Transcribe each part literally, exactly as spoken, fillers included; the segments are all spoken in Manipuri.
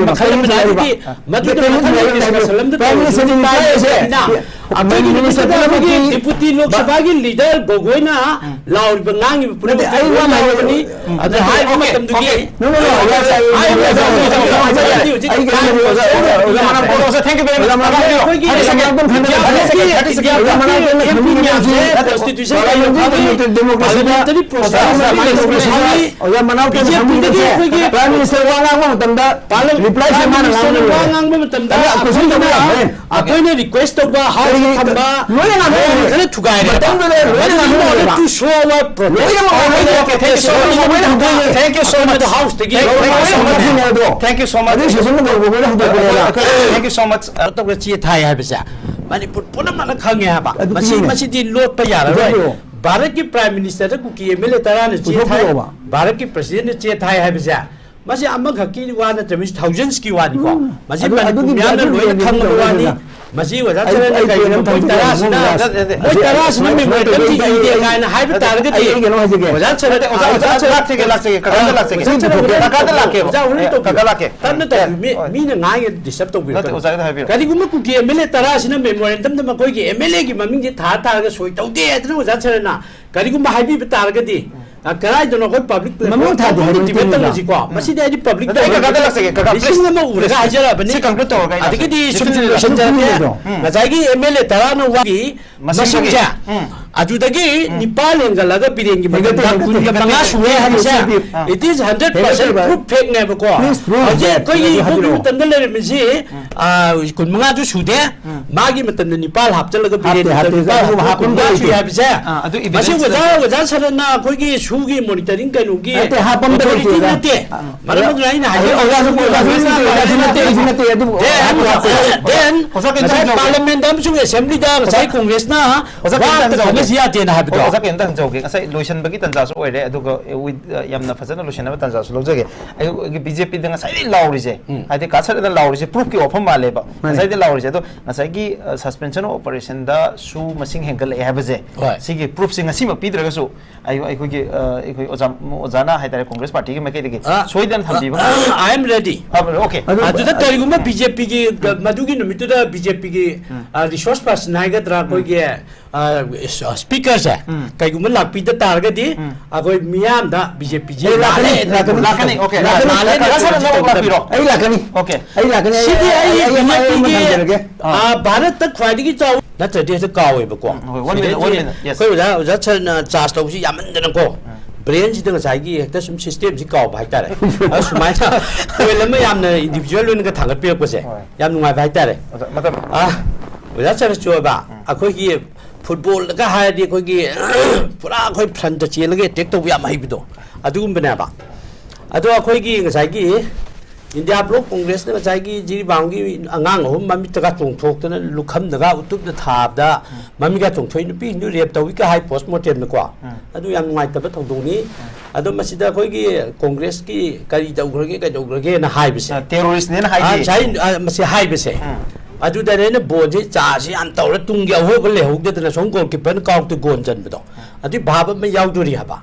ꯃꯈꯜ ꯑꯃꯅꯤ꯫ ꯍꯥꯏꯕꯗꯤ ꯃꯗꯨꯗ ꯃꯊꯪꯒꯤ discussion ꯑꯃꯗ Prime Minister ꯇꯧꯔꯁꯤ꯫ ꯅꯤꯡꯊꯥꯏ ꯑꯁꯦ ꯑꯩꯈꯣꯏꯒꯤ ꯃꯤꯅꯤꯠ ꯅꯤꯐꯨꯗ ꯑꯩꯈꯣꯏꯒꯤ ꯄꯨꯝꯅꯃꯛꯀꯤ Deputy Lok Sabha ꯒꯤ leader ꯒꯣꯒꯣꯏꯅ ꯂꯥꯎꯔꯤꯕ, ꯉꯥꯡꯉꯤꯕ ꯄꯨꯝꯅꯃꯛ ꯅꯠꯇꯦ, ꯑꯩ ꯋꯥ ꯂꯣꯏꯅ ꯉꯥꯡꯕ ꯂꯥꯎꯔꯕꯅꯤ꯫ ꯑꯗꯨ ꯍꯥꯏꯕ ꯃꯇꯝꯗꯨꯒꯤ No, no, no, ꯑꯣꯖꯥ, ꯑꯣꯖꯥ, ꯍꯥꯏꯕ ꯑꯣꯖꯥ, ꯃꯇꯝꯗꯨꯒꯤ ꯑꯣꯖꯥ, ꯍꯧꯖꯤꯛ ꯑꯣꯖꯥ, ꯍꯧꯖꯤꯛ ꯑꯣꯖꯥ, ꯍꯧꯖꯤꯛ ꯑꯣꯖꯥ, ꯃꯅꯥ ꯄꯣꯠ ꯑꯣꯖꯥ, thank you very much. ꯑꯣꯖꯥ, ꯃꯅꯥ ꯄꯣꯠ ꯑꯣꯖꯥ, ꯑꯩꯈꯣꯏꯒꯤ ꯍꯟꯗꯛ ꯁꯦꯀꯦꯟ ꯀꯨꯟ ꯈꯟꯗꯕ ꯏꯟꯗꯤꯌꯥꯒꯤ ꯁꯦꯀꯦꯟ ꯀꯟꯗꯕ ꯁꯦꯀꯦꯟ ꯀꯟꯗꯕ ꯃꯤꯌꯥꯝꯁꯦ constitution ꯀꯩꯅꯣ ꯈꯪꯉꯤ, parliamentary process ꯑꯃ ꯈꯪꯉꯤ, ꯑꯣꯖꯥ ꯃꯅꯥꯎ ꯀꯩꯅꯣ BJP ꯗꯒꯤ ꯈꯪꯕꯤꯔꯤꯁꯦ꯫ ꯑꯩꯈꯣꯏꯒꯤ Prime Minister ꯋꯥ ꯉꯥꯡꯕ ꯃꯇꯝꯗ parliament reply ꯁꯦ Prime ꯃꯥꯅ Minister ꯉꯥꯡꯕ ꯋꯥ ꯂꯣꯏꯔꯦ꯫ ꯉꯥꯡꯕ ꯃꯇꯝꯗ ꯑꯗ question ꯑꯃ ꯑꯩꯈꯣꯏꯅ, ꯍꯪꯉꯦ꯫ ꯑꯩꯈꯣꯏꯅ request ꯇꯧꯕ House ꯀꯔꯤꯒꯤ ꯊꯝꯕ ꯂꯣꯏꯅ ꯉꯥꯡꯕ ꯃꯑꯣꯡ ꯂꯣꯏꯔꯦ꯫ ꯈꯔ ꯊꯨꯒꯥꯏꯔꯦ꯫ ꯃꯇꯝꯗꯨꯗ ꯂꯣꯏꯅ ꯃꯗꯨꯒꯤ ꯉꯥꯡꯕ ꯃꯑꯣꯡꯗ ꯂꯣꯏꯔꯦ꯫ To show our protest꯫ ꯂꯣꯏꯅꯃꯛ ꯉꯥꯡꯕ ꯂꯣꯏꯔꯦ꯫ Okay, thank you so much. ꯂꯣꯏꯅ ꯉꯥꯡꯕ ꯂꯣꯏꯔꯦ꯫ Thank you so much. House ꯇꯒꯤ ꯂꯣꯏꯅ ꯉꯥꯡꯕ ꯂꯣꯏꯔꯦ꯫ Thank you so much. ꯑꯗꯨ session ꯗ ꯂꯣꯏꯕ ꯂꯣꯏꯅ ꯍꯧꯗꯣꯛꯄꯅꯦꯕ꯫ Thank you so much. ꯇꯧꯔꯒ ꯆꯦ ꯊꯥꯏ ꯍꯥꯏꯕꯁꯦ ꯃꯅꯤꯄꯨꯔ ꯄꯨꯝꯅꯃꯛꯅ ꯈꯪꯉꯦ ꯍꯥꯏꯕ꯫ ꯑꯗꯨ ꯃꯁꯤ, ꯄꯨꯝꯅꯃꯛ꯫ ꯃꯁꯤꯗꯤ ꯂꯣꯠꯄ ꯌꯥꯔꯔꯣꯏ꯫ ꯄꯨꯊꯣꯛꯄꯤꯔꯛꯑꯣ꯫ ꯚꯥꯔꯠꯀꯤ Prime Minister ꯗ ꯀꯨꯀꯤ MLA ꯇꯔꯥꯅ ꯆꯦ ꯊꯥꯏ, ꯄꯨꯊꯣꯛꯄꯤꯔꯛꯑꯣꯕ꯫ ꯚꯥꯔꯠꯀꯤ President ꯅ ꯆꯦ ꯊꯥꯏ ꯍꯥꯏꯕꯁꯦ ꯃꯁꯤ ꯑꯃꯈꯛꯀꯤ ꯋꯥ ꯅꯠꯇ꯭ꯔꯕꯅꯤ, thousands ꯀꯤ ꯋꯥꯅꯤꯀꯣ꯫ ꯎꯝ꯫ ꯃꯁꯤ ꯑꯗꯨ, ꯃꯅꯤꯄꯨꯔ ꯑꯗꯨꯒꯤ, ꯃꯤꯌꯥꯝꯅ ꯑꯗꯨꯒꯤ ꯂꯣꯏꯅ ꯈꯪꯕ ꯇꯧꯔꯦ ꯋꯥꯅꯤ꯫ ꯑꯗꯨꯅ꯫ ꯃꯁꯤ ꯑꯣꯖꯥ ꯑꯩ, ꯆꯔꯟꯅ ꯑꯩ ꯀꯩꯒꯨꯝꯕ ꯀꯩꯅꯣꯝ ꯃꯣꯏ ꯊꯝꯖꯒꯦ, ꯇꯔꯥꯁꯤꯅ, ꯃꯣꯏ ꯃꯣꯏ ꯇꯔꯥꯁꯤꯅ ꯑꯩ, memorandum ꯗꯤ ꯑꯩ, ꯏꯗꯦ ꯑꯩ, ꯀꯥꯏꯅ ꯍꯥꯏꯕ ꯑꯩ, ꯇꯥꯔꯒꯗꯤ, ꯑꯩ ꯀꯩꯅꯣ ꯍꯥꯏꯖꯒꯦ꯫ ꯑꯣꯖꯥ ꯆꯔꯟ, ꯅꯠꯇꯦ, ꯑꯣꯖꯥ, ꯑꯣꯖꯥ, ꯑꯣꯖꯥ ꯂꯥꯛꯆꯒꯦ, ꯂꯥꯛꯆꯒꯦ, ꯀꯀꯥꯗ ꯑꯥ, ꯂꯥꯛꯆꯒꯦ꯫ ꯑꯣꯖꯥ ꯆꯔꯟ ꯀꯀꯥꯗ ꯂꯥꯛꯀꯦꯕ꯫ ꯑꯣꯖꯥ ꯍꯣꯔꯦꯟ ꯑꯦ, ꯇꯧꯕꯤꯌꯨ꯫ ꯀꯀꯥ ꯂꯥꯛꯀꯦꯕ꯫ ꯇꯞꯅ ꯑꯦ, ꯇꯧꯕꯤꯌꯨ꯫ ꯃꯤ, ꯍꯣꯏ꯫ ꯃꯤꯅ ꯉꯥꯡꯉꯦ disturb ꯇꯧꯕꯤꯔꯛꯀꯅꯨ꯫ ꯅꯠꯇꯦ, ꯑꯣꯖꯥꯒꯤꯗꯣ ꯍꯥꯏꯕꯤꯔꯣ꯫ ꯀꯔꯤꯒꯨꯝꯕ ꯀꯨꯀꯤ MLA ꯇꯔꯥꯁꯤꯅ memorandum ꯗ ꯃꯈꯣꯏꯒꯤ MLA ꯒꯤ ꯃꯃꯤꯡꯁꯦ ꯊꯥ ꯊꯥꯔꯒ ꯁꯣꯏ ꯇꯧꯗꯦ ꯍꯥꯏꯗꯅ ꯑꯣꯖꯥ ꯆꯔꯟꯅ ꯀꯔꯤꯒꯨꯝꯕ ꯍꯥꯏꯕꯤꯕ ꯇꯥꯔꯒꯗꯤ, ꯎꯝ꯫ ꯑ, ꯀꯗꯥꯏꯗꯅꯣ ꯑꯩꯈꯣꯏ public ꯃꯃꯤꯡ platform ꯊꯥꯗꯦ ꯍꯥꯏꯕ ꯗ debate ꯅꯠꯇꯦ, ꯇꯧꯔꯁꯤꯀꯣ꯫ ꯎꯝ꯫ ꯃꯁꯤꯗꯤ ꯑꯩꯗꯤ public ꯑꯗꯣ ꯑꯩ ꯀꯀꯥꯗ ꯂꯥꯛꯆꯒꯦ, ꯀꯀꯥ, please꯫ ꯂꯤꯁꯤꯡ ꯑꯃ ꯎꯔꯒ ꯍꯥꯏꯖꯔꯕꯅꯤ꯫ ꯁꯤ conclude ꯇꯧꯔꯒ ꯑꯩ ꯂꯥꯛꯆꯒꯦ꯫ ꯑꯗꯒꯤꯗꯤ ꯁꯨꯝ ꯂꯤꯁꯤꯡ ꯑꯃ ꯂꯣꯏꯁꯤꯟꯖꯔꯛꯀꯦ꯫ ꯎꯔꯒ꯫ ꯎꯝ꯫ ꯉꯁꯥꯏꯒꯤ MLA ꯇꯔꯥꯅ ꯋꯥꯒꯤ ꯃꯁꯤꯡꯁꯦ ꯃꯁꯤꯡꯁꯦ, ꯎꯝ꯫ ꯑꯗꯨꯗꯒꯤ ꯎꯝ꯫ ꯅꯤꯄꯥꯜ ꯍꯦꯟꯒꯠꯂꯒ ꯕꯤꯔꯦꯟꯒꯤ ꯍꯦꯟꯒꯠꯇꯦ, ꯃꯇꯝꯗ ꯍꯦꯟꯒꯠꯇꯦ, ꯀꯨꯟꯒ ꯃꯉꯥ ꯍꯦꯟꯒꯠꯇꯦ, ꯁꯨꯔꯦ ꯍꯥꯏꯕꯁꯦ, ꯍꯦꯟꯒꯠꯇꯦ꯫ ꯑꯥ꯫ It is hundred percent ꯍꯦꯟꯒꯠꯇꯦ, proof fact ꯅꯦꯕꯀꯣ꯫ Please prove ꯍꯧꯖꯤꯛ that ꯑꯩꯈꯣꯏꯒꯤ ꯅꯠꯇ꯭ꯔꯗꯤ ꯏꯕꯣꯛꯀꯤ ꯍꯥꯏꯕꯤꯔꯛꯑꯣ꯫ ꯃꯇꯝꯗ ꯂꯩꯔꯝꯃꯤꯁꯤ, ꯎꯝ꯫ ꯑꯥ, ꯀꯨꯟꯃꯉꯥꯁꯨ ꯁꯨꯗꯦ꯫ ꯎꯝ꯫ ꯃꯥꯒꯤ ꯃꯇꯝꯗ ꯅꯤꯄꯥꯜ ꯍꯥꯞꯆꯜꯂꯒ ꯍꯥꯞꯇꯦ, ꯕꯤꯔꯦꯟꯒꯤ ꯍꯥꯞꯇꯦ, ꯃꯇꯝꯗ ꯅꯤꯄꯥꯜ ꯑꯗꯨ ꯁꯨꯕ ꯍꯥꯞꯄ ꯀꯨꯟꯃꯉꯥ ꯂꯩꯇꯦ꯫ ꯁꯨꯏ ꯍꯥꯏꯕꯁꯦ꯫ ꯑꯥ, ꯑꯗꯨ ꯃꯁꯤ evidence ꯑꯣꯖꯥ, ꯂꯩꯇꯦ꯫ ꯑꯣꯖꯥ ꯁꯔꯟꯅ ꯑꯩꯈꯣꯏꯒꯤ ꯁꯨꯒꯤ monitoring ꯀꯩꯅꯣꯒꯤ ꯅꯠꯇꯦ, ꯍꯥꯞꯄ ꯑꯝꯇ authority ꯂꯩꯇꯦ, ꯑꯣꯖꯥ꯫ ꯅꯠꯇꯦ꯫ ꯑꯥ꯫ ꯃꯔꯝ ꯑꯗꯨꯅ ꯑꯩꯅ ꯑꯗꯨ ꯍꯥꯏꯖꯔꯤꯕ ꯑꯣꯖꯥꯁꯨ, ꯑꯣꯖꯥꯁꯨ ꯅꯠꯇꯦ, ꯑꯣꯖꯥꯁꯨ ꯅꯠꯇꯦ, ꯑꯩꯁꯨ ꯅꯠꯇꯦ, ꯑꯗꯨꯕꯨ then, ꯍꯥꯞꯄꯨ, ꯍꯥꯞꯄꯨ꯫ Then, ꯑꯣꯖꯥ ꯀꯩꯅꯣ ꯉꯁꯥꯏ ꯇꯧꯒꯦ꯫ Parliament ꯑꯃꯁꯨꯡ Assembly ꯗ ꯉꯁꯥꯏ ꯑꯣꯖꯥ, Congress ꯅ ꯑꯣꯖꯥ ꯋꯥ ꯀꯩꯅꯣ ꯑꯝꯇ ꯇꯧꯒꯦ꯫ ꯈꯟꯅ ꯁꯤ ꯌꯥꯗꯦꯅ ꯍꯥꯏꯕꯗꯣ꯫ ꯑꯣꯖꯥ, ꯀꯩꯅꯣꯝꯇ ꯍꯪꯖꯍꯧꯒꯦ꯫ ꯉꯁꯥꯏ ꯂꯣꯏꯁꯤꯟꯕꯒꯤ ꯇꯥꯟꯖꯥꯁꯨ ꯑꯣꯏꯔꯦ, ꯑꯗꯨꯒ with, ꯑ, ꯌꯥꯝꯅ ꯐꯖꯅ ꯂꯣꯏꯁꯤꯟꯅꯕ ꯇꯥꯟꯖꯥꯁꯨ ꯂꯧꯖꯒꯦ꯫ ꯑꯩꯈꯣꯏꯒꯤ ꯕꯤ ꯖꯦ ꯄꯤꯗ ꯉꯁꯥꯏꯗꯒꯤ ꯂꯥꯎꯔꯤꯁꯦ, ꯍꯥꯏꯗꯤ ꯀꯥ ꯁꯟꯅ ꯂꯥꯎꯔꯤꯁꯦ ꯄ꯭ꯔꯨꯐꯀꯤ ꯋꯥꯐꯝ ꯃꯥꯜꯂꯦꯕ꯫ ꯉꯁꯥꯏꯗꯒꯤ ꯂꯥꯎꯔꯤꯁꯦ꯫ ꯑꯗꯣ ꯉꯁꯥꯏꯒꯤ, ꯑ, suspension of operation ꯗ ꯁꯨ ꯃꯁꯤꯡ ꯍꯦꯟꯒꯠꯂꯛꯑꯦ ꯍꯥꯏꯕꯁꯦ, ꯍꯣꯏ꯫ ꯁꯤꯒꯤ ꯄ꯭ꯔꯨꯐꯁꯦ ꯉꯁꯤꯃꯛ ꯄꯤꯗ꯭ꯔꯒꯁꯨ, ꯑꯩ-, ꯑꯩꯈꯣꯏꯒꯤ, ꯑ, ꯑꯩꯈꯣꯏ ꯑꯣꯖꯥ, ꯑꯣꯖꯥꯅ ꯍꯥꯏꯇꯥꯔꯦ, ꯀꯣꯡꯒ꯭ꯔꯦꯁ ꯄꯥꯔꯇꯤꯒꯤ ꯃꯥꯏꯀꯩꯗꯒꯤ ꯑ, ꯁꯣꯏꯗꯅ ꯊꯝꯕꯤꯕ ꯑ, I am ready꯫ ꯐꯕ-, okay꯫ ꯑꯗꯨꯗ ꯀꯔꯤꯒꯨꯝꯕ ꯕꯤ ꯖꯦ ꯄꯤꯒꯤ, ꯃꯗꯨꯒꯤ ꯅꯨꯃꯤꯠꯇꯨꯗ ꯕꯤ ꯖꯦ ꯄꯤꯒꯤ, ꯑ, resource person ꯍꯥꯏꯒꯗ꯭ꯔꯥ, ꯑꯩꯈꯣꯏꯒꯤ, ꯑ, speaker ꯁꯦ, ꯀꯩꯒꯨꯝꯕ ꯂꯥꯛꯄꯤꯗ ꯇꯥꯔꯒꯗꯤ, ꯑꯩꯈꯣꯏ ꯃꯤꯌꯥꯝꯗ ꯕꯤ ꯖꯦ ꯄꯤꯁꯦ ꯑꯦ, ꯂꯥꯛꯀꯅꯤ, ꯂꯥꯜꯂꯦ, ꯂꯥꯛꯀꯅꯤ꯫ ꯂꯥꯜꯂꯦ, ꯂꯥꯛꯀꯅꯤ, okay꯫ ꯂꯥꯜꯂꯦ, ꯂꯥꯛꯀꯅꯤ, ꯂꯥꯜꯂꯦ, ꯂꯥꯛꯀꯅꯤ, ꯂꯥꯜꯂꯦ, ꯂꯥꯛꯄꯤꯔꯣ꯫ ꯑꯩ ꯂꯥꯛꯀꯅꯤ꯫ Okay꯫ ꯑꯩ ꯂꯥꯛꯀꯅꯤ꯫ ꯁꯤꯗꯤ ꯑꯩ ꯑꯩ, ꯑꯩ, ꯑꯩ ꯑꯃ ꯕꯤ ꯖꯦ ꯄꯤꯒꯤ, ꯊꯝꯖꯔꯒꯦ꯫ ꯑ, ꯚꯥꯔꯠꯇ ꯈ꯭ꯋꯥꯏꯗꯒꯤ ꯆꯥꯎ ꯅꯠꯇ꯭ꯔꯗꯤ ꯍꯦꯛꯇ ꯀꯥꯎꯋꯦꯕꯀꯣ꯫ ꯎꯝ, ꯍꯣꯏ, one minute, one minute, yes꯫ ꯑꯩꯈꯣꯏ ꯑꯣꯖꯥ, ꯑꯣꯖꯥ ꯁꯔꯅ ꯆꯥꯔꯖ ꯇꯧꯕꯁꯤ ꯌꯥꯝꯃꯟꯗꯅꯀꯣ, brain ꯁꯤꯗ ꯉꯁꯥꯏꯒꯤ ꯍꯦꯛꯇ ꯁꯨꯝ system ꯁꯤ ꯀꯥꯎꯕ ꯍꯥꯏꯇꯥꯔꯦ꯫ ꯑꯗꯨ ꯁꯨꯃꯥꯏꯅ point ꯑꯃ ꯌꯥꯝꯅ individual ꯑꯣꯏꯅꯒ ꯊꯥꯡꯒꯠꯄꯤꯔꯛꯄꯁꯦ ꯍꯣꯏ꯫ ꯌꯥꯝ ꯅꯨꯡꯉꯥꯏꯕ ꯍꯥꯏꯇꯥꯔꯦ꯫ ꯑꯣꯖꯥ, ꯃꯇꯝ꯫ ꯑ, ꯑꯣꯖꯥ ꯁꯔꯅꯁꯨ ꯑꯣꯏꯕ, ꯑꯩꯈꯣꯏꯒꯤ ꯐꯨꯠꯕꯣꯜꯗꯒ ꯍꯥꯏꯔꯗꯤ ꯑꯩꯈꯣꯏꯒꯤ ꯄꯨꯔꯥ ꯑꯩꯈꯣꯏ front ꯇ ꯆꯦꯜꯂꯒ attack ꯇꯧꯕ ꯌꯥꯝ ꯍꯩꯕꯗꯣ, ꯑꯗꯨꯒꯨꯝꯕꯅꯦꯕ꯫ ꯑꯗꯣ ꯑꯩꯈꯣꯏꯒꯤ ꯉꯁꯥꯏꯒꯤ India Bloc Congress ꯅ ꯉꯁꯥꯏꯒꯤ ꯖꯤꯔꯤꯕꯥꯝꯒꯤ ꯑꯉꯥꯡ ꯑꯍꯨꯝ ꯃꯃꯤꯠꯇꯒ ꯆꯣꯡꯊꯣꯛꯇꯅ ꯂꯨꯈꯝꯗꯒ ꯎꯇꯨꯞꯅ ꯊꯥꯕꯗ ꯃꯃꯤꯠꯀ ꯆꯣꯡꯊꯣꯛꯏ, ꯅꯨꯄꯤꯁꯤꯡꯗꯨ rape ꯇꯧꯏꯒ ꯍꯥꯏ post mortem ꯗꯀꯣ꯫ ꯑꯗꯨ ꯌꯥꯝ ꯅꯨꯡꯉꯥꯏꯇꯕ ꯊꯧꯗꯣꯛꯅꯤ꯫ ꯑꯗꯣ ꯃꯁꯤꯗ ꯑꯩꯈꯣꯏꯒꯤ ꯀꯣꯡꯒ꯭ꯔꯦꯁꯀꯤ ꯀꯔꯤ ꯇꯧꯈ꯭ꯔꯒꯦ, ꯀꯩꯗꯧꯈ꯭ꯔꯒꯦꯅ ꯍꯥꯏꯕꯁꯦ꯫ ꯑ, terrorist ꯅꯦꯅ ꯑ, ꯍꯥꯏꯗꯦ꯫ ꯉꯁꯥꯏ, ꯑ, ꯃꯁꯤ ꯍꯥꯏꯕꯁꯦ꯫ ꯑꯗꯨꯗꯅꯦ ꯑꯩꯅ ꯕꯣꯜꯁꯦ ꯆꯥꯁꯤ ꯌꯥꯝ ꯇꯧꯔ ꯇꯨꯡꯒꯤ ꯑꯍꯣꯕ ꯂꯩꯍꯧꯗꯗꯅ ꯁꯣꯝ goalkeeper ꯅ ꯀꯥꯎꯔꯛꯇ goal ꯆꯟꯕꯗꯣ꯫ ꯑꯗꯨꯒꯤ ꯚꯥꯕ ꯑꯃ ꯌꯥꯎꯗꯣꯔꯤ ꯍꯥꯏꯕ꯫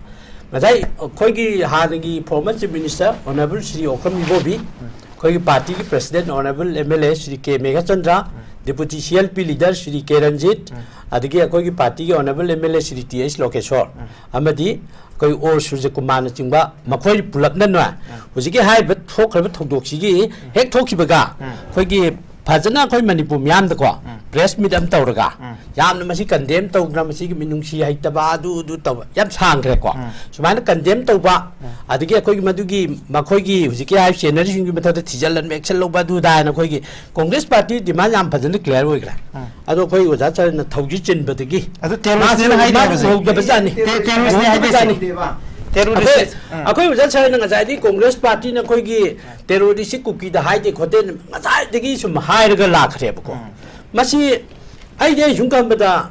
ꯉꯁꯥꯏ ꯑꯩꯈꯣꯏꯒꯤ ꯍꯥꯟꯅꯒꯤ former Chief Minister Honourable Shri Okram ꯏꯕꯣꯕꯤ, ꯑꯩꯈꯣꯏꯒꯤ ꯄꯥꯔꯇꯤꯒꯤ President Honourable M L A Shri K Meghachandra, Deputy C L P leader Shri ꯀꯦ ꯔꯟꯖꯤꯠ, ꯑꯗꯒꯤ ꯑꯩꯈꯣꯏꯒꯤ ꯄꯥꯔꯇꯤꯒꯤ Honourable M L A Shri T H Lokeshwar, ꯑꯃꯗꯤ ꯑꯩꯈꯣꯏ ꯑꯣ ꯁꯨꯔꯖꯀꯨꯃꯥꯔꯅꯆꯤꯡꯕ ꯃꯈꯣꯏ ꯄꯨꯂꯞꯅꯅꯦ, ꯍꯧꯖꯤꯛꯀꯤ ꯍꯥꯏꯔꯤꯕ ꯊꯣꯛꯈ꯭ꯔꯤꯕ ꯊꯧꯗꯣꯛꯁꯤꯒꯤ ꯍꯦꯛ ꯊꯣꯛꯈꯤꯕꯒ ꯑꯩꯈꯣꯏꯒꯤ ꯐꯖꯅ ꯑꯩꯈꯣꯏ ꯃꯅꯤꯄꯨꯔ ꯃꯤꯌꯥꯝꯗꯀꯣ press meet ꯑꯃ ꯇꯧꯔꯒ ꯌꯥꯝꯅ ꯃꯁꯤ condemn ꯇꯧꯗꯅ, ꯃꯁꯤꯒꯤ ꯃꯤꯅꯨꯡꯁꯤ ꯍꯩꯇꯕ ꯑꯗꯨ ꯑꯗꯨ ꯇꯧꯕ ꯌꯥꯝ ꯁꯥꯡꯈ꯭ꯔꯦꯀꯣ꯫ ꯁꯨꯃꯥꯏꯅ condemn ꯇꯧꯕ, ꯑꯗꯒꯤ ꯑꯩꯈꯣꯏꯒꯤ ꯃꯗꯨꯒꯤ ꯃꯈꯣꯏꯒꯤ ꯍꯧꯖꯤꯛꯀꯤ ꯍꯥꯏꯔꯤꯕ ꯆꯦꯟꯅꯔꯤꯁꯤꯡꯒꯤ ꯃꯊꯛꯇ ꯊꯤꯖꯤꯜꯂꯟꯕ, action ꯂꯧꯕ ꯑꯗꯨ ꯑꯗꯥ ꯍꯥꯏꯅ ꯑꯩꯈꯣꯏꯒꯤ ꯀꯣꯡꯒ꯭ꯔꯦꯁ ꯄꯥꯔꯇꯤ demand ꯌꯥꯝ ꯐꯖꯅ clear ꯑꯣꯏꯈ꯭ꯔꯦ꯫ ꯑꯗꯣ ꯑꯩꯈꯣꯏ ꯑꯣꯖꯥ ꯁꯔꯅ ꯊꯧꯖꯤ ꯆꯤꯟꯕꯗꯒꯤ ꯑꯗꯨ terrorist ꯅꯦꯅ ꯃꯥꯁꯨ, ꯍꯥꯏꯗꯦ ꯃꯥꯁꯨ ꯍꯥꯏꯕꯁꯦ꯫ ꯎꯍꯧꯗꯕꯖꯥꯠꯅꯤ꯫ Te-, terrorist ꯅꯦ ꯍꯥꯏꯗꯦ꯫ ꯎꯍꯧꯗꯕꯖꯥꯠꯅꯤ꯫ Terrorist ꯑꯩꯈꯣꯏ, ꯅꯦ꯫ ꯎꯝ꯫ ꯑꯩꯈꯣꯏ ꯑꯣꯖꯥ ꯁꯔꯅ ꯉꯁꯥꯏꯗꯤ ꯀꯣꯡꯒ꯭ꯔꯦꯁ ꯄꯥꯔꯇꯤꯅ ꯑꯩꯈꯣꯏꯒꯤ terrorist ꯁꯤ ꯀꯨꯀꯤꯗ ꯍꯥꯏꯗꯦ ꯈꯣꯠꯇꯦ ꯉꯁꯥꯏꯗꯒꯤ ꯁꯨꯝ ꯍꯥꯏꯔꯒ ꯂꯥꯛꯈ꯭ꯔꯦꯕꯀꯣ꯫ ꯃꯁꯤ ꯑꯩꯗꯤ ꯑꯩ ꯁꯨꯝ ꯈꯟꯕꯗ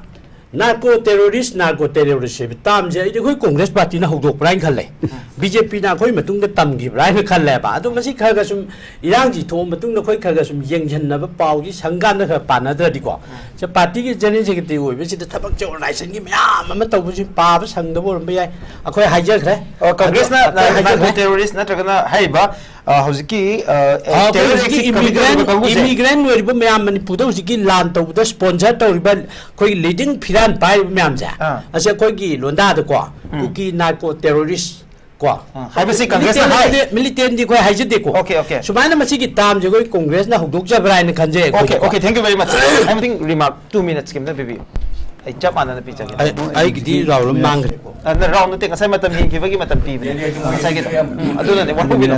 ꯅꯥꯔꯀꯣ ꯇꯦꯔꯣꯔꯤꯁ, ꯅꯥꯔꯀꯣ ꯇꯦꯔꯣꯔꯤꯁ ꯍꯥꯏꯕ ꯇꯥꯝꯁꯦ ꯑꯩꯗꯤ ꯑꯩꯈꯣꯏ ꯀꯣꯡꯒ꯭ꯔꯦꯁ ꯄꯥꯔꯇꯤꯅ ꯍꯧꯗꯣꯛꯄ꯭ꯔꯥ ꯍꯥꯏꯅ ꯈꯜꯂꯦ꯫ ꯕꯤ ꯖꯦ ꯄꯤꯅ ꯑꯩꯈꯣꯏ ꯃꯇꯨꯡꯗ ꯇꯝꯈꯤꯕ꯭ꯔꯥ ꯍꯥꯏꯅ ꯈꯜꯂꯦꯕ꯫ ꯑꯗꯣ ꯃꯁꯤ ꯈꯔ ꯈꯔ ꯁꯨꯝ ꯏꯔꯥꯡꯁꯤ ꯊꯣꯛꯑ ꯃꯇꯨꯡꯗ ꯑꯩꯈꯣꯏ ꯈꯔ ꯈꯔ ꯁꯨꯝ ꯌꯦꯡꯁꯤꯟꯅꯕ ꯄꯥꯎꯁꯤ ꯁꯪꯀꯥꯟꯗ ꯈꯔ ꯄꯥꯟꯅꯗ꯭ꯔꯗꯤꯀꯣ꯫ ꯁꯦ ꯄꯥꯔꯇꯤꯒꯤ ꯖꯦꯅꯔꯦꯜ ꯁꯦꯀ꯭ꯔꯦꯇꯔꯤ ꯑꯣꯏꯕꯁꯤꯗ ꯊꯕꯛꯁꯦ ꯑꯣꯔꯒꯅꯥꯏꯖꯦꯁꯟꯒꯤ ꯃꯌꯥꯝ ꯑꯃ ꯇꯧꯕꯁꯤ ꯄꯥꯕ ꯁꯪꯗꯕ ꯑꯣꯏꯔꯝꯕ ꯌꯥꯏ꯫ ꯑꯩꯈꯣꯏ ꯍꯥꯏꯖꯈ꯭ꯔꯦ꯫ ꯑꯣ, ꯀꯪꯒ꯭ꯔꯦꯁꯅ ꯑꯩꯈꯣꯏ ꯍꯥꯏꯖꯈ꯭ꯔꯦ꯫ ꯅꯥꯔꯀꯣ ꯇꯦꯔꯣꯔꯤꯁ ꯅꯠꯇ꯭ꯔꯒꯅ ꯍꯥꯏꯔꯤꯕ, ꯑ, ꯍꯧꯖꯤꯛꯀꯤ, ꯑ, ꯑ, ꯑꯩꯈꯣꯏ ꯇꯦꯔꯣꯔ ꯍꯧꯖꯤꯛꯀꯤ ꯑꯦꯛꯁꯤꯁ ꯀꯃꯤꯇꯤ ꯏꯃꯤꯒ꯭ꯔꯦꯟ, ꯇꯧꯔꯤꯕ ꯀꯥꯡꯕꯨꯁꯦ? ꯏꯃꯤꯒ꯭ꯔꯦꯟ ꯑꯣꯏꯔꯤꯕ ꯃꯌꯥꯝ ꯃꯅꯤꯄꯨꯔꯗ ꯍꯧꯖꯤꯛꯀꯤ ꯂꯥꯟ ꯇꯧꯕꯗ ꯁ꯭ꯄꯣꯟꯁꯔ ꯇꯧꯔꯤꯕ ꯑꯩꯈꯣꯏꯒꯤ ꯂꯤꯗꯤꯡ ꯐꯤꯔꯥꯟ ꯄꯥꯏꯔꯤꯕ ꯃꯌꯥꯝꯁꯦ, ꯑꯥ꯫ ꯑꯁꯤ ꯑꯩꯈꯣꯏꯒꯤ ꯂꯣꯟꯗꯥꯗꯀꯣ, ꯎꯝ꯫ ꯀꯨꯀꯤ ꯅꯥꯔꯀꯣ ꯇꯦꯔꯣꯔꯤꯁ ꯀꯣ꯫ ꯑꯥ, ꯍꯥꯏꯕꯁꯤ ꯀꯪꯒ꯭ꯔꯦꯁꯅ ꯍꯥꯏ꯫ ꯃꯤꯂꯤꯇꯦꯟ-, ꯃꯤꯂꯤꯇꯦꯟꯗꯤ ꯑꯩꯈꯣꯏ ꯍꯥꯏꯖꯗꯦꯀꯣ꯫ Okay, okay. ꯁꯨꯃꯥꯏꯅ ꯃꯁꯤꯒꯤ ꯇꯥꯝꯁꯦ ꯑꯩꯈꯣꯏ ꯀꯣꯡꯒ꯭ꯔꯦꯁꯅ ꯍꯧꯗꯣꯛꯆꯕ꯭ꯔꯥ ꯍꯥꯏꯅ ꯈꯟꯖꯩ ꯑꯣꯀꯦ, ꯑꯩꯈꯣꯏꯗꯤꯀꯣ꯫ Okay, thank you very much꯫ I think remark two minutes ꯀꯤ ꯑꯝꯇ ꯄꯤꯕꯤꯌꯨ꯫ ꯑꯩ ꯆꯞ ꯃꯥꯟꯅꯅ ꯄꯤꯖꯒꯦ꯫ ꯑꯩ, ꯑꯩꯒꯤꯗꯤ ꯔꯥꯎꯟ ꯑꯃ ꯃꯥꯡꯈ꯭ꯔꯦꯀꯣ꯫ ꯑ, ꯅ-, ꯔꯥꯎꯟ ꯅꯠꯇꯦ, ꯉꯁꯥꯏ ꯃꯇꯝ ꯍꯦꯟꯈꯤꯕꯒꯤ ꯃꯇꯝ ꯄꯤꯕꯅꯦ꯫ ꯉꯁꯥꯏꯒꯤꯗꯣ꯫ ꯎꯝ, ꯑꯗꯨꯅꯅꯦ, ꯋꯥꯍꯧꯕꯤꯔꯣ꯫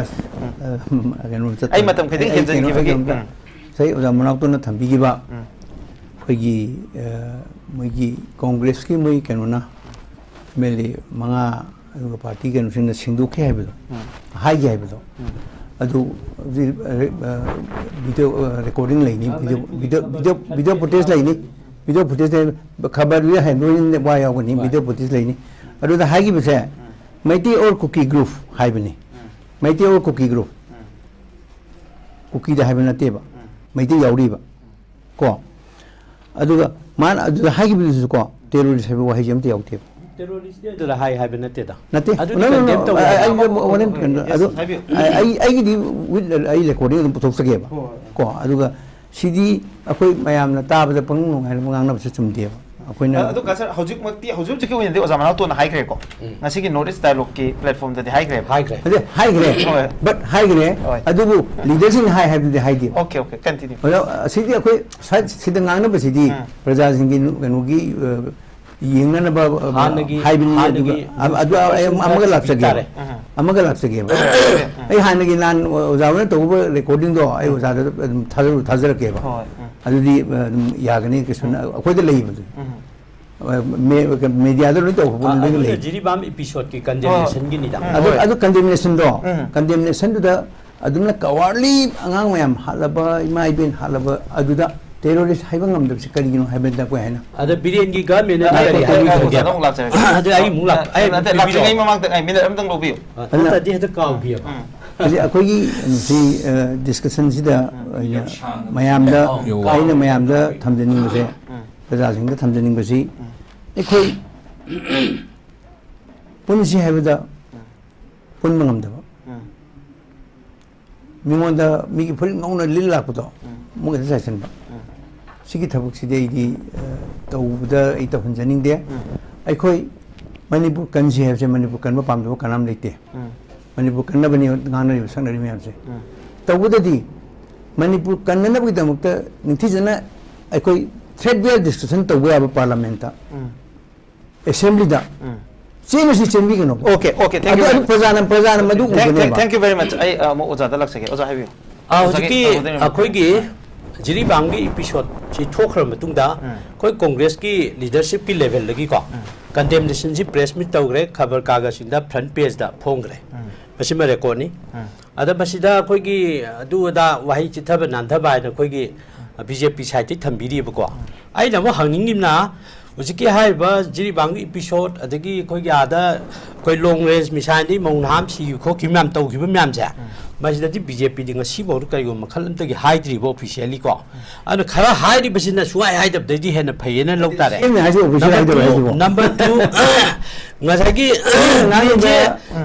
ꯎꯝ꯫ ꯑ, ꯀꯩꯅꯣ ꯆꯠ-, ꯑꯩ ꯃꯇꯝ ꯈꯤꯇꯪ ꯑꯩ ꯀꯩꯅꯣ ꯍꯦꯟꯖꯤꯟꯈꯤꯕꯒꯤ꯫ ꯑꯩ ꯀꯩꯅꯣꯝꯇ ꯎꯝ꯫ ꯉꯁꯥꯏ ꯑꯣꯖꯥ ꯃꯅꯥꯎꯇꯣꯟꯅ ꯊꯝꯕꯤꯈꯤꯕ ꯎꯝ꯫ ꯑꯩꯈꯣꯏꯒꯤ, ꯑ, ꯃꯣꯏꯒꯤ ꯀꯣꯡꯒ꯭ꯔꯦꯁꯀꯤ ꯃꯣꯏ ꯀꯩꯅꯣꯅ ꯑꯦꯝ ꯑꯦꯜ ꯑꯦ ꯃꯉꯥ ꯑꯗꯨꯒ ꯄꯥꯔꯇꯤ ꯀꯩꯅꯣꯁꯤꯡꯅ ꯁꯦꯡꯗꯣꯛꯈꯤ ꯍꯥꯏꯕꯗꯣ, ꯎꯝ꯫ ꯍꯥꯏꯈꯤ ꯍꯥꯏꯕꯗꯣ, ꯎꯝ꯫ ꯑꯗꯨ ꯍꯧꯖꯤꯛ, ꯑ, ꯚꯤꯗꯤꯑꯣ, ꯑ, ꯔꯦꯀꯣꯔꯗꯤꯡ ꯂꯩꯅꯤ, video, video, video, video footage ꯂꯩꯅꯤ, ꯚꯤꯗꯤꯑꯣ ꯐꯨꯇꯦꯖ ꯂꯩꯅꯤ, ꯈꯕꯔꯗꯨꯗ ꯍꯦꯟꯗꯣꯛꯏ ꯋꯥ ꯌꯥꯎꯒꯅꯤ, ꯚꯤꯗꯤꯑꯣ ꯐꯨꯇꯦꯖ ꯂꯩꯅꯤ꯫ ꯑꯗꯨꯗ ꯍꯥꯏꯈꯤꯕꯁꯦ, ꯃꯩꯇꯩ ꯑꯣꯔ ꯀꯨꯀꯤ ꯒ꯭ꯔꯨꯞ ꯍꯥꯏꯕꯅꯤ꯫ Meitei or Kuki group. ꯀꯨꯀꯤꯗ ꯍꯥꯏꯕ ꯅꯠꯇꯦꯕ, ꯃꯩꯇꯩ ꯌꯥꯎꯔꯤꯕ꯫ ꯀꯣ꯫ ꯑꯗꯨꯒ ꯃꯥꯅ ꯑꯗꯨꯗ ꯍꯥꯏꯈꯤꯕꯗꯨꯁꯨ ꯀꯣ, ꯇꯦꯔꯣꯔꯤꯁ ꯍꯥꯏꯕ ꯋꯥꯍꯩꯁꯦ ꯑꯝꯇ ꯌꯥꯎꯗꯦꯕ꯫ ꯇꯦꯔꯣꯔꯤꯁꯇꯤ ꯑꯗꯨꯗ ꯍꯥꯏ ꯍꯥꯏꯕ ꯅꯠꯇꯦꯗ꯫ ꯅꯠꯇꯦ꯫ ꯑꯗꯨꯗꯤ ꯅꯣ, ꯅꯣ, ꯅꯣ, ꯀꯟꯗꯦꯝ ꯇꯧꯕ ꯑꯩ, ꯌꯥꯏ꯫ ꯑꯩ, ꯑꯩ, ꯑꯗꯨ ꯍꯥꯏꯕꯤꯌꯨ꯫ ꯑꯩ, ꯑꯩꯒꯤꯗꯤ ꯋꯤꯠ ꯑꯩ ꯔꯦꯀꯣꯔꯗꯤꯡ ꯑꯗꯨꯝ ꯄꯨꯊꯣꯛꯆꯒꯦꯕ꯫ ꯍꯣꯏ, ꯍꯣꯏ꯫ ꯀꯣ, ꯑꯗꯨꯒ ꯁꯤꯗꯤ ꯑꯩꯈꯣꯏ ꯃꯌꯥꯝꯅ ꯇꯥꯕꯗ ꯄꯪꯅꯨꯡ ꯅꯨꯡꯉꯥꯏꯅꯕ ꯉꯥꯡꯅꯕꯁꯨ ꯆꯨꯝꯗꯦꯕ꯫ ꯑꯩꯈꯣꯏꯅ ꯑ-, ꯑꯗꯨ ꯀ-, ꯁꯥꯔ, ꯍꯧꯖꯤꯛꯃꯛꯇꯤ, ꯍꯧꯖꯤꯛ ꯍꯧꯖꯤꯛꯀꯤ ꯑꯣꯏꯅꯗꯤ ꯑꯣꯖꯥ ꯃꯅꯥꯎꯇꯣꯟꯅ ꯍꯥꯏꯈ꯭ꯔꯦꯀꯣ꯫ ꯎꯝ꯫ ꯉꯁꯤꯒꯤ ꯅꯣꯔꯠ ꯏꯁ ꯗꯥꯏꯂꯣꯒꯀꯤ ꯄ꯭ꯂꯦꯠꯐꯣꯝꯗꯗꯤ ꯍꯥꯏꯈ꯭ꯔꯦꯕ꯫ ꯍꯥꯏꯈ꯭ꯔꯦ꯫ ꯑꯗꯨ ꯍꯥꯏꯈ꯭ꯔꯦ꯫ ꯍꯣꯏ꯫ But ꯍꯥꯏꯈ꯭ꯔꯦ꯫ ꯍꯣꯏ꯫ ꯑꯗꯨꯕꯨ ꯂꯤꯗꯔꯁꯤꯡꯅ ꯍꯥꯏ ꯍꯥꯏꯕꯗꯨꯗꯤ ꯍꯥꯏꯗꯦ꯫ Okay, okay, continue꯫ ꯑꯗꯣ ꯁꯤꯗꯤ ꯑꯩꯈꯣꯏ ꯁꯥꯏꯠ ꯁꯤꯗ ꯉꯥꯡꯅꯕꯁꯤꯗꯤ ꯎꯝ꯫ ꯄ꯭ꯔꯖꯥꯁꯤꯡꯒꯤ ꯅꯨ-, ꯀꯩꯅꯣꯒꯤ, ꯑ, ꯌꯦꯡꯅꯅꯕ, ꯑ, ꯍꯥꯟꯅꯒꯤ, ꯍꯥꯏꯕꯅꯤ꯫ ꯍꯥꯟꯅꯒꯤ ꯑꯗꯨꯒ ꯑ-, ꯑꯗꯨ ꯑꯩ ꯑꯃꯒ ꯂꯥꯛꯆꯒꯦꯕ꯫ ꯎꯝ꯫ ꯑꯃꯒ ꯂꯥꯛꯆꯒꯦꯕ꯫ ꯎꯝ꯫ ꯑꯩ ꯍꯥꯟꯅꯒꯤ ꯅꯍꯥꯟ ꯑꯣꯖꯥ ꯍꯣꯏꯅ ꯇꯧꯕ ꯔꯦꯀꯣꯔꯗꯤꯡꯗꯣ ꯑꯩ ꯎꯝ꯫ ꯑꯣꯖꯥꯗ ꯑꯗꯨꯝ ꯊꯥꯖꯔ-, ꯊꯥꯖꯔꯛꯀꯦꯕ꯫ ꯍꯣꯏ, ꯎꯝ꯫ ꯑꯗꯨꯗꯤ, ꯑ, ꯑꯗꯨꯝ ꯌꯥꯒꯅꯤ, ꯀꯩꯁꯨ ꯎꯝ꯫ ꯑꯩꯈꯣꯏꯗ ꯂꯩꯕꯗꯨ꯫ ꯎꯝ꯫ ꯑ, ꯃꯦ-, ꯃꯦꯗꯤꯌꯥꯗ ꯂꯣꯏ ꯇꯧꯈ꯭ꯔꯕ ꯑ, ꯂꯣꯏꯅ ꯑꯗꯨꯅ ꯂꯩ꯫ ꯖꯤꯔꯤꯕꯥꯝ ꯏꯄꯤꯁꯣꯗꯀꯤ ꯀꯟꯗꯦꯝꯅꯦꯁꯟꯒꯤꯅꯤꯗ꯫ ꯍꯣꯏ, ꯑꯗꯨ, ꯍꯣꯏ꯫ ꯑꯗꯨ ꯀꯟꯗꯦꯝꯅꯦꯁꯟꯗꯣ, ꯎꯝ꯫ ꯀꯟꯗꯦꯝꯅꯦꯁꯟꯗꯨꯗ ꯑꯗꯨꯝꯅ ꯀꯋꯥꯔꯂꯤ ꯑꯉꯥꯡ ꯃꯌꯥꯝ ꯍꯥꯠꯂꯕ, ꯏꯃꯥ ꯏꯕꯦꯟ ꯍꯥꯠꯂꯕ, ꯑꯗꯨꯗ ꯇꯦꯔꯣꯔꯤꯁ ꯍꯥꯏꯕ ꯉꯝꯗꯕꯁꯤ ꯀꯔꯤꯒꯤꯅꯣ ꯍꯥꯏꯕꯗ ꯑꯩꯈꯣꯏ ꯍꯥꯏꯅ ꯑꯗ ꯕꯤꯔꯦꯟꯒꯤ ꯒꯃꯦꯟꯅ ꯑꯩ ꯀꯔꯤ ꯑꯩ ꯍꯥꯏꯕ ꯑꯩ ꯈꯪꯒꯦ? ꯑꯣꯖꯥꯗ ꯑꯃꯨꯛ ꯂꯥꯛꯆꯔꯒꯦ꯫ ꯑꯗ ꯑꯩ ꯑꯃꯨꯛ ꯂꯥꯛ-, ꯑꯩ ꯑ, ꯑꯃꯨꯛ ꯅꯠꯇꯦ, ꯂꯥꯛꯇ꯭ꯔꯤꯉꯩ ꯄꯤꯕꯤꯔꯛꯑꯣ꯫ ꯃꯃꯥꯡꯗ ꯑꯩ ꯃꯤꯅꯠ ꯑꯃꯇꯪ ꯂꯧꯕꯤꯌꯨ꯫ ꯑ, ꯅꯠꯇ꯭ꯔꯗꯤ ꯍꯦꯛꯇ ꯀꯥꯎꯈꯤꯑꯕ꯫ ꯎꯝ꯫ ꯍꯧꯖꯤꯛ ꯑꯩꯈꯣꯏꯒꯤ ꯁꯤ ꯗꯤꯁꯀꯁꯟꯁꯤꯗ ꯑꯩꯅ ꯃꯌꯥꯝꯗ ꯑꯧ, ꯑꯩꯅ ꯃꯌꯥꯝꯗ ꯊꯝꯖꯅꯤꯡꯕꯁꯦ, ꯎꯝ꯫ ꯄ꯭ꯔꯖꯥꯁꯤꯡꯗ ꯊꯝꯖꯅꯤꯡꯕꯁꯤ, ꯑꯩꯈꯣꯏ ꯄꯨꯟꯁꯤ ꯍꯥꯏꯕꯗ ꯄꯨꯟꯕ ꯉꯝꯗꯕ, ꯎꯝ꯫ ꯃꯤꯉꯣꯟꯗ ꯃꯤꯒꯤ ꯐꯨꯔꯤꯠ ꯉꯧꯅ ꯂꯤꯠ ꯂꯥꯛꯄꯗꯣ ꯎꯝ꯫ ꯑꯃꯨꯛ ꯍꯦꯛꯇ ꯆꯥꯏꯁꯤꯟꯕ꯫ ꯎꯝ꯫ ꯁꯤꯒꯤ ꯊꯕꯛꯁꯤꯗꯤ ꯑꯩꯗꯤ ꯑ, ꯇꯧꯕꯗ ꯑꯩ ꯇꯧꯍꯟꯖꯅꯤꯡꯗꯦ꯫ ꯎꯝ꯫ ꯑꯩꯈꯣꯏ ꯃꯅꯤꯄꯨꯔ ꯀꯟꯁꯤ ꯍꯥꯏꯕꯁꯦ ꯃꯅꯤꯄꯨꯔ ꯀꯟꯕ ꯄꯥꯝꯗꯕ ꯀꯅꯥꯝ ꯂꯩꯇꯦ꯫ ꯎꯝ꯫ ꯃꯅꯤꯄꯨꯔ ꯀꯟꯅꯕꯅꯤ ꯉꯥꯡꯅꯔꯤꯕ ꯁꯛꯅꯔꯤꯕ ꯃꯌꯥꯝꯁꯦ꯫ ꯎꯝ꯫ ꯇꯧꯕꯗꯗꯤ ꯃꯅꯤꯄꯨꯔ ꯀꯟꯅꯅꯕꯒꯤꯗꯃꯛꯇ ꯅꯤꯡꯊꯤꯖꯅ ꯑꯩꯈꯣꯏ ꯊ꯭ꯔꯦꯠ ꯕꯦꯌꯔ ꯗꯤꯁꯀꯁꯟ ꯇꯧꯕ ꯌꯥꯕ ꯄꯥꯔꯂꯥꯃꯦꯟꯠꯇ, ꯎꯝ꯫ ꯑꯦꯁꯦꯝꯕ꯭ꯂꯤꯗ ꯎꯝ꯫ ꯆꯦꯟꯕꯁꯤ ꯆꯦꯟꯕꯤꯒꯅꯣ꯫ Okay, okay, thank you ꯑꯗꯨ very ꯑꯗꯨ much. ꯄ꯭ꯔꯖꯥꯅ ꯄ꯭ꯔꯖꯥꯅ ꯃꯗꯨ Thank, thank, ꯎꯕꯅꯦꯕ꯫ thank you very much. ꯑꯩ ꯑ, ꯑꯃꯨꯛ ꯑꯣꯖꯥꯗ ꯂꯥꯛꯆꯒꯦ꯫ ꯑꯣꯖꯥ ꯍꯥꯏꯕꯤꯌꯨ꯫ ꯑ, ꯑꯣꯖꯥꯒꯤ ꯍꯧꯖꯤꯛꯀꯤ ꯇꯧꯒꯗꯧꯔꯤꯕ ꯑꯩꯈꯣꯏꯒꯤ ꯖꯤꯔꯤꯕꯥꯝꯒꯤ ꯏꯄꯤꯁꯣꯠꯁꯤ ꯊꯣꯛꯈ꯭ꯔ ꯃꯇꯨꯡꯗ ꯎꯝ꯫ ꯑꯩꯈꯣꯏ ꯀꯣꯡꯒ꯭ꯔꯦꯁꯀꯤ ꯂꯤꯗꯔꯁꯤꯞꯀꯤ ꯂꯦꯚꯦꯜꯗꯒꯤꯀꯣ ꯎꯝ꯫ ꯀꯟꯗꯦꯝꯅꯦꯁꯟꯁꯤ ꯄ꯭ꯔꯦꯁ ꯃꯤꯠ ꯇꯧꯈ꯭ꯔꯦ, ꯈꯕꯔ ꯀꯥꯒꯖꯁꯤꯡꯗ ꯐ꯭ꯔꯟꯠ ꯄꯦꯖꯇ ꯐꯣꯡꯈ꯭ꯔꯦ꯫ ꯎꯝ꯫ ꯃꯁꯤꯃ ꯔꯦꯀꯣꯔꯠꯅꯤ꯫ ꯎꯝ꯫ ꯑꯗ ꯃꯁꯤꯗ ꯑꯩꯈꯣꯏꯒꯤ ꯑꯗꯨ ꯑꯗꯥ ꯋꯥꯍꯩ ꯆꯤꯠꯊꯕ ꯅꯥꯟꯊꯕ ꯍꯥꯏꯅ ꯑꯩꯈꯣꯏꯒꯤ ꯕꯤ ꯖꯦ ꯄꯤ ꯁꯥꯏꯠꯇꯒꯤ ꯊꯝꯕꯤꯔꯤꯕꯀꯣ꯫ ꯑꯩꯅ ꯑꯃꯨꯛ ꯍꯪꯅꯤꯡꯉꯤꯕꯅ ꯍꯧꯖꯤꯛꯀꯤ ꯍꯥꯏꯔꯤꯕ ꯖꯤꯔꯤꯕꯥꯝꯒꯤ ꯏꯄꯤꯁꯣꯠ, ꯑꯗꯒꯤ ꯑꯩꯈꯣꯏꯒꯤ ꯑꯥꯗ ꯑꯩꯈꯣꯏ ꯂꯣꯡ ꯔꯦꯟꯖ ꯃꯤꯁꯥꯏꯜꯗꯒꯤ ꯃꯧ ꯅꯍꯥ ꯑꯃ ꯁꯤꯈꯤꯕ ꯈꯣꯠꯈꯤꯕ ꯃꯌꯥꯝ ꯇꯧꯈꯤꯕ ꯃꯌꯥꯝꯁꯦ, ꯃꯁꯤꯗꯗꯤ ꯕꯤ ꯖꯦ ꯄꯤꯗꯤ ꯉꯁꯤꯐꯥꯎꯗ ꯀꯔꯤꯒꯨꯝꯕ ꯃꯈꯜ ꯑꯝꯇꯒꯤ ꯍꯥꯏꯗ꯭ꯔꯤꯕ ꯑꯣꯐꯤꯁꯤꯌꯦꯜꯂꯤꯀꯣ꯫ ꯑꯗꯨꯅ ꯈꯔ ꯍꯥꯏꯔꯤꯕꯁꯤꯅ ꯁꯨꯡꯍꯥꯏ ꯍꯥꯏꯗꯕꯗꯩꯗꯤ ꯍꯦꯟꯅ ꯐꯩꯌꯦꯅ ꯂꯧ ꯇꯥꯔꯦ꯫ ꯁꯦꯡꯅ ꯍꯥꯏꯁꯦ, ꯑꯣꯐꯤꯁꯤꯌꯦꯜ Number ꯍꯥꯏꯗꯕ two, ꯍꯥꯏꯁꯤꯕꯣ꯫ number two, ꯉꯁꯥꯏꯒꯤ ꯉꯥꯡꯉꯤꯕ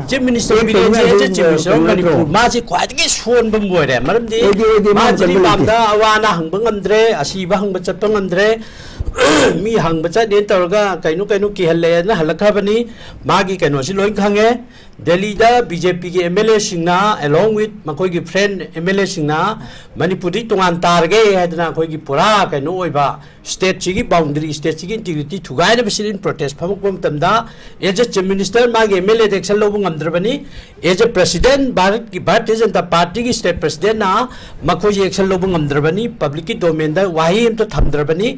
ꯆꯤꯐ ꯃꯤꯅꯤꯁꯇꯔ ꯕꯤꯔꯦꯟꯁꯦ ꯆꯤꯐ ꯃꯤꯅꯤꯁꯇꯔ ꯑꯣꯐ ꯃꯅꯤꯄꯨꯔ ꯃꯥꯁꯤ ꯈ꯭ꯋꯥꯏꯗꯒꯤ ꯁꯣꯟꯕ ꯑꯃ ꯑꯣꯏꯔꯦ꯫ ꯃꯔꯝꯗꯤ ꯑꯣꯏꯗꯦ, ꯑꯣꯏꯗꯦ, ꯃꯥ ꯃꯥ ꯀꯟꯕ ꯂꯩꯇꯦ꯫ ꯖꯤꯔꯤꯕꯥꯝꯗ ꯑꯋꯥ ꯑꯅꯥ ꯍꯪꯕ ꯉꯝꯗ꯭ꯔꯦ, ꯑꯁꯤꯕ ꯍꯪꯕ ꯆꯠꯄ ꯉꯝꯗ꯭ꯔꯦ, ꯃꯤ ꯍꯪꯕ ꯆꯠꯅꯦꯅ ꯇꯧꯔꯒ ꯀꯩꯅꯣ ꯀꯩꯅꯣ ꯀꯤꯍꯜꯂꯦꯅ ꯍꯜꯂꯛꯈ꯭ꯔꯕꯅꯤ꯫ ꯃꯥꯒꯤ ꯀꯩꯅꯣꯁꯤ ꯂꯣꯏ ꯈꯪꯉꯦ꯫ ꯗꯦꯜꯂꯤꯗ ꯕꯤ ꯖꯦ ꯄꯤꯒꯤ ꯑꯦꯝ ꯑꯦꯜ ꯑꯦꯁꯤꯡꯅ, along with ꯃꯈꯣꯏꯒꯤ ꯐ꯭ꯔꯦꯟ ꯑꯦꯝ ꯑꯦꯜ ꯑꯦꯁꯤꯡꯅ ꯃꯅꯤꯄꯨꯔꯗꯤ ꯇꯣꯉꯥꯟ ꯇꯥꯔꯒꯦ ꯍꯥꯏꯗꯅ ꯑꯩꯈꯣꯏꯒꯤ ꯄꯨꯔꯥ ꯀꯩꯅꯣ ꯑꯣꯏꯕ ꯁ꯭ꯇꯦꯠꯁꯤꯒꯤ ꯕꯥꯎꯟꯗꯔꯤ, ꯁ꯭ꯇꯦꯠꯁꯤꯒꯤ ꯏꯟꯇꯤꯒ꯭ꯔꯤꯇꯤ ꯊꯨꯒꯥꯏꯅꯕ sit-in protest ꯐꯝꯃꯛꯄ ꯃꯇꯝꯗ, as a chief minister ꯃꯥꯒꯤ ꯑꯦꯝ ꯑꯦꯜ ꯑꯦꯗ action ꯂꯧꯕ ꯉꯝꯗ꯭ꯔꯕꯅꯤ, as a president ꯚꯥꯔꯠꯀꯤ, ꯚꯥꯔꯇꯤꯌ ꯖꯅꯇꯥ ꯄꯥꯔꯇꯤꯒꯤ ꯁ꯭ꯇꯦꯠ ꯄ꯭ꯔꯁꯤꯗꯦꯟꯅ ꯃꯈꯣꯏꯁꯦ action ꯂꯧꯕ ꯉꯝꯗ꯭ꯔꯕꯅꯤ, ꯄꯕ꯭ꯂꯤꯛꯀꯤ ꯗꯣꯃꯦꯟꯗ ꯋꯥꯍꯩ ꯑꯝꯇ ꯊꯝꯗ꯭ꯔꯕꯅꯤ꯫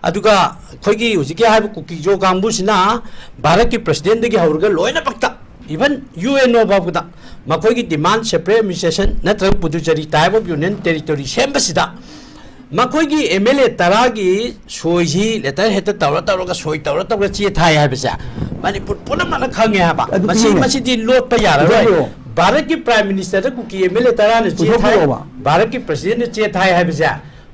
ꯑꯗꯨꯒ ꯑꯩꯈꯣꯏꯒꯤ ꯍꯧꯖꯤꯛꯀꯤ ꯍꯥꯏꯔꯤꯕ ꯀꯨꯀꯤꯖꯣ ꯀꯥꯡꯕꯨꯁꯤꯅ ꯚꯥꯔꯠꯀꯤ ꯄ꯭ꯔꯁꯤꯗꯦꯟꯗꯒꯤ ꯍꯧꯔꯒ ꯂꯣꯏꯅꯃꯛꯇ, even ꯌꯨ ꯑꯦꯟ ꯑꯣ ꯐꯥꯎꯕꯗ ꯃꯈꯣꯏꯒꯤ demand separate administration ꯅꯠꯇ꯭ꯔꯒ Puducherry type of union territory ꯁꯦꯝꯕꯁꯤꯗ ꯃꯈꯣꯏꯒꯤ ꯑꯦꯝ ꯑꯦꯜ ꯑꯦ ꯇꯔꯥꯒꯤ ꯁꯣꯏꯁꯤ ꯂꯦꯇꯔ ꯍꯦꯠꯇ ꯇꯧꯔ ꯇꯧꯔꯒ, ꯁꯣꯏ ꯇꯧꯔ ꯇꯧꯔꯒ ꯆꯦ ꯊꯥꯏ ꯍꯥꯏꯕꯁꯦ ꯃꯅꯤꯄꯨꯔ ꯄꯨꯝꯅꯃꯛꯅ ꯈꯪꯉꯦ ꯍꯥꯏꯕ꯫ ꯑꯗꯨ ꯃꯁꯤ, ꯄꯤꯌꯨꯅꯦ꯫ ꯃꯁꯤꯗꯤ ꯂꯣꯠꯄ ꯌꯥꯔꯔꯣꯏ꯫ ꯄꯤꯌꯨ꯫ ꯚꯥꯔꯠꯀꯤ ꯄ꯭ꯔꯥꯏꯝ ꯃꯤꯅꯤꯁꯇꯔꯗ ꯀꯨꯀꯤ ꯑꯦꯝ ꯑꯦꯜ ꯑꯦ ꯇꯔꯥꯅ ꯆꯦ ꯊꯥꯏ, ꯄꯨꯊꯣꯛꯄꯤꯔꯛꯑꯣꯕ꯫ ꯚꯥꯔꯠꯀꯤ ꯄ꯭ꯔꯁꯤꯗꯦꯟꯠꯅ ꯆꯦ ꯊꯥꯏ ꯍꯥꯏꯕꯁꯦ,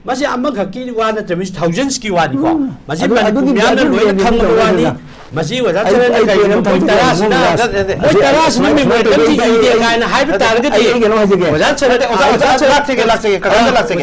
ꯃꯁꯤ ꯑꯃꯈꯛꯀꯤ ꯋꯥ ꯅꯠꯇ꯭ꯔꯦ, ꯃꯁꯤ ꯊꯥꯎꯖꯟꯁꯀꯤ ꯋꯥꯅꯤꯀꯣ꯫ ꯎꯝ꯫ ꯃꯁꯤ ꯑꯗꯨ, ꯃꯅꯤꯄꯨꯔ ꯑꯗꯨꯒꯤ, ꯃꯤꯌꯥꯝꯅ ꯑꯗꯨꯒꯤ ꯂꯣꯏꯅ ꯑꯗꯨꯒꯤ ꯈꯪꯕ ꯇꯧꯔꯦ ꯋꯥꯅꯤ꯫ ꯑꯗꯨꯅ꯫ ꯃꯁꯤ ꯑꯣꯖꯥ ꯑꯩ, ꯁꯔꯅ ꯑꯩ ꯀꯩꯒꯨꯝꯕ ꯄꯣꯏꯟ ꯑꯃ ꯃꯣꯏ ꯊꯝꯖꯒꯦ, ꯇꯔꯥꯁꯤꯅ, ꯃꯣꯏ ꯃꯣꯏ ꯇꯔꯥꯁꯤꯅ ꯇꯔꯥꯁꯤꯅ ꯁꯨꯃꯥꯏꯅ ꯃꯦꯃꯣꯔꯦꯟꯗꯝꯁꯤ ꯇꯧꯕꯤꯕ ꯑꯩ, ꯏꯗꯦ ꯑꯩ, ꯀꯥꯏꯅ ꯍꯥꯏꯕ ꯑꯩ, ꯇꯥꯔꯒꯗꯤ, ꯑꯩ, ꯑꯩ ꯀꯩꯅꯣ ꯍꯥꯏꯖꯒꯦ꯫ ꯑꯣꯖꯥ ꯁꯔ, ꯑꯩ, ꯑꯣꯖꯥ, ꯑꯣꯖꯥ ꯑꯣꯖꯥ, ꯁꯔ ꯂꯥꯛꯆꯒꯦ, ꯂꯥꯛꯆꯒꯦ, ꯀꯀꯥꯗ ꯂꯥꯛꯆꯒꯦ,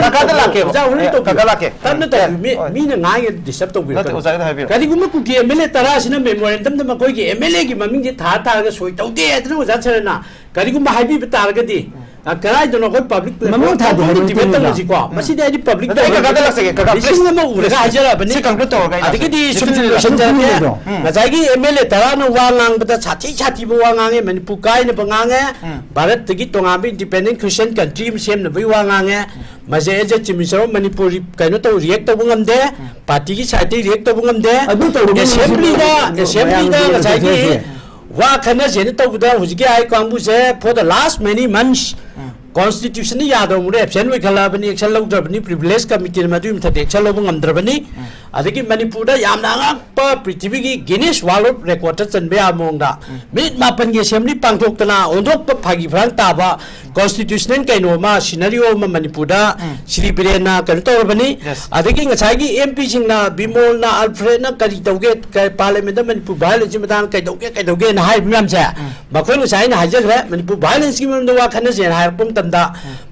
ꯀꯀꯥꯗ ꯂꯥꯛꯀꯦꯕ꯫ ꯑꯣꯖꯥ ꯍꯣꯔꯦꯟ ꯑꯦ, ꯇꯧꯕꯤꯌꯨ꯫ ꯀꯀꯥ ꯂꯥꯛꯀꯦ꯫ ꯇꯞꯅ ꯑꯦ, ꯇꯧꯕꯤꯌꯨ꯫ ꯃꯤ, ꯍꯣꯏ꯫ ꯃꯤꯅ ꯉꯥꯡꯉꯦ ꯗꯤꯁꯇꯔꯕ ꯇꯧꯕꯤꯔꯛꯀꯅꯨ꯫ ꯅꯠꯇꯦ, ꯑꯣꯖꯥꯒꯤꯗ ꯍꯥꯏꯕꯤꯔꯣ꯫ ꯀꯔꯤꯒꯨꯝꯕ ꯀꯨꯀꯤ ꯑꯦꯝ ꯑꯦꯜ ꯑꯦ ꯇꯔꯥꯁꯤꯅ ꯃꯦꯃꯣꯔꯦꯟꯗꯝꯗ ꯃꯈꯣꯏꯒꯤ ꯑꯦꯝ ꯑꯦꯜ ꯑꯦꯒꯤ ꯃꯃꯤꯡꯁꯦ ꯊꯥ ꯊꯥꯔꯒ ꯁꯣꯏ ꯇꯧꯗꯦ ꯍꯥꯏꯗꯅ ꯑꯣꯖꯥ ꯁꯔꯅ ꯀꯔꯤꯒꯨꯝꯕ ꯍꯥꯏꯕꯤꯕ ꯇꯥꯔꯒꯗꯤ, ꯑ, ꯀꯔꯥꯏꯗꯅꯣ ꯑꯩꯈꯣꯏ ꯄꯕ꯭ꯂꯤꯛ ꯃꯃꯤꯡ ꯊꯥꯗꯦ ꯍꯥꯏꯕ ꯗꯤꯕꯦꯠ ꯅꯠꯇꯦ, ꯇꯧꯔꯁꯤꯀꯣ꯫ ꯎꯝ꯫ ꯃꯁꯤꯗꯤ ꯑꯩꯗꯤ ꯄꯕ꯭ꯂꯤꯛ ꯅꯠꯇꯦ, ꯑꯩ ꯀꯀꯥꯗ ꯂꯥꯛꯆꯒꯦ, ꯀꯀꯥ, please꯫ ꯂꯤꯁꯤꯡ ꯑꯃ ꯎꯔꯒ ꯍꯥꯏꯖꯔꯛꯑꯕꯅꯤ꯫ ꯁꯤ conclude ꯇꯧꯔꯒ ꯑꯩ ꯂꯥꯛꯆꯒꯦ꯫ ꯑꯗꯒꯤꯗꯤ ꯁꯨꯝ ꯁꯤ conclude ꯂꯣꯏꯁꯤꯟꯖꯔꯛꯀꯦ꯫ ꯇꯧꯕꯤꯔꯣ꯫ ꯎꯝ꯫ ꯉꯁꯥꯏꯒꯤ ꯑꯦꯝ ꯑꯦꯜ ꯑꯦ ꯇꯔꯥꯅ ꯋꯥ ꯉꯥꯡꯕꯗ ꯁꯥꯊꯤ ꯁꯥꯊꯤꯕ ꯋꯥ ꯉꯥꯡꯉꯦ, ꯃꯅꯤꯄꯨꯔ ꯀꯥꯏꯅꯕ ꯉꯥꯡꯉꯦ, ꯎꯝ꯫ ꯚꯥꯔꯠꯇꯒꯤ ꯇꯣꯉꯥꯟꯕ independent Christian country ꯑꯃ ꯁꯦꯝꯅꯕꯒꯤ ꯋꯥ ꯉꯥꯡꯉꯦ꯫ ꯃꯁꯤ as a Chief Minister of Manipur ꯀꯩꯅꯣ ꯇꯧ, react ꯇꯧꯕ ꯉꯝꯗꯦ, ꯄꯥꯔꯇꯤꯒꯤ ꯁꯥꯏꯠꯇꯒꯤ react ꯇꯧꯕ ꯉꯝꯗꯦ꯫ ꯑꯗꯨ ꯇꯧꯔꯒ ꯑꯦꯁꯦꯝꯕ꯭ꯂꯤꯗ, ꯃꯌꯥꯝꯒꯤ ꯑꯦꯁꯦꯝꯕ꯭ꯂꯤꯗ ꯃꯌꯥꯝꯒꯤ ꯉꯁꯥꯏꯒꯤ ꯃꯌꯥꯝꯒꯤ ꯋꯥ ꯈꯟꯅꯁꯦꯅ ꯇꯧꯕꯗ ꯍꯧꯖꯤꯛꯀꯤ ꯍꯥꯏ ꯀꯥꯡꯕꯨꯁꯦ for the last many months constitution ꯌꯥꯗꯕ ꯃꯣꯔꯦ absent ꯑꯣꯏꯈꯠꯂꯛꯑꯕꯅꯤ, action ꯂꯧꯗ꯭ꯔꯕꯅꯤ, privilege committee ꯃꯗꯨꯒꯤ ꯃꯊꯛꯇ action ꯂꯧꯕ ꯉꯝꯗ꯭ꯔꯕꯅꯤ꯫ ꯑꯗꯒꯤ ꯃꯅꯤꯄꯨꯔꯗ ꯌꯥꯝꯅ ꯑꯉꯛꯄ ꯄ꯭ꯔꯤꯊꯤꯕꯤꯒꯤ Guinness World of Record ꯆꯟꯕ ꯌꯥꯕ ꯃꯑꯣꯡꯗ ꯃꯤꯅꯤꯠ ꯃꯥꯄꯟꯒꯤ ꯑꯦꯁꯦꯝꯕ꯭ꯂꯤ ꯄꯥꯡꯊꯣꯛꯇꯅ ꯑꯣꯟꯊꯣꯛꯄ ꯐꯥꯒꯤ ꯐꯔꯥꯡ ꯇꯥꯕ constitutional ꯀꯩꯅꯣ ꯑꯃ, scenario ꯑꯃ ꯃꯅꯤꯄꯨꯔꯗ ꯁ꯭ꯔꯤ ꯕꯤꯔꯦꯟꯅ ꯀꯩꯅꯣ ꯇꯧꯔꯕꯅꯤ꯫ Yes. ꯑꯗꯒꯤ ꯉꯁꯥꯏꯒꯤ ꯑꯦꯝ ꯄꯤꯁꯤꯡꯅ, ꯕꯤꯃꯣꯜꯅ, ꯑꯜꯐ꯭ꯔꯦꯗꯅ ꯀꯔꯤ ꯇꯧꯒꯦ, ꯀ-, ꯄꯥꯔꯂꯤꯌꯥꯃꯦꯟꯗ ꯃꯅꯤꯄꯨꯔ violence ꯃꯇꯥꯡꯗ ꯀꯩꯗꯧꯒꯦ, ꯀꯩꯗꯧꯒꯦꯅ ꯍꯥꯏꯔꯤꯕ ꯃꯌꯥꯝꯁꯦ, ꯃꯈꯣꯏ ꯉꯁꯥꯏ ꯑꯩꯅ ꯍꯥꯏꯖꯈ꯭ꯔꯦ, ꯃꯅꯤꯄꯨꯔ violence ꯀꯤ ꯃꯔꯝꯗ ꯋꯥ ꯈꯟꯅꯁꯦꯅ ꯍꯥꯏꯔꯛꯄ ꯃꯇꯝꯗ,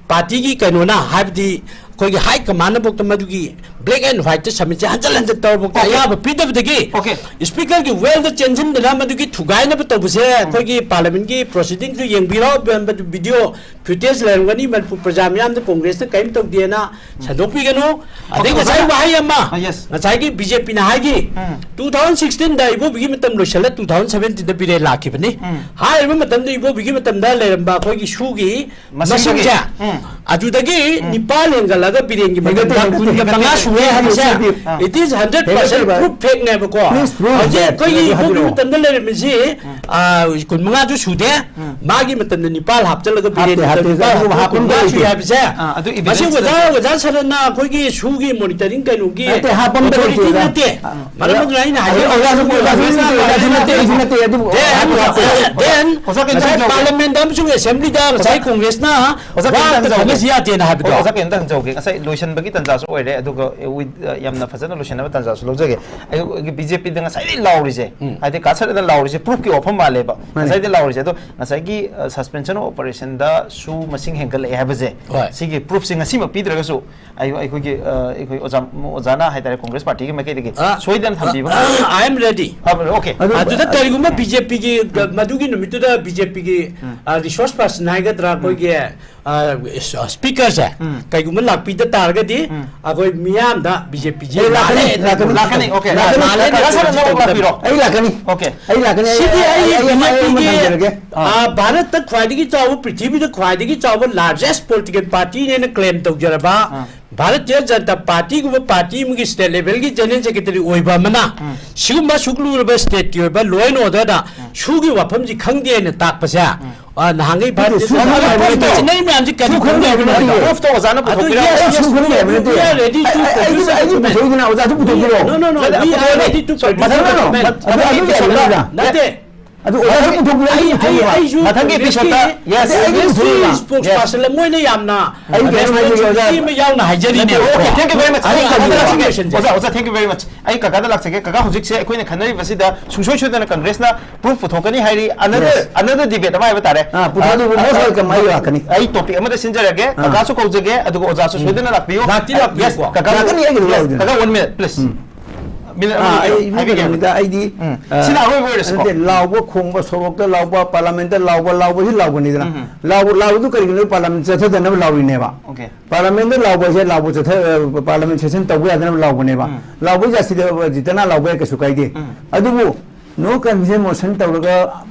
ꯄꯥꯔꯇꯤꯒꯤ ꯀꯩꯅꯣꯅ, ꯍꯥꯏꯕꯗꯤ ꯑꯩꯈꯣꯏꯒꯤ ꯍꯥꯏ ꯀꯃꯥꯟꯅꯐꯥꯎꯗ ꯃꯗꯨꯒꯤ black and white submit ꯁꯦ ꯍꯟꯖꯤꯟ ꯍꯟꯖꯤꯟ ꯇꯧꯔꯐꯥꯎꯗ Okay. ꯑꯌꯥꯕ ꯄꯤꯗꯕꯗꯒꯤ, Okay. speaker ꯒꯤ well ꯗ ꯆꯦꯟꯁꯤꯟꯗꯅ ꯃꯗꯨꯒꯤ ꯊꯨꯒꯥꯏꯅꯕ ꯇꯧꯕꯁꯦ ꯑꯩꯈꯣꯏꯒꯤ ꯄꯥꯔꯂꯤꯌꯥꯃꯦꯟ ꯒꯤ proceeding ꯗꯨ ꯌꯦꯡꯕꯤꯔꯣ, ꯃꯗꯨ video footage ꯂꯩꯔꯝꯒꯅꯤ꯫ ꯃꯅꯤꯄꯨꯔ ꯄ꯭ꯔꯖꯥ ꯃꯤꯌꯥꯝꯗ ꯀꯣꯡꯒ꯭ꯔꯦꯁꯅ ꯀꯔꯤꯝ ꯇꯧꯗꯦꯅ ꯁꯟꯗꯣꯛꯄꯤꯒꯅꯨ꯫ ꯑꯗꯩ Okay, ꯉꯁꯥꯏ ꯑꯣꯖꯥ꯫ ꯋꯥꯍꯩ ꯑꯃ, ꯑꯥ, yes. ꯉꯁꯥꯏꯒꯤ ꯕꯤ ꯖꯦ ꯄꯤ ꯅ ꯍꯥꯏꯈꯤ, ꯎꯝ꯫ two thousand sixteen ꯗ ꯏꯕꯣꯕꯤꯒꯤ ꯃꯇꯝ ꯂꯣꯏꯁꯤꯜꯂ two thousand seventeen ꯗ ꯕꯤꯔꯦꯟ ꯂꯥꯛꯈꯤꯕꯅꯤ꯫ ꯎꯝ꯫ ꯍꯥꯏꯔꯤꯕ ꯃꯇꯝꯗ ꯏꯕꯣꯕꯤꯒꯤ ꯃꯇꯝꯗ ꯂꯩꯔꯝꯕ ꯑꯩꯈꯣꯏꯒꯤ ꯁꯨꯒꯤ ꯃꯁꯤꯡꯗꯨꯒꯤ꯫ ꯃꯁꯤꯡꯁꯦ ꯎꯝ꯫ ꯑꯗꯨꯗꯒꯤ ꯅꯤꯄꯥꯜ ꯍꯦꯟꯒꯠꯂꯒ ꯕꯤꯔꯦꯟꯒꯤ ꯍꯦꯟꯒꯠꯇꯦ, ꯃꯇꯝꯗ ꯍꯦꯟꯒꯠꯇꯦ, ꯀꯨꯟꯒ ꯃꯉꯥ ꯍꯦꯟꯒꯠꯇꯦ꯫ ꯁꯨꯔꯦ ꯍꯥꯏꯕꯁꯦ, ꯑꯥ꯫ it is hundred percent ꯍꯦꯟꯒꯠꯇꯦ, proof fact ꯅꯦꯕꯀꯣ꯫ Please prove ꯍꯧꯖꯤꯛ that. ꯑꯩꯈꯣꯏꯒꯤ ꯑꯗꯨ ꯏꯕꯣꯕꯤ ꯍꯥꯏꯕꯤꯔꯛꯑꯣ꯫ ꯃꯇꯝꯗ ꯂꯩꯔꯝꯃꯤꯁꯤ ꯑꯥ, ꯀꯨꯟꯃꯉꯥꯁꯨ ꯁꯨꯗꯦ꯫ ꯎꯝ꯫ ꯃꯥꯒꯤ ꯃꯇꯝꯗ ꯅꯤꯄꯥꯜ ꯍꯥꯞꯆꯤꯜꯂꯒ ꯍꯥꯞꯇꯦ, ꯕꯤꯔꯦꯟꯒꯤ ꯍꯥꯞꯇꯦ, ꯃꯇꯝꯗ ꯅꯤꯄꯥꯜ ꯑꯗꯨꯒꯨꯝꯕ ꯍꯥꯞꯄ ꯍꯥꯞꯄ ꯀꯨꯟꯃꯉꯥ ꯁꯨꯏ ꯂꯩꯇꯦ꯫ ꯍꯥꯏꯕꯁꯦ, ꯑꯥ, ꯑꯗꯨ ꯃꯁꯤ evidence ꯑꯣꯖꯥ, ꯂꯩꯇꯦ꯫ ꯑꯣꯖꯥ ꯁꯔꯠꯅ ꯑꯩꯈꯣꯏꯒꯤ ꯁꯨꯒꯤ monitoring ꯀꯩꯅꯣꯒꯤ ꯅꯠꯇꯦ, ꯍꯥꯞꯄꯝꯗ authority ꯂꯩꯇꯦ, ꯑꯣꯖꯥ꯫ ꯅꯠꯇꯦ꯫ ꯑꯥ꯫ ꯃꯔꯝ ꯑꯗꯨꯅ ꯑꯩꯅ ꯑꯣꯖꯥ, ꯍꯥꯏꯖꯔꯤꯁꯦ ꯑꯣꯖꯥ, ꯑꯣꯖꯥ, ꯑꯣꯖꯥ, ꯑꯣꯖꯥ, ꯑꯣꯖꯥ, ꯑꯣꯖꯥ, ꯑꯣꯖꯥ, ꯑꯣꯖꯥ, ꯑꯣꯖꯥ, ꯑꯣꯖꯥ, ꯑꯣꯖꯥ, ꯅꯠꯇꯦ, ꯑꯗꯨꯕꯨ then, ꯍꯥꯞꯄ ꯍꯥꯞꯄ then, ꯉꯁꯥꯏ ꯄꯥꯔꯂꯤꯌꯥꯃꯦꯟꯗ ꯑꯃꯁꯨꯡ ꯑꯦꯁꯦꯝꯕ꯭ꯂꯤꯗ ꯉꯁꯥꯏ ꯀꯣꯡꯒ꯭ꯔꯦꯁꯅ ꯑꯣꯖꯥ, ꯋꯥ ꯀꯩꯝꯇ ꯑꯝꯇ ꯍꯪꯖꯍꯧꯒꯦ꯫ ꯈꯟꯅꯁꯤ ꯌꯥꯗꯦꯅ ꯍꯥꯏꯕꯗꯣ꯫ ꯑꯣ, ꯑꯣꯖꯥ, ꯀꯩꯝꯇ ꯍꯪꯖꯍꯧꯒꯦ꯫ ꯉꯁꯥꯏ ꯂꯣꯏꯁꯤꯟꯕꯒꯤ ꯇꯥꯟꯖꯥꯁꯨ ꯑꯣꯏꯔꯦ, ꯑꯗꯨꯒ, ꯑ, with, ꯑ, ꯌꯥꯝꯅ ꯐꯖꯅ ꯂꯣꯏꯁꯤꯟꯅꯕ ꯇꯥꯟꯖꯥꯁꯨ ꯂꯧꯖꯒꯦ꯫ ꯑꯩꯈꯣꯏꯒꯤ ꯕꯤ ꯖꯦ ꯄꯤꯗ ꯉꯁꯥꯏꯗꯒꯤ ꯂꯥꯎꯔꯤꯁꯦ, ꯎꯝ꯫ ꯍꯥꯏꯗꯤ ꯀꯥ ꯁꯔꯠꯅ ꯂꯥꯎꯔꯤꯁꯦ proof ꯀꯤ ꯋꯥꯐꯝ ꯃꯥꯜꯂꯦꯕ꯫ ꯃꯥꯅꯦ꯫ ꯉꯁꯥꯏꯗꯒꯤ ꯂꯥꯎꯔꯤꯁꯦ꯫ ꯑꯗꯣ ꯉꯁꯥꯏꯒꯤ, ꯑ, suspension of operation ꯗ ꯁꯨ ꯃꯁꯤꯡ ꯍꯦꯟꯒꯠꯂꯛꯑꯦ ꯍꯥꯏꯕꯁꯦ, ꯍꯣꯏ꯫ ꯁꯤꯒꯤ proof ꯁꯦ ꯉꯁꯤꯃꯛ ꯄꯤꯗ꯭ꯔꯒꯁꯨ, ꯑꯩ-, ꯑꯩꯈꯣꯏꯒꯤ, ꯑ, ꯑꯩꯈꯣꯏ ꯑꯣꯖꯥ, ꯑꯣꯖꯥꯅ ꯍꯥꯏꯇꯥꯔꯦ, ꯀꯣꯡꯒ꯭ꯔꯦꯁ ꯄꯥꯔꯇꯤꯒꯤ ꯃꯥꯏꯀꯩꯗꯒꯤ ꯑ, ꯁꯣꯏꯗꯅ ꯊꯝꯕꯤꯕ ꯑ, ꯉꯝꯒꯗ꯭ꯔꯥ? I am ready꯫ ꯐꯕꯅꯦ, okay꯫ ꯑꯗꯨ ꯑꯗꯨꯗ ꯑ, ꯀꯔꯤꯒꯨꯝꯕ ꯕꯤ ꯖꯦ ꯄꯤꯒꯤ, ꯃꯗꯨꯒꯤ ꯅꯨꯃꯤꯠꯇꯨꯗ ꯕꯤ ꯖꯦ ꯄꯤꯒꯤ, ꯎꯝ꯫ ꯑ, resource person ꯍꯥꯏꯒꯗ꯭ꯔꯥ, ꯎꯝ꯫ ꯑꯩꯈꯣꯏꯒꯤ, ꯑ, speaker ꯁꯦ ꯎꯝ꯫ ꯀꯩꯒꯨꯝꯕ ꯂꯥꯛꯄꯤꯗ ꯇꯥꯔꯒꯗꯤ, ꯎꯝ꯫ ꯑꯩꯈꯣꯏ ꯃꯤꯌꯥꯝꯗ ꯕꯤ ꯖꯦ ꯄꯤꯁꯦ ꯑꯦ, ꯂꯥꯛꯀꯅꯤ, ꯂꯥꯜꯂꯦ, ꯂꯥꯛꯀꯅꯤ꯫ ꯂꯥꯛꯀꯅꯤ, okay꯫ ꯂꯥꯜꯂꯦ, ꯂꯥꯛꯀꯅꯤ꯫ ꯂꯥꯜꯂꯦ, ꯀꯀꯥ ꯁꯥꯔ, ꯅꯪ ꯂꯥꯜꯂꯦ꯫ ꯂꯥꯛꯄꯤꯔꯣ꯫ ꯑꯩ ꯂꯥꯛꯀꯅꯤ꯫ Okay꯫ ꯁꯤꯗꯤ ꯑꯩ ꯑꯩ, ꯑꯩ, ꯑꯩ ꯑꯃ, ꯑꯩ ꯑꯃ ꯕꯤ ꯖꯦ ꯄꯤꯒꯤ, ꯊꯝꯖꯔꯒꯦ꯫ ꯑꯥ, ꯚꯥꯔꯠꯇ ꯈ꯭ꯋꯥꯏꯗꯒꯤ ꯆꯥꯎꯕ, ꯄ꯭ꯔꯤꯊꯤꯕꯤꯗ ꯈ꯭ꯋꯥꯏꯗꯒꯤ ꯆꯥꯎꯕ largest political party ꯅꯦꯅ claim ꯇꯧꯖꯔꯕ ꯑꯥ꯫ ꯚꯥꯔꯇꯤꯌ ꯖꯅꯇꯥ ꯄꯥꯔꯇꯤꯒꯨꯝꯕ ꯄꯥꯔꯇꯤ ꯑꯃꯒꯤ state level ꯒꯤ general secretary ꯑꯣꯏꯕ ꯑꯃꯅ ꯎꯝ꯫ ꯁꯤꯒꯨꯝꯕ ꯑꯁꯨꯛ ꯂꯨꯔꯕ state ꯀꯤ ꯑꯣꯏꯕ law and order ꯗ ꯎꯝ꯫ ꯁꯨꯒꯤ ꯋꯥꯐꯝꯁꯤ ꯈꯪꯗꯦ ꯍꯥꯏꯅ ꯇꯥꯛꯄꯁꯦ, ꯎꯝ꯫ ꯑ, ꯅꯍꯥꯟꯒꯩ ꯅꯠꯇꯦ, ꯚꯥꯔꯇꯤꯌ ꯁꯨ ꯖꯅꯇꯥ ꯈꯪꯗꯦ ꯄꯥꯔꯇꯤ ꯍꯥꯏꯕ ꯅꯠꯇꯦ꯫ ꯇꯥꯁꯤꯟꯅꯔꯤ ꯃꯌꯥꯝꯁꯤ ꯀꯔꯤ ꯁꯨ ꯈꯪꯗꯦ ꯈꯪꯗꯦ ꯍꯥꯏꯕ ꯍꯥꯏꯕꯅꯣ? ꯅꯠꯇꯦ꯫ Proof ꯇꯣ ꯑꯣꯖꯥꯅ ꯑꯗꯨ ꯄꯨꯊꯣꯛꯄꯤꯔꯣ꯫ Yes, ꯑꯩ yes, ꯁꯨ ꯈꯪꯗꯦ ꯍꯥꯏꯕ ꯅꯠꯇꯦ꯫ We are ready to ꯑꯩ, ꯑꯩ, produce ꯑꯩꯗꯤ document꯫ ꯄꯨꯊꯣꯛꯏꯗꯅ ꯑꯣꯖꯥꯁꯨ ꯄꯨꯊꯣꯛꯄꯤꯔꯣ꯫ No, no, no, ꯅꯠꯇꯦ, we are ready to produce ꯃꯊꯪ document꯫ ꯅꯠꯇꯦ, ꯃꯊꯪ ꯑꯗꯨ ꯌꯥꯔꯣꯏꯗ꯭ꯔꯥ? ꯑꯗꯨ ꯑꯣꯖꯥꯁꯨ ꯑꯩ, ꯄꯨꯊꯣꯛꯄꯤꯔꯣ, ꯑꯩ ꯑꯩ, ꯄꯨꯊꯣꯛꯄꯤꯔꯣ꯫ ꯑꯩꯁꯨ ꯃꯊꯪꯒꯤ episode ꯇ, yes, ꯑꯩ, ꯑꯩ ꯄꯨꯊꯣꯛꯄꯤꯔꯣ꯫ Spokesperson ꯃꯣꯏꯅ ꯌꯥꯝꯅ ꯑꯩ ꯀꯩꯅꯣ ꯍꯥꯏꯖꯒꯦ, ꯑꯣꯖꯥ꯫ responsibility ꯑꯃ ꯌꯥꯎꯅ ꯍꯥꯏꯖꯔꯤꯅꯦ꯫ ꯅꯠꯇꯦ, okay, thank you very much꯫ ꯑꯩ ꯑꯩ ꯀꯩꯅꯣ ꯍꯥꯏꯖꯒꯦ꯫ Yes꯫ ꯑꯣꯖꯥ, ꯑꯣꯖꯥ, thank you very much꯫ ꯑꯩ ꯀꯀꯥꯗ ꯂꯥꯛꯆꯒꯦ꯫ ꯀꯀꯥ, ꯍꯧꯖꯤꯛꯁꯦ ꯑꯩꯈꯣꯏꯅ ꯈꯟꯅꯔꯤꯕꯁꯤꯗ ꯁꯨꯡꯁꯣꯏ ꯁꯣꯏꯗꯅ ꯀꯣꯡꯒ꯭ꯔꯦꯁꯅ proof ꯄꯨꯊꯣꯛꯀꯅꯤ ꯍꯥꯏꯔꯤ꯫ Another, yes, another debate ꯑꯃ ꯍꯥꯏꯕ ꯇꯥꯔꯦ꯫ ꯑꯥ, ꯄꯨꯊꯣꯛꯑꯣ, ꯑꯗꯨꯕꯨ ꯑꯥ, most welcome, ꯑꯩ ꯂꯥꯛꯀꯅꯤ꯫ ꯑꯩ topic ꯑꯃꯗ ꯁꯤꯟꯖꯔꯒꯦ꯫ ꯑꯥ꯫ ꯀꯀꯥꯁꯨ ꯀꯧꯖꯒꯦ, ꯑꯗꯨꯒ ꯑꯣꯖꯥꯁꯨ ꯎꯝ꯫ ꯁꯣꯏꯗꯅ ꯂꯥꯛꯄꯤꯌꯨ꯫ ꯂꯥꯛꯇꯤ ꯂꯥꯛꯄꯤꯌꯨꯀꯣ꯫ Yes, ꯀꯀꯥ, ꯂꯥꯛꯀꯅꯤ, ꯑꯩꯒꯤꯗꯤ yes, ꯂꯥꯛꯑꯣꯏꯗꯅ꯫ ꯀꯀꯥ, one minute, please꯫ Um. Minute ꯑꯃ ꯑꯥ, ꯂꯩꯕꯤꯌꯨ꯫ ꯑꯩ ꯍꯥꯏꯕꯤꯒꯦ꯫ ꯃꯤꯒꯤꯗꯃꯛꯇ ꯑꯩꯗꯤ, ꯎꯝ꯫ ꯑ, ꯁꯤꯅ ꯑꯔꯣꯏꯕ ꯑꯣꯏꯔꯁꯤꯀꯣ꯫ ꯅꯠꯇꯦ, ꯂꯥꯎꯕ, ꯈꯣꯡꯕ, ꯁꯣꯔꯣꯛꯇ ꯂꯥꯎꯕ, ꯄꯥꯔꯂꯥꯃꯦꯟꯇ ꯂꯥꯎꯕ, ꯂꯥꯎꯕꯁꯤ ꯂꯥꯎꯕꯅꯤꯗꯅ꯫ ꯎꯝ, ꯎꯝ꯫ ꯂꯥꯎꯕ, ꯂꯥꯎꯕꯗꯨ ꯀꯔꯤꯒꯤꯅꯣ? ꯄꯥꯔꯂꯥꯃꯦꯟ ꯆꯠꯊꯗꯅꯕ ꯂꯥꯎꯔꯤꯅꯦꯕ꯫ Okay꯫ ꯄꯥꯔꯂꯥꯃꯦꯟꯗ ꯂꯥꯎꯕ ꯍꯥꯏꯁꯦ ꯂꯥꯎꯕ ꯆꯠꯊ-, ꯑ, ꯄꯥꯔꯂꯥꯃꯦꯟ ꯁꯦꯁꯟ ꯇꯧꯕ ꯌꯥꯗꯅꯕ ꯂꯥꯎꯕꯅꯦꯕ꯫ ꯎꯝ꯫ ꯂꯥꯎꯕ ꯖꯥꯇꯤꯗ ꯖꯤꯇꯅ ꯂꯥꯎꯕ ꯌꯥꯏ, ꯀꯩꯁꯨ ꯀꯥꯏꯗꯦ꯫ ꯎꯝ꯫ ꯑꯗꯨꯕꯨ no confidence motion ꯇꯧꯔꯒ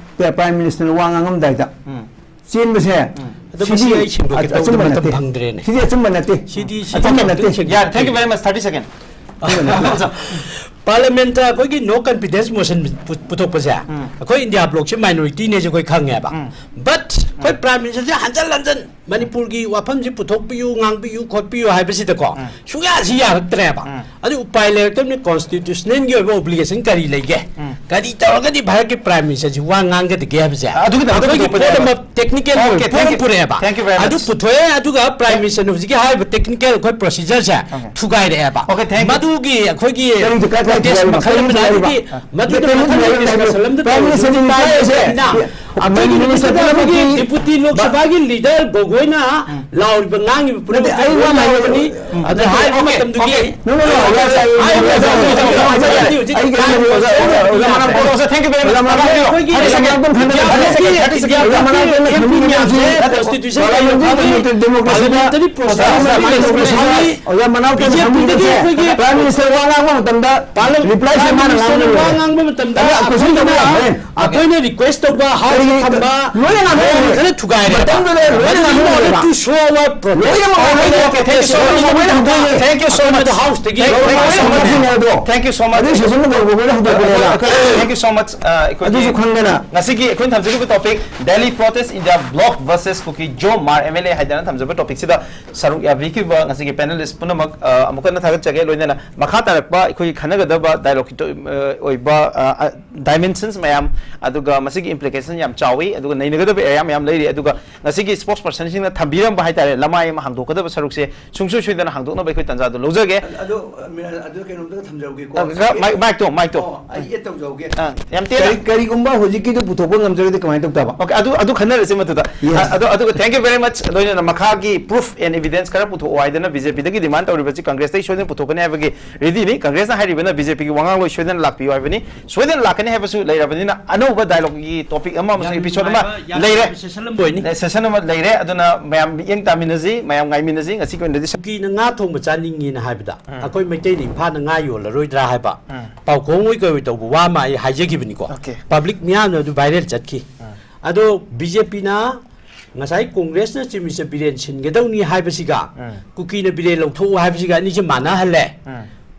ꯄ꯭ꯔꯥꯏꯝ ꯃꯤꯅꯤꯁꯇꯔꯅ ꯋꯥ ꯉꯥꯡꯉꯝꯗꯥꯏꯗ ꯎꯝ꯫ ꯆꯦꯟꯕꯁꯦ, ꯎꯝ꯫ ꯑꯗꯣ ꯃꯁꯤ ꯁꯤꯗꯤ ꯑꯩ ꯁꯦꯡꯗꯣꯛꯀꯦ ꯑꯆ-, ꯇꯧꯕꯗ ꯑꯆꯨꯝꯕ ꯃꯇꯝ ꯅꯠꯇꯦ꯫ ꯐꯪꯗ꯭ꯔꯦꯅꯦ꯫ ꯁꯤꯗꯤ ꯑꯆꯨꯝꯕ ꯅꯠꯇꯦ꯫ ꯁꯤꯗꯤ, ꯁꯤꯗꯤ ꯑꯆꯨꯝꯕ ꯈꯤꯇꯪ ꯅꯠꯇꯦ꯫ ꯁꯦꯡꯗꯣꯛꯀꯦ꯫ Yeah, thank you very much, thirty second꯫ ꯑꯆꯨꯝꯕ ꯅꯠꯇꯦ꯫ ꯄꯥꯔꯂꯤꯌꯥꯃꯦꯟꯇ ꯑꯩꯈꯣꯏꯒꯤ ꯅꯣ ꯀꯟꯐꯤꯗꯦꯟꯁ ꯃꯣꯁꯟ ꯄꯨꯊꯣꯛꯄꯁꯦ, ꯑꯩꯈꯣꯏ ꯏꯟꯗꯤꯌꯥ ꯕ꯭ꯂꯣꯛꯁꯦ ꯃꯥꯏꯅꯣꯔꯤꯇꯤꯅꯦꯁꯦ ꯑꯩꯈꯣꯏ ꯈꯪꯉꯦꯕ꯫ ꯕꯠ ꯑꯩꯈꯣꯏ ꯄ꯭ꯔꯥꯏꯝ ꯃꯤꯅꯤꯁꯇꯔꯁꯦ ꯍꯟꯖꯟ ꯍꯟꯖꯟ ꯃꯅꯤꯄꯨꯔꯒꯤ ꯋꯥꯐꯝꯁꯤ ꯄꯨꯊꯣꯛꯄꯤꯌꯨ, ꯉꯥꯡꯕꯤꯌꯨ, ꯈꯣꯠꯄꯤꯌꯨ ꯍꯥꯏꯕꯁꯤꯗꯀꯣ, ꯁꯨꯡꯌꯥꯁꯤ ꯌꯥꯔꯛꯇ꯭ꯔꯦꯕ꯫ ꯑꯗꯨ ꯎꯄꯥꯏ ꯂꯩꯔꯛꯇꯕꯅꯤ꯫ ꯀꯣꯟꯁꯇꯤꯇ꯭ꯌꯨꯁꯅꯦꯜꯒꯤ ꯑꯣꯏꯕ ꯑꯣꯕ꯭ꯂꯤꯒꯦꯁꯟ ꯀꯔꯤ ꯂꯩꯒꯦ? ꯀꯔꯤ ꯇꯧꯔꯒꯗꯤ ꯚꯥꯔꯠꯀꯤ ꯄ꯭ꯔꯥꯏꯝ ꯃꯤꯅꯤꯁꯇꯔꯁꯤ ꯋꯥ ꯉꯥꯡꯒꯗꯒꯦ ꯍꯥꯏꯕꯁꯦ ꯑꯗꯨꯒꯤꯗꯃꯛꯇ ꯑꯩꯈꯣꯏꯒꯤ ꯄꯨꯊꯣꯛꯄꯅꯦꯕ꯫ ꯄꯣꯠ ꯑꯃ ꯇꯦꯛꯅꯤꯀꯦꯜ ꯑꯣꯏꯕ Okay, ꯄꯣꯠ thank ꯑꯃ you. ꯄꯨꯔꯛꯑꯦꯕ꯫ Thank you very ꯑꯗꯨ much. ꯄꯨꯊꯣꯛꯑꯦ, ꯑꯗꯨꯒ ꯄ꯭ꯔꯥꯏꯝ ꯃꯤꯅꯤꯁꯇꯔꯅ ꯍꯧꯖꯤꯛꯀꯤ ꯍꯥꯏꯔꯤꯕ ꯇꯦꯛꯅꯤꯀꯦꯜ ꯑꯩꯈꯣꯏ ꯄ꯭ꯔꯣꯁꯤꯖꯔꯁꯦ Okay. ꯊꯨꯒꯥꯏꯔꯛꯑꯦꯕ꯫ Okay, thank you. ꯃꯗꯨꯒꯤ ꯑꯩꯈꯣꯏꯒꯤ ꯀꯔꯤꯗ ꯀꯥꯏ ꯄ꯭ꯔꯣꯇꯦꯁ ꯊꯨꯒꯥꯏꯔꯤꯕ? ꯃꯈꯜ ꯑꯃꯅꯤ꯫ ꯀꯔꯤꯗ ꯍꯥꯏꯕꯗꯤ ꯊꯨꯒꯥꯏꯔꯤꯕ? ꯃꯗꯨꯒꯤ ꯅꯠꯇꯦ, ꯃꯈꯜ ꯑꯃꯒꯤ ꯊꯨꯒꯥꯏꯔꯤꯕ ꯗꯤꯁꯀꯁꯟ ꯑꯃꯗ ꯄ꯭ꯔꯥꯏꯝ ꯇꯧꯔꯤꯕ ꯃꯤꯅꯤꯁꯇꯔꯅ ꯍꯧꯖꯤꯛ ꯍꯥꯏꯔꯤꯁꯦ ꯇꯥꯏꯝꯁꯤꯗ ꯑꯩꯈꯣꯏꯒꯤ ꯄ꯭ꯔꯥꯏꯝ ꯃꯤꯅꯤꯁꯇꯔ ꯅꯨꯃꯤꯠꯇꯨꯗ ꯑꯩꯈꯣꯏꯒꯤ ꯄꯨꯝꯅꯃꯛꯀꯤ ꯗꯦꯄꯨꯇꯤ ꯂꯣꯛ ꯁꯚꯥꯒꯤ ꯂꯤꯗꯔ ꯒꯣꯒꯣꯏꯅ ꯂꯥꯎꯔꯤꯕ ꯉꯥꯡꯉꯤꯕ ꯅꯠꯇꯦ, ꯄꯨꯝꯅꯃꯛꯇꯨ ꯑꯩ ꯋꯥ ꯂꯣꯏ ꯉꯥꯡꯕ ꯂꯥꯎꯔꯕꯅꯤ꯫ ꯑꯗꯨ ꯍꯥꯏꯔꯤꯕ Okay, ꯃꯇꯝꯗꯨꯒꯤ okay. No, no, no, ꯑꯣꯖꯥ, ꯑꯣꯖꯥ, ꯍꯥꯏꯔꯤꯕ ꯑꯣꯖꯥ, ꯃꯇꯝꯗꯨꯒꯤ ꯑꯣꯖꯥ, ꯍꯧꯖꯤꯛ ꯑꯣꯖꯥ, ꯇꯥꯏꯝ ꯑꯣꯖꯥ, ꯍꯧꯖꯤꯛ ꯑꯩ ꯀꯩꯅꯣ ꯇꯥꯏꯝ ꯂꯩꯔꯦ, ꯑꯣꯖꯥ, ꯍꯧꯖꯤꯛ ꯑꯣꯖꯥ, ꯑꯣꯖꯥ, ꯃꯅꯥꯎ ꯑꯩꯈꯣꯏꯒꯤ ꯐꯣꯟ ꯑꯃꯇ ꯇꯧꯁꯦ꯫ Thank you very much. ꯃꯅꯥꯎ ꯐꯣꯟ ꯑꯃꯇ ꯇꯧꯁꯦ꯫ ꯑꯩꯈꯣꯏꯒꯤ ꯃꯅꯥꯎ ꯐꯣꯟ ꯑꯃꯇ ꯇꯧꯁꯦ꯫ ꯃꯤꯗꯤꯌꯥ ꯊꯥꯔꯇꯤ ꯁꯦꯀꯦꯟ, ꯊꯥꯔꯇꯤ ꯁꯦꯀꯦꯟ꯫ ꯃꯤꯗꯤꯌꯥ ꯑꯣꯖꯥ, ꯃꯅꯥꯎ ꯐꯣꯟ ꯑꯃꯇ ꯃꯤꯗꯤꯌꯥ ꯊꯝꯕꯤꯔꯁꯦ꯫ ꯃꯤꯗꯤꯌꯥ ꯗꯦꯃꯣꯀ꯭ꯔꯦꯁꯤ ꯄꯥꯔꯂꯤꯌꯥꯃꯦꯟꯇꯔꯤ ꯂꯩꯕ ꯗꯦꯃꯣꯀ꯭ꯔꯦꯁꯤꯗ ꯄꯥꯔꯂꯤꯌꯥꯃꯦꯟꯇꯔꯤ ꯄ꯭ꯔꯣꯁꯦꯁ ꯑꯣꯖꯥ, ꯑꯃ ꯑꯣꯖꯥ, ꯂꯩꯕ ꯑꯣꯖꯥ, ꯄ꯭ꯔꯣꯁꯦꯁ ꯑꯃ ꯑꯣꯖꯥ, ꯃꯅꯥꯎ ꯐꯣꯟ ꯕꯤꯖꯦꯄꯤꯗꯒꯤ ꯊꯝꯕꯤꯔꯁꯦ꯫ ꯑꯩꯈꯣꯏꯒꯤ ꯄ꯭ꯔꯥꯏꯝ ꯃꯤꯅꯤꯁꯇꯔ ꯋꯥ ꯉꯥꯡꯕ ꯃꯇꯝꯗ ꯄꯥꯔꯂꯤꯌꯥꯃꯦꯟꯇꯔꯤ ꯔꯤꯄ꯭ꯂꯥꯏꯁꯦ ꯃꯥꯅ ꯄ꯭ꯔꯥꯏꯝ ꯃꯤꯅꯤꯁꯇꯔꯅ ꯉꯥꯡꯕꯅꯦ꯫ ꯋꯥ ꯉꯥꯡꯕ ꯃꯇꯝꯗ ꯑꯗ question ꯇꯧꯕ ꯑꯩꯈꯣꯏꯅ, ꯌꯥꯕꯅꯦ꯫ ꯑꯩꯈꯣꯏꯅ ꯔꯤꯀ꯭ꯋꯦꯁ ꯇꯧꯕ ꯍꯥꯎꯁ ꯀꯔꯤꯒꯤ ꯊꯝꯕ ꯂꯣꯏꯅ ꯉꯥꯡꯕ ꯌꯥꯕꯅꯦ꯫ ꯈꯔ ꯊꯨꯒꯥꯏꯔꯦ꯫ ꯃꯇꯝꯗꯨꯗ ꯂꯣꯏꯅ ꯃꯗꯨꯒꯤ ꯉꯥꯡꯕ ꯃꯍꯨꯠꯇ ꯌꯥꯕ꯫ To show our protest꯫ ꯂꯣꯏꯅ ꯉꯥꯡꯕ ꯌꯥꯕ꯫ ꯑꯩꯈꯣꯏꯒꯤ Okay, thank you so much. ꯑꯩꯈꯣꯏꯅ ꯂꯣꯏꯅ ꯉꯥꯡꯕ ꯌꯥꯕ꯫ Thank you so much. ꯑꯩꯈꯣꯏꯅ ꯍꯥꯎꯁꯇꯒꯤ ꯂꯣꯏꯅ ꯉꯥꯡꯕ ꯌꯥꯕ꯫ Thank you so much. ꯑꯗꯨꯒꯤ session ꯗꯣ ꯂꯣꯏꯕ ꯑꯩꯈꯣꯏꯅ ꯍꯧꯗꯣꯛꯄꯅꯦꯕ꯫ Okay, thank you so much. ꯑ, ꯑꯩꯈꯣꯏꯒꯤ ꯑꯗꯨꯁꯨ ꯈꯪꯗꯅ꯫ ꯉꯁꯤꯒꯤ ꯑꯩꯈꯣꯏꯅ ꯊꯝꯖꯔꯤꯕ topic, Delhi protest, India bloc versus Kuki Zo Hmar M L A ꯍꯥꯏꯗꯅ ꯊꯝꯖꯕ topic ꯁꯤꯗ ꯁꯔꯨꯛ ꯌꯥꯕꯤꯈꯤꯕ ꯉꯁꯤꯒꯤ panelist ꯄꯨꯝꯅꯃꯛ, ꯑ, ꯑꯃꯨꯛ ꯍꯟꯅ ꯊꯥꯒꯠꯆꯒꯦ꯫ ꯂꯣꯏꯅꯅ ꯃꯈꯥ ꯇꯥꯔꯛꯄ ꯑꯩꯈꯣꯏꯒꯤ ꯈꯟꯅꯒꯗꯕ dialogue ꯀꯤ ꯇꯣ-, ꯑ, ꯑꯣꯏꯕ, ꯑ, ꯑ, dimensions ꯃꯌꯥꯝ, ꯑꯗꯨꯒ ꯃꯁꯤꯒꯤ implication ꯌꯥꯝ ꯆꯥꯎꯏ, ꯑꯗꯨꯒ ꯅꯩꯅꯒꯗꯕ area ꯃꯌꯥꯝ ꯂꯩꯔꯤ꯫ ꯑꯗꯨꯒ ꯉꯁꯤꯒꯤ spokesperson ꯁꯤꯡꯅ ꯊꯝꯕꯤꯔꯝꯕ ꯍꯥꯏꯇꯥꯔꯦ, ꯂꯃꯥꯏ ꯑꯃ ꯍꯥꯡꯗꯣꯛꯀꯗꯕ ꯁꯔꯨꯛꯁꯦ ꯁꯨꯡꯁꯣꯏ ꯁꯣꯏꯗꯅ ꯍꯥꯡꯗꯣꯛꯅꯕ ꯑꯩꯈꯣꯏ ꯇꯥꯟꯖꯥꯗꯣ ꯂꯧꯖꯒꯦ꯫ ꯑꯗꯣ, ꯑꯗꯣ, ꯃꯤꯅ-, ꯑꯗꯨ ꯀꯩꯅꯣꯝꯇꯒ ꯊꯝꯖꯍꯧꯒꯦꯀꯣ꯫ ꯑ, ꯉ-, ꯍꯧꯖꯤꯛꯀꯤ mic, mic ꯇꯣ, mic ꯇꯣ꯫ ꯑꯣ, ꯑꯩ add ꯇꯧꯖꯍꯧꯒꯦ꯫ ꯑ, ꯌꯥꯝ ꯇꯦꯟꯅ꯫ ꯀꯔꯤ-, ꯀꯔꯤꯒꯨꯝꯕ ꯍꯧꯖꯤꯛꯀꯤꯗꯨ ꯄꯨꯊꯣꯛꯄ ꯉꯝꯖꯔꯒꯗꯤ ꯀꯃꯥꯏꯅ ꯇꯧ ꯇꯥꯕ? Okay, ꯑꯗꯨ, ꯑꯗꯨ ꯈꯟꯅꯔꯁꯤ ꯃꯗꯨꯗ꯫ Yes. ꯑ, ꯑꯗꯣ, ꯑꯗꯨꯒ thank you very much꯫ ꯂꯣꯏꯅꯅ ꯃꯈꯥꯒꯤ proof and evidence ꯈꯔ ꯄꯨꯊꯣꯛꯑꯣ ꯍꯥꯏꯗꯅ BJP ꯗꯒꯤ demand ꯇꯧꯔꯤꯕꯁꯤ Congress ꯇꯒꯤ ꯁꯣꯏꯗꯅ ꯄꯨꯊꯣꯛꯀꯅꯤ ꯍꯥꯏꯕꯒꯤ ready ꯅꯤ꯫ Congress ꯅ ꯍꯥꯏꯔꯤꯕꯅ BJP ꯒꯤ ꯋꯥꯉꯥꯡꯂꯣꯏ ꯁꯣꯏꯗꯅ ꯂꯥꯛꯄꯤꯌꯨ ꯍꯥꯏꯕꯅꯤ꯫ ꯁꯣꯏꯗꯅ ꯂꯥꯛꯀꯅꯤ ꯍꯥꯏꯕꯁꯨ ꯂꯩꯔꯕꯅꯤꯅ ꯑꯅꯧꯕ dialogue ꯀꯤ topic ꯑꯃ ꯑꯃꯁꯨꯡ ꯌꯥꯝ episode ꯑꯃ ꯅꯨꯡꯉꯥꯏꯕ, ꯌꯥꯝ ꯂꯩꯔꯦ꯫ ꯅꯨꯡꯉꯥꯏꯕ session ꯑꯃ ꯑꯣꯏꯅꯤ꯫ Session ꯑꯃ ꯂꯩꯔꯦ꯫ ꯑꯗꯨꯅ ꯃꯌꯥꯝ ꯃꯤꯠꯌꯦꯡ ꯇꯥꯃꯤꯟꯅꯁꯤ, ꯃꯌꯥꯝ ꯉꯥꯏꯃꯤꯟꯅꯁꯤ꯫ ꯉꯁꯤꯒꯤ ꯑꯣꯏꯅꯗꯤ ꯁ- ꯀꯨꯀꯤꯅ ꯉꯥ ꯊꯣꯡꯕ ꯆꯥꯅꯤꯡꯉꯦꯅ ꯍꯥꯏꯕꯗ, ꯎꯝ꯫ ꯑꯩꯈꯣꯏ ꯃꯩꯇꯩꯅ ꯏꯝꯐꯥꯜꯗ ꯉꯥ ꯌꯣꯜꯂꯔꯣꯏꯗ꯭ꯔꯥ ꯍꯥꯏꯕ ꯎꯝ꯫ ꯄꯥꯎꯈꯣꯡ ꯑꯣꯏ ꯀꯩ ꯑꯣꯏ ꯇꯧꯕ ꯋꯥ ꯑꯃ ꯑꯩ ꯍꯥꯏꯖꯈꯤꯕꯅꯤꯀꯣ꯫ Okay. Public ꯃꯤꯌꯥꯝꯅ ꯑꯗꯨ viral ꯆꯠꯈꯤ꯫ ꯎꯝ꯫ ꯑꯗꯣ BJP ꯅ ꯉꯁꯥꯏ Congress ꯅ Chief Minister ꯕꯤꯔꯦꯟ ꯁꯤꯟꯒꯗꯧꯅꯤ ꯍꯥꯏꯕꯁꯤꯒ, ꯎꯝ꯫ ꯀꯨꯀꯤꯅ ꯕꯤꯔꯦꯟ ꯂꯧꯊꯣꯛꯎ ꯍꯥꯏꯕꯁꯤꯒ ꯑꯅꯤꯁꯦ ꯃꯥꯟꯅꯍꯜꯂꯦ꯫ ꯎꯝ꯫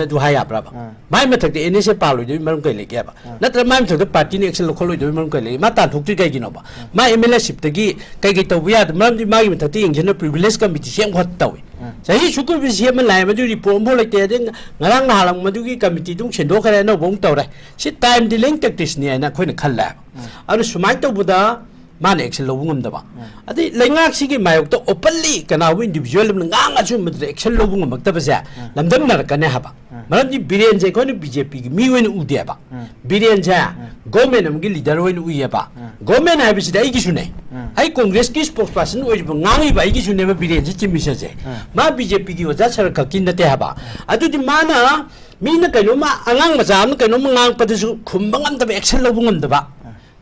ꯂꯩꯇꯕꯅ ꯑꯗꯨ ꯍꯥꯏ ꯌꯥꯕ꯭ꯔꯕ? ꯑꯥ꯫ ꯃꯥꯏ ꯃꯊꯛꯇ ꯑꯦꯟ ꯑꯦꯁ ꯑꯦ ꯄꯥꯜꯂꯣꯏꯗꯣꯏ ꯃꯔꯝ ꯀꯩ ꯂꯩꯒꯦꯕ? ꯑꯥ꯫ ꯅꯠꯇ꯭ꯔ ꯃꯥꯏ ꯃꯊꯛꯇ ꯄꯥꯔꯇꯤꯅ ꯑꯦꯛꯁꯟ ꯂꯧꯈꯠꯂꯣꯏꯗꯣꯏ ꯃꯔꯝ ꯀꯩ ꯂꯩꯒꯦ? ꯃꯥ ꯇꯥꯟꯊꯣꯛꯇ꯭ꯔꯤ ꯀꯩꯒꯤꯅꯣꯕ? ꯃꯥ ꯑꯦꯝ ꯑꯦꯜ ꯑꯦꯁꯤꯞꯇꯒꯤ ꯀꯩ ꯀꯩ ꯇꯧꯕ ꯌꯥꯗ? ꯃꯔꯝꯗꯤ ꯃꯥꯒꯤ ꯃꯊꯛꯇ ꯌꯦꯡꯁꯤꯟꯅ ꯄ꯭ꯔꯤꯚꯤꯂꯦꯖ ꯀꯃꯤꯇꯤ ꯁꯦꯝ ꯈꯣꯠ ꯇꯧꯏ꯫ ꯑꯥ꯫ ꯆꯍꯤ ꯁꯨꯛ ꯀꯨꯏꯕꯁꯤ ꯁꯦꯝꯃ ꯂꯥꯛꯑꯦ, ꯃꯗꯨ ꯔꯤꯄꯣꯔꯠ ꯑꯃꯐꯥꯎ ꯂꯩꯇꯦ꯫ ꯑꯗꯩ ꯉꯔꯥꯡ ꯅꯍꯥꯟ ꯃꯗꯨꯒꯤ ꯀꯃꯤꯇꯤꯗꯨ ꯑꯃꯨꯛ ꯁꯦꯝꯗꯣꯛꯈ꯭ꯔꯦ, ꯑꯅꯧꯕ ꯑꯃꯨꯛ ꯇꯧꯔꯦ꯫ ꯁꯤ ꯇꯥꯏꯝ ꯗꯤꯂꯤꯡ ꯇꯦꯛꯇꯤꯛꯁꯅꯤ ꯍꯥꯏꯅ ꯑꯩꯈꯣꯏꯅ ꯈꯜꯂꯦꯕ꯫ ꯑꯗꯨ ꯁꯨꯃꯥꯏꯅ ꯇꯧꯕꯗ ꯃꯥꯅ ꯑꯦꯛꯁꯟ ꯂꯧꯕ ꯉꯝꯗꯕ, ꯑꯗꯩ ꯂꯩꯉꯥꯛꯁꯤꯒꯤ ꯃꯥꯌꯣꯛꯇ ꯑꯣꯄꯟꯂꯤ ꯀꯅꯥꯒꯨꯝꯕ ꯏꯟꯗꯤꯚꯤꯖꯨꯋꯦꯜ ꯑꯃꯅ ꯉꯥꯡꯉꯁꯨ ꯃꯗꯨꯗ ꯑꯦꯛꯁꯟ ꯂꯧꯕ ꯉꯝꯃꯛꯇꯕꯁꯦ ꯂꯝꯗꯝꯅꯔꯛꯀꯅꯤ ꯍꯥꯏꯕ꯫ ꯃꯔꯝꯗꯤ ꯕꯤꯔꯦꯟꯁꯦ ꯑꯩꯈꯣꯏꯅ ꯕꯤ ꯖꯦ ꯄꯤꯒꯤ ꯃꯤ ꯑꯣꯏꯅ ꯎꯗꯦꯕ꯫ ꯕꯤꯔꯦꯟꯁꯦ ꯒꯣꯔꯃꯦꯟ ꯑꯃꯒꯤ ꯂꯤꯗꯔ ꯑꯣꯏꯅ ꯎꯏꯌꯦꯕ꯫ ꯒꯣꯔꯃꯦꯟ ꯍꯥꯏꯕꯁꯤꯗꯤ ꯑꯩꯒꯤꯁꯨꯅꯦ꯫ ꯑꯩ ꯀꯣꯡꯒ꯭ꯔꯦꯁꯀꯤ ꯁ꯭ꯄꯣꯛꯁ ꯄꯥꯔꯁꯟ ꯑꯣꯏꯔꯤꯕ, ꯉꯥꯡꯉꯤꯕ ꯑꯩꯒꯤꯁꯨꯅꯦꯕ ꯕꯤꯔꯦꯟꯁꯦ ꯆꯤꯞ ꯃꯤꯅꯤꯁꯇꯔꯁꯦ꯫ ꯃꯥ ꯕꯤ ꯖꯦ ꯄꯤꯒꯤ ꯑꯣꯖꯥ ꯁꯔ ꯈꯛꯀꯤ ꯅꯠꯇꯦ ꯍꯥꯏꯕ꯫ ꯑꯗꯨꯗꯤ ꯃꯥꯅ ꯃꯤꯅ ꯀꯩꯅꯣꯝꯃ, ꯑꯉꯥꯡ ꯃꯆꯥ ꯑꯃꯅ ꯀꯩꯅꯣꯝꯃ ꯉꯥꯡꯉꯛꯄꯗꯁꯨ ꯈꯨꯝꯕ ꯉꯝꯗꯕ, ꯑꯦꯛꯁꯟ ꯂꯧꯕ ꯉꯝꯗꯕ,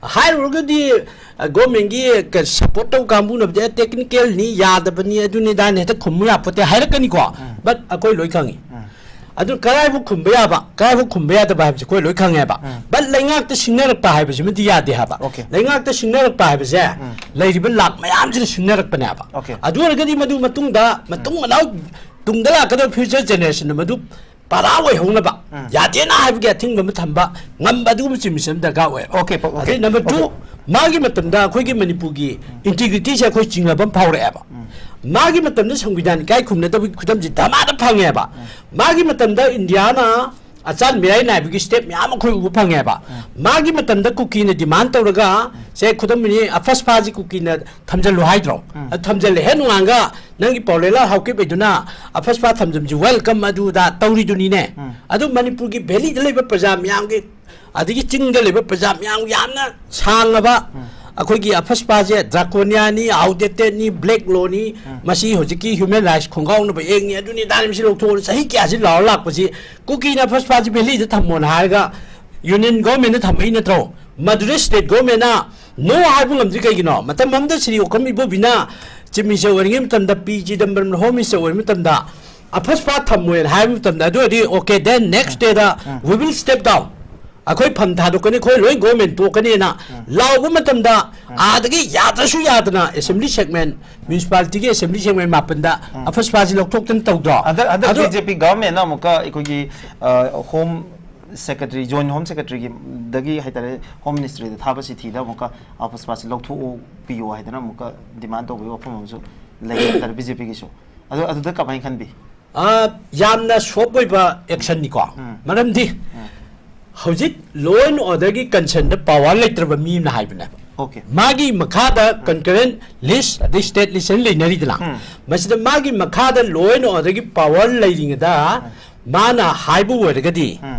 ꯍꯥꯏꯔꯨꯔꯒꯗꯤ ꯒꯣꯔꯃꯦꯟꯒꯤ ꯁꯄꯣꯔꯠ ꯇꯧꯕ ꯀꯥꯡꯕꯨꯅꯕꯨꯗꯤ "ꯑꯦ, ꯇꯦꯛꯅꯤꯀꯦꯜꯅꯤ, ꯌꯥꯗꯕꯅꯤ, ꯑꯗꯨꯅꯤ ꯑꯗꯥꯅꯤ, ꯍꯦꯛꯇ ꯈꯨꯝꯃꯨ ꯌꯥꯄꯣꯠꯇꯦ" ꯍꯥꯏꯔꯛꯀꯅꯤꯀꯣ꯫ ꯕꯠ ꯑꯩꯈꯣꯏ ꯂꯣꯏ ꯈꯪꯉꯤ꯫ ꯑꯗꯨ ꯀꯗꯥꯏꯐꯥꯎ ꯈꯨꯝꯕ ꯌꯥꯕ, ꯀꯗꯥꯏꯐꯥꯎ ꯈꯨꯝꯕ ꯌꯥꯗꯕ ꯍꯥꯏꯕꯁꯦ ꯑꯩꯈꯣꯏ ꯂꯣꯏ ꯈꯪꯉꯦꯕ꯫ ꯕꯠ ꯂꯩꯉꯥꯛꯇ ꯁꯤꯡꯅꯔꯛꯄ ꯍꯥꯏꯕꯁꯤꯃꯗꯤ ꯌꯥꯗꯦ ꯍꯥꯏꯕ꯫ Okay. ꯂꯩꯉꯥꯛꯇ ꯁꯤꯡꯅꯔꯛꯄ ꯍꯥꯏꯕꯁꯦ ꯂꯩꯔꯤꯕ ꯂꯥꯛ ꯃꯌꯥꯝꯁꯤꯅ ꯁꯤꯡꯅꯔꯛꯄꯅꯦꯕ꯫ Okay. ꯑꯗꯨ ꯑꯣꯏꯔꯒꯗꯤ ꯃꯗꯨ ꯃꯇꯨꯡꯗ, ꯃꯇꯨꯡ ꯃꯅꯥꯎ, ꯇꯨꯡꯗ ꯂꯥꯛꯀꯗꯕ ꯐ꯭ꯌꯨꯆꯔ ꯖꯦꯅꯦꯔꯦꯁꯟꯗ ꯃꯗꯨ ꯄꯔꯥ ꯑꯣꯏꯍꯧꯅꯕ, ꯌꯥꯗꯦꯅ ꯍꯥꯏꯕꯒꯤ ꯑꯊꯤꯡꯕ ꯑꯃ ꯊꯝꯕ ꯉꯝꯕ, ꯑꯗꯨꯒꯨꯝꯕ ꯆꯤꯡꯕꯁꯤ ꯑꯃ ꯗꯔꯀꯥꯔ ꯑꯣꯏꯌꯦꯕ꯫ Okay, okay, ꯑꯗꯩ number two, okay. ꯃꯥꯒꯤ ꯃꯇꯝꯗ ꯑꯩꯈꯣꯏꯒꯤ ꯃꯅꯤꯄꯨꯔꯒꯤ ꯏꯟꯇꯤꯒ꯭ꯔꯤꯇꯤꯁꯦ ꯑꯩꯈꯣꯏ ꯆꯤꯡꯅꯕ ꯑꯃ ꯐꯥꯎꯔꯛꯑꯦꯕ꯫ ꯃꯥꯒꯤ ꯃꯇꯝꯗ ꯁꯪꯕꯤꯙꯥꯟ ꯏꯀꯥꯏ ꯈꯨꯝꯅꯗꯕꯒꯤ ꯈꯨꯗꯝꯁꯤ ꯙꯃꯥꯗ ꯐꯪꯉꯦꯕ꯫ ꯃꯥꯒꯤ ꯃꯇꯝꯗ ꯏꯟꯗꯤꯌꯥꯅ ꯑꯆꯥꯟ ꯃꯤꯔꯥꯏ ꯅꯥꯏꯕꯒꯤ ꯁ꯭ꯇꯦꯞ ꯃꯌꯥꯝ ꯑꯩꯈꯣꯏ ꯎꯕ ꯐꯪꯉꯦꯕ꯫ ꯃꯥꯒꯤ ꯃꯇꯝꯗ ꯀꯨꯀꯤꯅ ꯗꯤꯃꯥꯟ ꯇꯧꯔꯒ, ꯁꯦ, ꯈꯨꯗꯝ ꯑꯣꯏꯅ, ꯑꯐꯁꯄꯥꯁꯤ ꯀꯨꯀꯤꯅ ꯊꯝꯖꯜꯂꯨ ꯍꯥꯏꯗ꯭ꯔꯣ? ꯑꯗꯨ ꯊꯝꯖꯜꯂꯦ꯫ ꯍꯦꯛ ꯅꯣꯡꯉꯥꯟꯒ ꯅꯪꯒꯤ ꯄꯥꯎꯂꯦꯂꯥ ꯍꯥꯎꯀꯤꯞ ꯍꯥꯏꯗꯨꯅ ꯑꯐꯁꯄꯥ ꯊꯝꯖꯝꯁꯤ welcome ꯑꯗꯨ ꯑꯗꯥ ꯇꯧꯔꯤꯗꯨꯅꯤꯅꯦ꯫ ꯑꯗꯨ ꯃꯅꯤꯄꯨꯔꯒꯤ ꯚꯦꯂꯤꯗ ꯂꯩꯕ ꯄ꯭ꯔꯖꯥ ꯃꯌꯥꯝꯒꯤ, ꯑꯗꯒꯤ ꯆꯤꯡꯗ ꯂꯩꯕ ꯄ꯭ꯔꯖꯥ ꯃꯌꯥꯝ ꯌꯥꯝꯅ ꯁꯥꯡꯉꯕ ꯑꯩꯈꯣꯏꯒꯤ ꯑꯐꯁꯄꯥꯁꯦ ꯗ꯭ꯔꯥꯀꯣꯅꯤꯌꯥꯅꯤ, ꯑꯥꯎꯠꯗꯦꯇꯦꯠꯅꯤ, ꯕ꯭ꯂꯦꯛ ꯂꯣꯅꯤ, ꯃꯁꯤ ꯍꯧꯖꯤꯛꯀꯤ ꯍ꯭ꯌꯨꯃꯦꯟ ꯔꯥꯏꯠꯁ ꯈꯣꯡꯒꯥꯎꯅꯕ ꯑꯦꯛꯅꯤ, ꯑꯗꯨꯅꯤ ꯑꯗꯥꯅꯤ, ꯃꯁꯤ ꯂꯧꯊꯣꯛꯑꯣ, ꯆꯍꯤ ꯀꯌꯥꯁꯤ ꯂꯥꯎꯔ ꯂꯥꯛꯄꯁꯤ, ꯀꯨꯀꯤꯅ ꯑꯐꯁꯄꯥꯁꯤ ꯚꯦꯂꯤꯗ ꯊꯝꯃꯣꯅ ꯍꯥꯏꯔꯒ ꯌꯨꯅꯤꯌꯟ ꯒꯣꯔꯃꯦꯟꯅ ꯊꯝꯃꯛꯏ ꯅꯠꯇ꯭ꯔꯣ? ꯃꯗꯨꯗ ꯁ꯭ꯇꯦꯠ ꯒꯣꯔꯃꯦꯟꯅ no ꯍꯥꯏꯕ ꯉꯝꯗ꯭ꯔꯤ ꯀꯩꯒꯤꯅꯣ? ꯃꯇꯝ ꯑꯃꯗ ꯁ꯭ꯔꯤ ꯑꯣꯀꯝ ꯏꯕꯣꯕꯤꯅ ꯆꯤꯐ ꯃꯤꯅꯤꯁꯇꯔ ꯑꯣꯏꯔꯤꯉꯩ ꯃꯇꯝꯗ, ꯄꯤ ꯆꯤꯗꯝꯕꯔꯝ ꯍꯣꯝ ꯃꯤꯅꯤꯁꯇꯔ ꯑꯣꯏꯔꯤꯉꯩ ꯃꯇꯝꯗ ꯑꯐꯁꯄꯥ ꯊꯝꯃꯣꯏꯅ ꯍꯥꯏꯕ ꯃꯇꯝꯗ, ꯑꯗꯨ ꯑꯣꯏꯔꯗꯤ okay, then next day the we will step down, ꯑꯩꯈꯣꯏ ꯐꯝ ꯊꯥꯗꯣꯛꯀꯅꯤ, ꯑꯩꯈꯣꯏ ꯂꯣꯏ ꯒꯣꯔꯃꯦꯟ ꯇꯣꯛꯀꯅꯤꯅ ꯂꯥꯎꯕ ꯃꯇꯝꯗ, ꯑꯥꯗꯒꯤ ꯌꯥꯗ꯭ꯔꯁꯨ ꯌꯥꯗꯅ ꯑꯦꯁꯦꯝꯕ꯭ꯂꯤ ꯁꯦꯒꯃꯦꯟ, ꯃ꯭ꯌꯨꯅꯤꯁꯤꯄꯥꯂꯤꯇꯤꯒꯤ ꯑꯦꯁꯦꯝꯕ꯭ꯂꯤ ꯁꯦꯒꯃꯦꯟ ꯃꯥꯄꯟꯗ ꯑꯐꯁꯄꯥꯁꯤ ꯂꯧꯊꯣꯛꯇꯅ ꯇꯧꯗ꯭ꯔꯣ? ꯍꯟꯗꯛ ꯍꯟꯗꯛ ꯑꯗꯣ ꯕꯤ ꯖꯦ ꯄꯤ ꯒꯚꯔꯟꯃꯦꯟꯅ ꯑꯃꯨꯛꯀ ꯑꯩꯈꯣꯏꯒꯤ ꯍꯣꯝ ꯁꯦꯀ꯭ꯔꯦꯇꯔꯤ, ꯖꯣꯏꯟ ꯍꯣꯝ ꯁꯦꯀ꯭ꯔꯦꯇꯔꯤꯒꯤ ꯗꯒꯤ ꯍꯥꯏꯇꯥꯔꯦ, ꯍꯣꯝ ꯃꯤꯅꯤꯁꯇ꯭ꯔꯤꯗ ꯊꯥꯕ ꯆꯤꯊꯤꯗ ꯑꯃꯨꯛꯀ ꯑꯐꯁꯄꯥꯁꯤ ꯂꯧꯊꯣꯛꯄꯤꯌꯣ ꯍꯥꯏꯗꯅ ꯑꯃꯨꯛꯀ ꯗꯤꯃꯥꯟ ꯇꯧꯕꯒꯤ ꯋꯥꯐꯝ ꯑꯃꯁꯨ ꯂꯩ ꯍꯥꯏꯇꯥꯔꯦ ꯕꯤ ꯖꯦ ꯄꯤꯒꯤꯁꯨ꯫ ꯑꯗꯣ ꯑꯗꯨꯗ ꯀꯃꯥꯏꯅ ꯈꯟꯕꯤ? ꯑ, ꯌꯥꯝꯅ ꯁꯣꯞ ꯑꯣꯏꯕ ꯑꯦꯛꯁꯟꯅꯤꯀꯣ꯫ ꯃꯔꯝꯗꯤ ꯍꯧꯖꯤꯛ law and order ꯒꯤ ꯀꯟꯁꯔꯟꯗ ꯄꯥꯋꯔ ꯂꯩꯇ꯭ꯔꯕ ꯃꯤ ꯑꯃꯅ ꯍꯥꯏꯕꯅꯦꯕ꯫ Okay. ꯃꯥꯒꯤ ꯃꯈꯥꯗ concurrent list ꯑꯗꯩ state list ꯑꯅ ꯂꯩꯅꯔꯤꯗꯅ, ꯃꯁꯤꯗ ꯃꯥꯒꯤ ꯃꯈꯥꯗ law and order ꯒꯤ ꯄꯥꯋꯔ ꯂꯩꯔꯤꯉꯩꯗ ꯃꯥꯅ ꯍꯥꯏꯕ ꯑꯣꯏꯔꯒꯗꯤ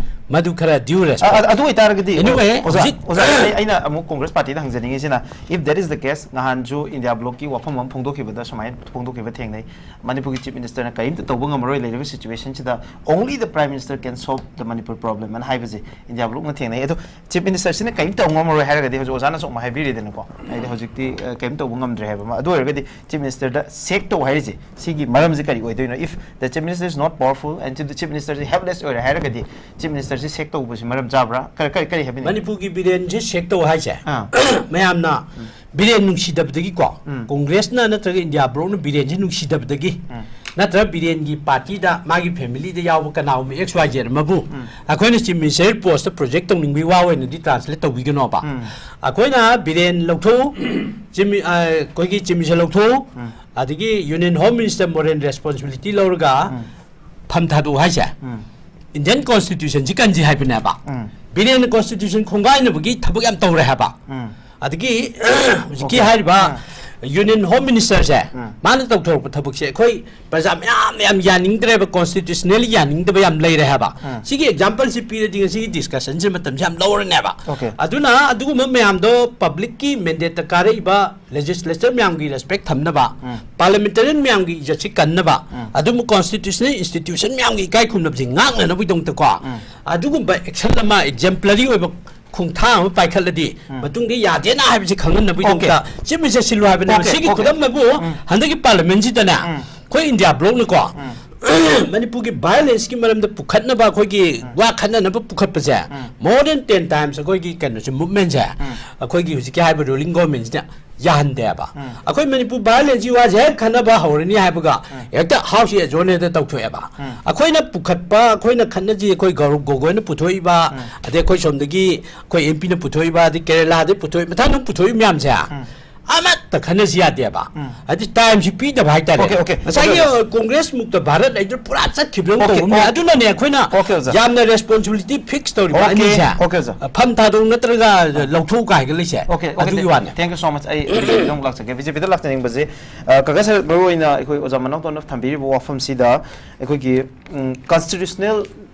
ꯃꯗꯨ ꯈꯔ due ꯑ- respect. ꯑ- ꯑꯗꯨ ꯑꯣꯏꯇꯥꯔꯒꯗꯤ Anyway, ꯑꯣꯖꯥ ꯍꯧꯖꯤꯛ ꯑꯣꯖꯥ ꯑꯩ- ꯑꯩꯅ ꯑꯃꯨꯛ ꯀꯣꯡꯒ꯭ꯔꯦꯁ ꯄꯥꯔꯇꯤꯗ ꯍꯪꯖꯅꯤꯡꯉꯤꯁꯤꯅ, if that is the case, ꯉꯍꯥꯟꯁꯨ ꯏꯟꯗꯤꯌꯥ ꯕ꯭ꯂꯣꯛꯀꯤ ꯋꯥꯐꯝ ꯑꯃ ꯐꯣꯡꯗꯣꯛꯈꯤꯕꯗ ꯁꯨꯃꯥꯏꯅ ꯐꯣꯡꯗꯣꯛꯈꯤꯕ ꯊꯦꯡꯅꯩ, ꯃꯅꯤꯄꯨꯔꯒꯤ ꯆꯤꯐ ꯃꯤꯅꯤꯁꯇꯔꯅ ꯀꯔꯤꯝꯇ ꯇꯧꯕ ꯉꯝꯃꯔꯣꯏ ꯂꯩꯔꯤꯕ ꯁꯤꯆꯨꯋꯦꯁꯟꯁꯤꯗ, only the prime minister can solve the Manipur problem ꯑꯅ ꯍꯥꯏꯕꯁꯦ ꯏꯟꯗꯤꯌꯥ ꯕ꯭ꯂꯣꯛꯅ ꯊꯦꯡꯅꯩ꯫ ꯑꯗꯣ ꯆꯤꯐ ꯃꯤꯅꯤꯁꯇꯔꯁꯤꯅ ꯀꯔꯤꯝ ꯇꯧ ꯉꯝꯃꯔꯣꯏ ꯍꯥꯏꯔꯒꯗꯤ, ꯍꯧꯖꯤꯛ ꯑꯣꯖꯥꯅꯁꯨ ꯑꯃꯨꯛ ꯍꯥꯏꯕꯤꯔꯦꯗꯅꯀꯣ, ꯍꯥꯏꯗꯤ ꯍꯧꯖꯤꯛꯇꯤ ꯑ, ꯀꯔꯤꯝ ꯇꯧꯕ ꯉꯝꯗ꯭ꯔꯦ ꯍꯥꯏꯕ ꯑꯃ, ꯑꯗꯨ ꯑꯣꯏꯔꯒꯗꯤ ꯆꯤꯐ ꯃꯤꯅꯤꯁꯇꯔꯗ ꯁꯦꯛ ꯇꯧ ꯍꯥꯏꯔꯤꯁꯦ ꯁꯤꯒꯤ ꯃꯔꯝꯁꯦ ꯀꯔꯤ ꯑꯣꯏꯗꯣꯏꯅꯣ? If the chief minister is not powerful and the chief minister is helpless ꯑꯣꯏꯔꯦ ꯍꯥꯏꯔꯒꯗꯤ ꯆꯤꯐ ꯃꯤꯅꯤꯁꯇꯔꯁꯤ ꯁꯦꯛ ꯇꯧꯕꯁꯤ ꯃꯔꯝ ꯆꯥꯕ꯭ꯔꯥ? ꯀꯔꯤ ꯀꯔꯤ ꯀꯔꯤ ꯍꯥꯏꯕꯤꯅꯤꯡꯉꯤ? ꯃꯅꯤꯄꯨꯔꯒꯤ ꯕꯤꯔꯦꯟꯁꯦ ꯁꯦꯛ ꯇꯧ ꯍꯥꯏꯁꯦ, ꯑꯥ꯫ ꯃꯌꯥꯝꯅ ꯕꯤꯔꯦꯟ ꯅꯨꯡꯁꯤꯗꯕꯗꯒꯤꯀꯣ, ꯎꯝ꯫ ꯀꯣꯡꯒ꯭ꯔꯦꯁꯅ ꯅꯠꯇ꯭ꯔꯒ ꯏꯟꯗꯤꯌꯥ ꯕ꯭ꯂꯣꯛꯅ ꯕꯤꯔꯦꯟꯁꯦ ꯅꯨꯡꯁꯤꯗꯕꯗꯒꯤ, ꯎꯝ꯫ ꯅꯠꯇ꯭ꯔꯒ ꯕꯤꯔꯦꯟꯒꯤ ꯄꯥꯔꯇꯤꯗ ꯃꯥꯒꯤ ꯐꯦꯃꯤꯂꯤꯗ ꯌꯥꯎꯕ ꯀꯅꯥꯒꯨꯝꯕ X Y Z ꯑꯃꯕꯨ ꯎꯝ꯫ ꯑꯩꯈꯣꯏꯅ ꯆꯤꯐ ꯃꯤꯅꯤꯁꯇꯔ ꯄꯣꯁꯇ ꯄ꯭ꯔꯣꯖꯦꯛ ꯇꯧꯅꯤꯡꯕꯒꯤ ꯋꯥ ꯑꯣꯏꯅꯗꯤ ꯇ꯭ꯔꯥꯟꯁꯂꯦꯠ ꯇꯧꯕꯤꯒꯅꯣꯕ꯫ ꯎꯝ꯫ ꯑꯩꯈꯣꯏꯅ ꯕꯤꯔꯦꯟ ꯂꯧꯊꯣꯛꯎ, ꯆꯤꯐ ꯃꯤ-, ꯑ, ꯑꯩꯈꯣꯏꯒꯤ ꯆꯤꯐ ꯃꯤꯅꯤꯁꯇꯔ ꯂꯧꯊꯣꯛꯎ, ꯎꯝ꯫ ꯑꯗꯒꯤ ꯌꯨꯅꯤꯌꯟ ꯍꯣꯝ ꯃꯤꯅꯤꯁꯇꯔ ꯃꯣꯔꯦꯟ ꯔꯦꯁꯄꯣꯟꯁꯤꯕꯤꯂꯤꯇꯤ ꯂꯧꯔꯒ ꯎꯝ꯫ ꯐꯝ ꯊꯥꯗꯣꯛꯎ ꯍꯥꯏꯁꯦ꯫ ꯎꯝ꯫ ꯏꯟꯗꯤꯌꯟ ꯀꯣꯟꯁꯇꯤꯇ꯭ꯌꯨꯁꯟꯁꯤ ꯀꯟꯁꯤ ꯍꯥꯏꯕꯅꯦꯕ꯫ ꯎꯝ꯫ ꯕꯤꯔꯦꯟꯅ ꯀꯣꯟꯁꯇꯤꯇ꯭ꯌꯨꯁꯟ ꯈꯣꯡꯒꯥꯏꯅꯕꯒꯤ ꯊꯕꯛ ꯌꯥꯝ ꯇꯧꯔꯦ ꯍꯥꯏꯕ꯫ ꯎꯝ꯫ ꯑꯗꯒꯤ ꯍꯧꯖꯤꯛꯀꯤ Okay. ꯍꯥꯏꯔꯤꯕ ꯎꯝ꯫ ꯌꯨꯅꯤꯌꯟ ꯍꯣꯝ ꯃꯤꯅꯤꯁꯇꯔꯁꯦ, ꯎꯝ꯫ ꯃꯥꯅ ꯇꯧꯊꯣꯔꯛꯄ ꯊꯕꯛꯁꯦ ꯑꯩꯈꯣꯏ ꯄ꯭ꯔꯖꯥ ꯃꯌꯥꯝ ꯌꯥꯝ ꯌꯥꯅꯤꯡꯗ꯭ꯔꯦꯕ, ꯀꯣꯟꯁꯇꯤꯇ꯭ꯌꯨꯁꯅꯦꯜꯂꯤ ꯌꯥꯅꯤꯡꯗꯕ ꯌꯥꯝ ꯂꯩꯔꯦ ꯍꯥꯏꯕ꯫ ꯎꯝ꯫ ꯁꯤꯒꯤ ꯑꯦꯛꯖꯥꯝꯄꯜꯁꯤ ꯄꯤꯔꯗꯤ ꯉꯁꯤꯒꯤ ꯗꯤꯁꯀꯁꯟꯁꯤ ꯃꯇꯝꯁꯤ ꯌꯥꯝ ꯂꯧꯔꯅꯦꯕ꯫ Okay. ꯑꯗꯨꯅ ꯑꯗꯨꯒꯨꯝꯕ ꯃꯌꯥꯝꯗꯣ ꯄꯕ꯭ꯂꯤꯛꯀꯤ ꯃꯦꯟꯗꯦꯠꯇ ꯀꯥꯔꯛꯏꯕ ꯂꯦꯖꯤꯁꯂꯦꯆꯔ ꯃꯌꯥꯝꯒꯤ ꯔꯦꯁꯄꯦꯛ ꯊꯝꯅꯕ, ꯎꯝ꯫ ꯄꯥꯔꯂꯤꯌꯥꯃꯦꯟꯇꯔꯤꯌꯟ ꯃꯌꯥꯝꯒꯤ ꯏꯖꯠꯁꯤ ꯀꯟꯅꯕ, ꯎꯝ꯫ ꯑꯗꯨꯕꯨ ꯀꯣꯟꯁꯇꯤꯇ꯭ꯌꯨꯁꯅꯦꯜ ꯏꯟꯁꯇꯤꯇ꯭ꯌꯨꯁꯟ ꯃꯌꯥꯝꯒꯤ ꯏꯀꯥꯏ ꯈꯨꯝꯅꯕꯁꯤ ꯉꯥꯛꯅꯅꯕꯒꯤꯗꯃꯛꯇꯀꯣ, ꯎꯝ꯫ ꯑꯗꯨꯒꯨꯝꯕ ꯑꯦꯛꯁꯟ ꯑꯃ, ꯑꯦꯛꯖꯦꯝꯄ꯭ꯂꯔꯤ ꯑꯣꯏꯕ ꯈꯣꯡꯊꯥꯡ ꯑꯃ ꯄꯥꯏꯈꯠꯂꯗꯤ, ꯎꯝ꯫ ꯃꯇꯨꯡꯗ ꯌꯥꯗꯦꯅ ꯍꯥꯏꯕꯁꯤ ꯈꯪꯍꯟꯅꯕꯒꯤꯗꯃꯛꯇ Okay. ꯆꯤꯐ ꯃꯤꯅꯤꯁꯇꯔ ꯁꯤꯜꯂꯨ ꯍꯥꯏꯕꯅꯦꯕ꯫ Okay, ꯁꯤꯒꯤ okay. ꯈꯨꯗꯝ ꯑꯃꯕꯨ ꯎꯝ꯫ ꯍꯟꯗꯛꯀꯤ ꯄꯥꯔꯂꯤꯌꯥꯃꯦꯟꯁꯤꯗꯅꯦ, ꯎꯝ꯫ ꯑꯩꯈꯣꯏ ꯏꯟꯗꯤꯌꯥ ꯕ꯭ꯂꯣꯛꯅꯀꯣ, ꯎꯝ꯫ ꯃꯅꯤꯄꯨꯔꯒꯤ ꯚꯥꯏꯑꯣꯂꯦꯟꯁꯀꯤ ꯃꯔꯝꯗ ꯄꯨꯈꯠꯅꯕ, ꯑꯩꯈꯣꯏꯒꯤ ꯋꯥ ꯈꯟꯅꯅꯕ ꯄꯨꯈꯠꯄꯁꯦ, ꯎꯝ꯫ more than ten times ꯑꯩꯈꯣꯏꯒꯤ ꯀꯩꯅꯣꯁꯦ, ꯃꯨꯚꯃꯦꯟꯁꯦ, ꯎꯝ꯫ ꯑꯩꯈꯣꯏꯒꯤ ꯍꯧꯖꯤꯛꯀꯤ ꯍꯥꯏꯔꯤꯕ ꯔꯨꯂꯤꯡ ꯒꯣꯔꯃꯦꯟꯁꯤꯅ ꯌꯥꯍꯟꯗꯦꯕ꯫ ꯎꯝ꯫ ꯑꯩꯈꯣꯏ ꯃꯅꯤꯄꯨꯔ ꯚꯥꯏꯑꯣꯂꯦꯟꯁꯀꯤ ꯋꯥꯁꯦ ꯍꯦꯛ ꯈꯟꯅꯕ ꯍꯧꯔꯅꯤ ꯍꯥꯏꯕꯒ, ꯎꯝ꯫ ꯍꯦꯛꯇ ꯍꯥꯎꯁꯀꯤ ꯑꯦꯖꯣꯔꯅꯦꯗ ꯇꯧꯊꯣꯛꯑꯦꯕ꯫ ꯎꯝ꯫ ꯑꯩꯈꯣꯏꯅ ꯄꯨꯈꯠꯄ, ꯑꯩꯈꯣꯏꯅ ꯈꯠꯅꯁꯤ, ꯑꯩꯈꯣꯏ ꯒꯧꯔꯕ ꯒꯣꯒꯣꯏꯅ ꯄꯨꯊꯣꯛꯏꯕ, ꯎꯝ꯫ ꯑꯗꯩ ꯑꯩꯈꯣꯏ ꯁꯣꯝꯗꯒꯤ ꯑꯩꯈꯣꯏ ꯑꯦꯝ ꯄꯤꯅ ꯄꯨꯊꯣꯛꯏꯕ, ꯑꯗꯩ ꯀꯦꯔꯦꯂꯥꯗꯒꯤ ꯄꯨꯊꯣꯛꯏ, ꯃꯊꯪ ꯃꯊꯪ ꯄꯨꯊꯣꯛꯏ ꯃꯌꯥꯝꯁꯦ, ꯎꯝ꯫ ꯑꯃꯠꯇ ꯈꯟꯅꯁꯤ ꯌꯥꯗꯦꯕ꯫ ꯎꯝ꯫ ꯍꯥꯏꯗꯤ ꯇꯥꯏꯝꯁꯤ ꯄꯤꯗꯕ ꯍꯥꯏꯇꯥꯔꯦ꯫ Okay, okay. ꯉꯁꯥꯏꯒꯤ Okay. ꯀꯣꯡꯒ꯭ꯔꯦꯁ ꯃꯨꯛꯇ ꯚꯥꯔꯠ ꯍꯥꯏꯗꯨ ꯄꯨꯔꯥ ꯆꯠꯈꯤꯕꯗꯧꯅ Okay, ꯇꯧꯕ ꯑꯃ okay. ꯑꯗꯨꯅꯅꯦ ꯑꯩꯈꯣꯏꯅ Okay, ꯑꯣꯖꯥ. ꯌꯥꯝꯅ ꯔꯦꯁꯄꯣꯟꯁꯤꯕꯤꯂꯤꯇꯤ ꯐꯤꯛꯁ ꯇꯧꯔꯤꯕ Okay, ꯑꯅꯤꯁꯦ꯫ okay, ꯑꯣꯖꯥ. ꯐꯝ ꯊꯥꯗꯧ ꯅꯠꯇ꯭ꯔꯒ ꯂꯧꯊꯣꯛꯎ ꯀꯥꯏꯒ ꯂꯩꯁꯦ꯫ Okay, okay, ꯑꯗꯨꯒꯤ okay. ꯋꯥꯅꯦ꯫ Thank you so much. ꯑꯩ ꯕꯤ ꯖꯦ ꯄꯤꯗ ꯑꯃꯨꯛ ꯂꯥꯛꯆꯒꯦ꯫ ꯕꯤ ꯖꯦ ꯄꯤꯗ ꯂꯥꯛꯆꯅꯤꯡꯕꯁꯦ, ꯑ, ꯀꯀꯥ ꯁꯥꯍꯦꯕ, ꯃꯔꯨ ꯑꯣꯏꯅ ꯑꯩꯈꯣꯏ ꯑꯣꯖꯥ ꯃꯅꯥꯎꯇꯣꯟꯅ ꯊꯝꯕꯤꯔꯤꯕ ꯋꯥꯐꯝꯁꯤꯗ ꯑꯩꯈꯣꯏꯒꯤ, ꯎꯝ, constitutional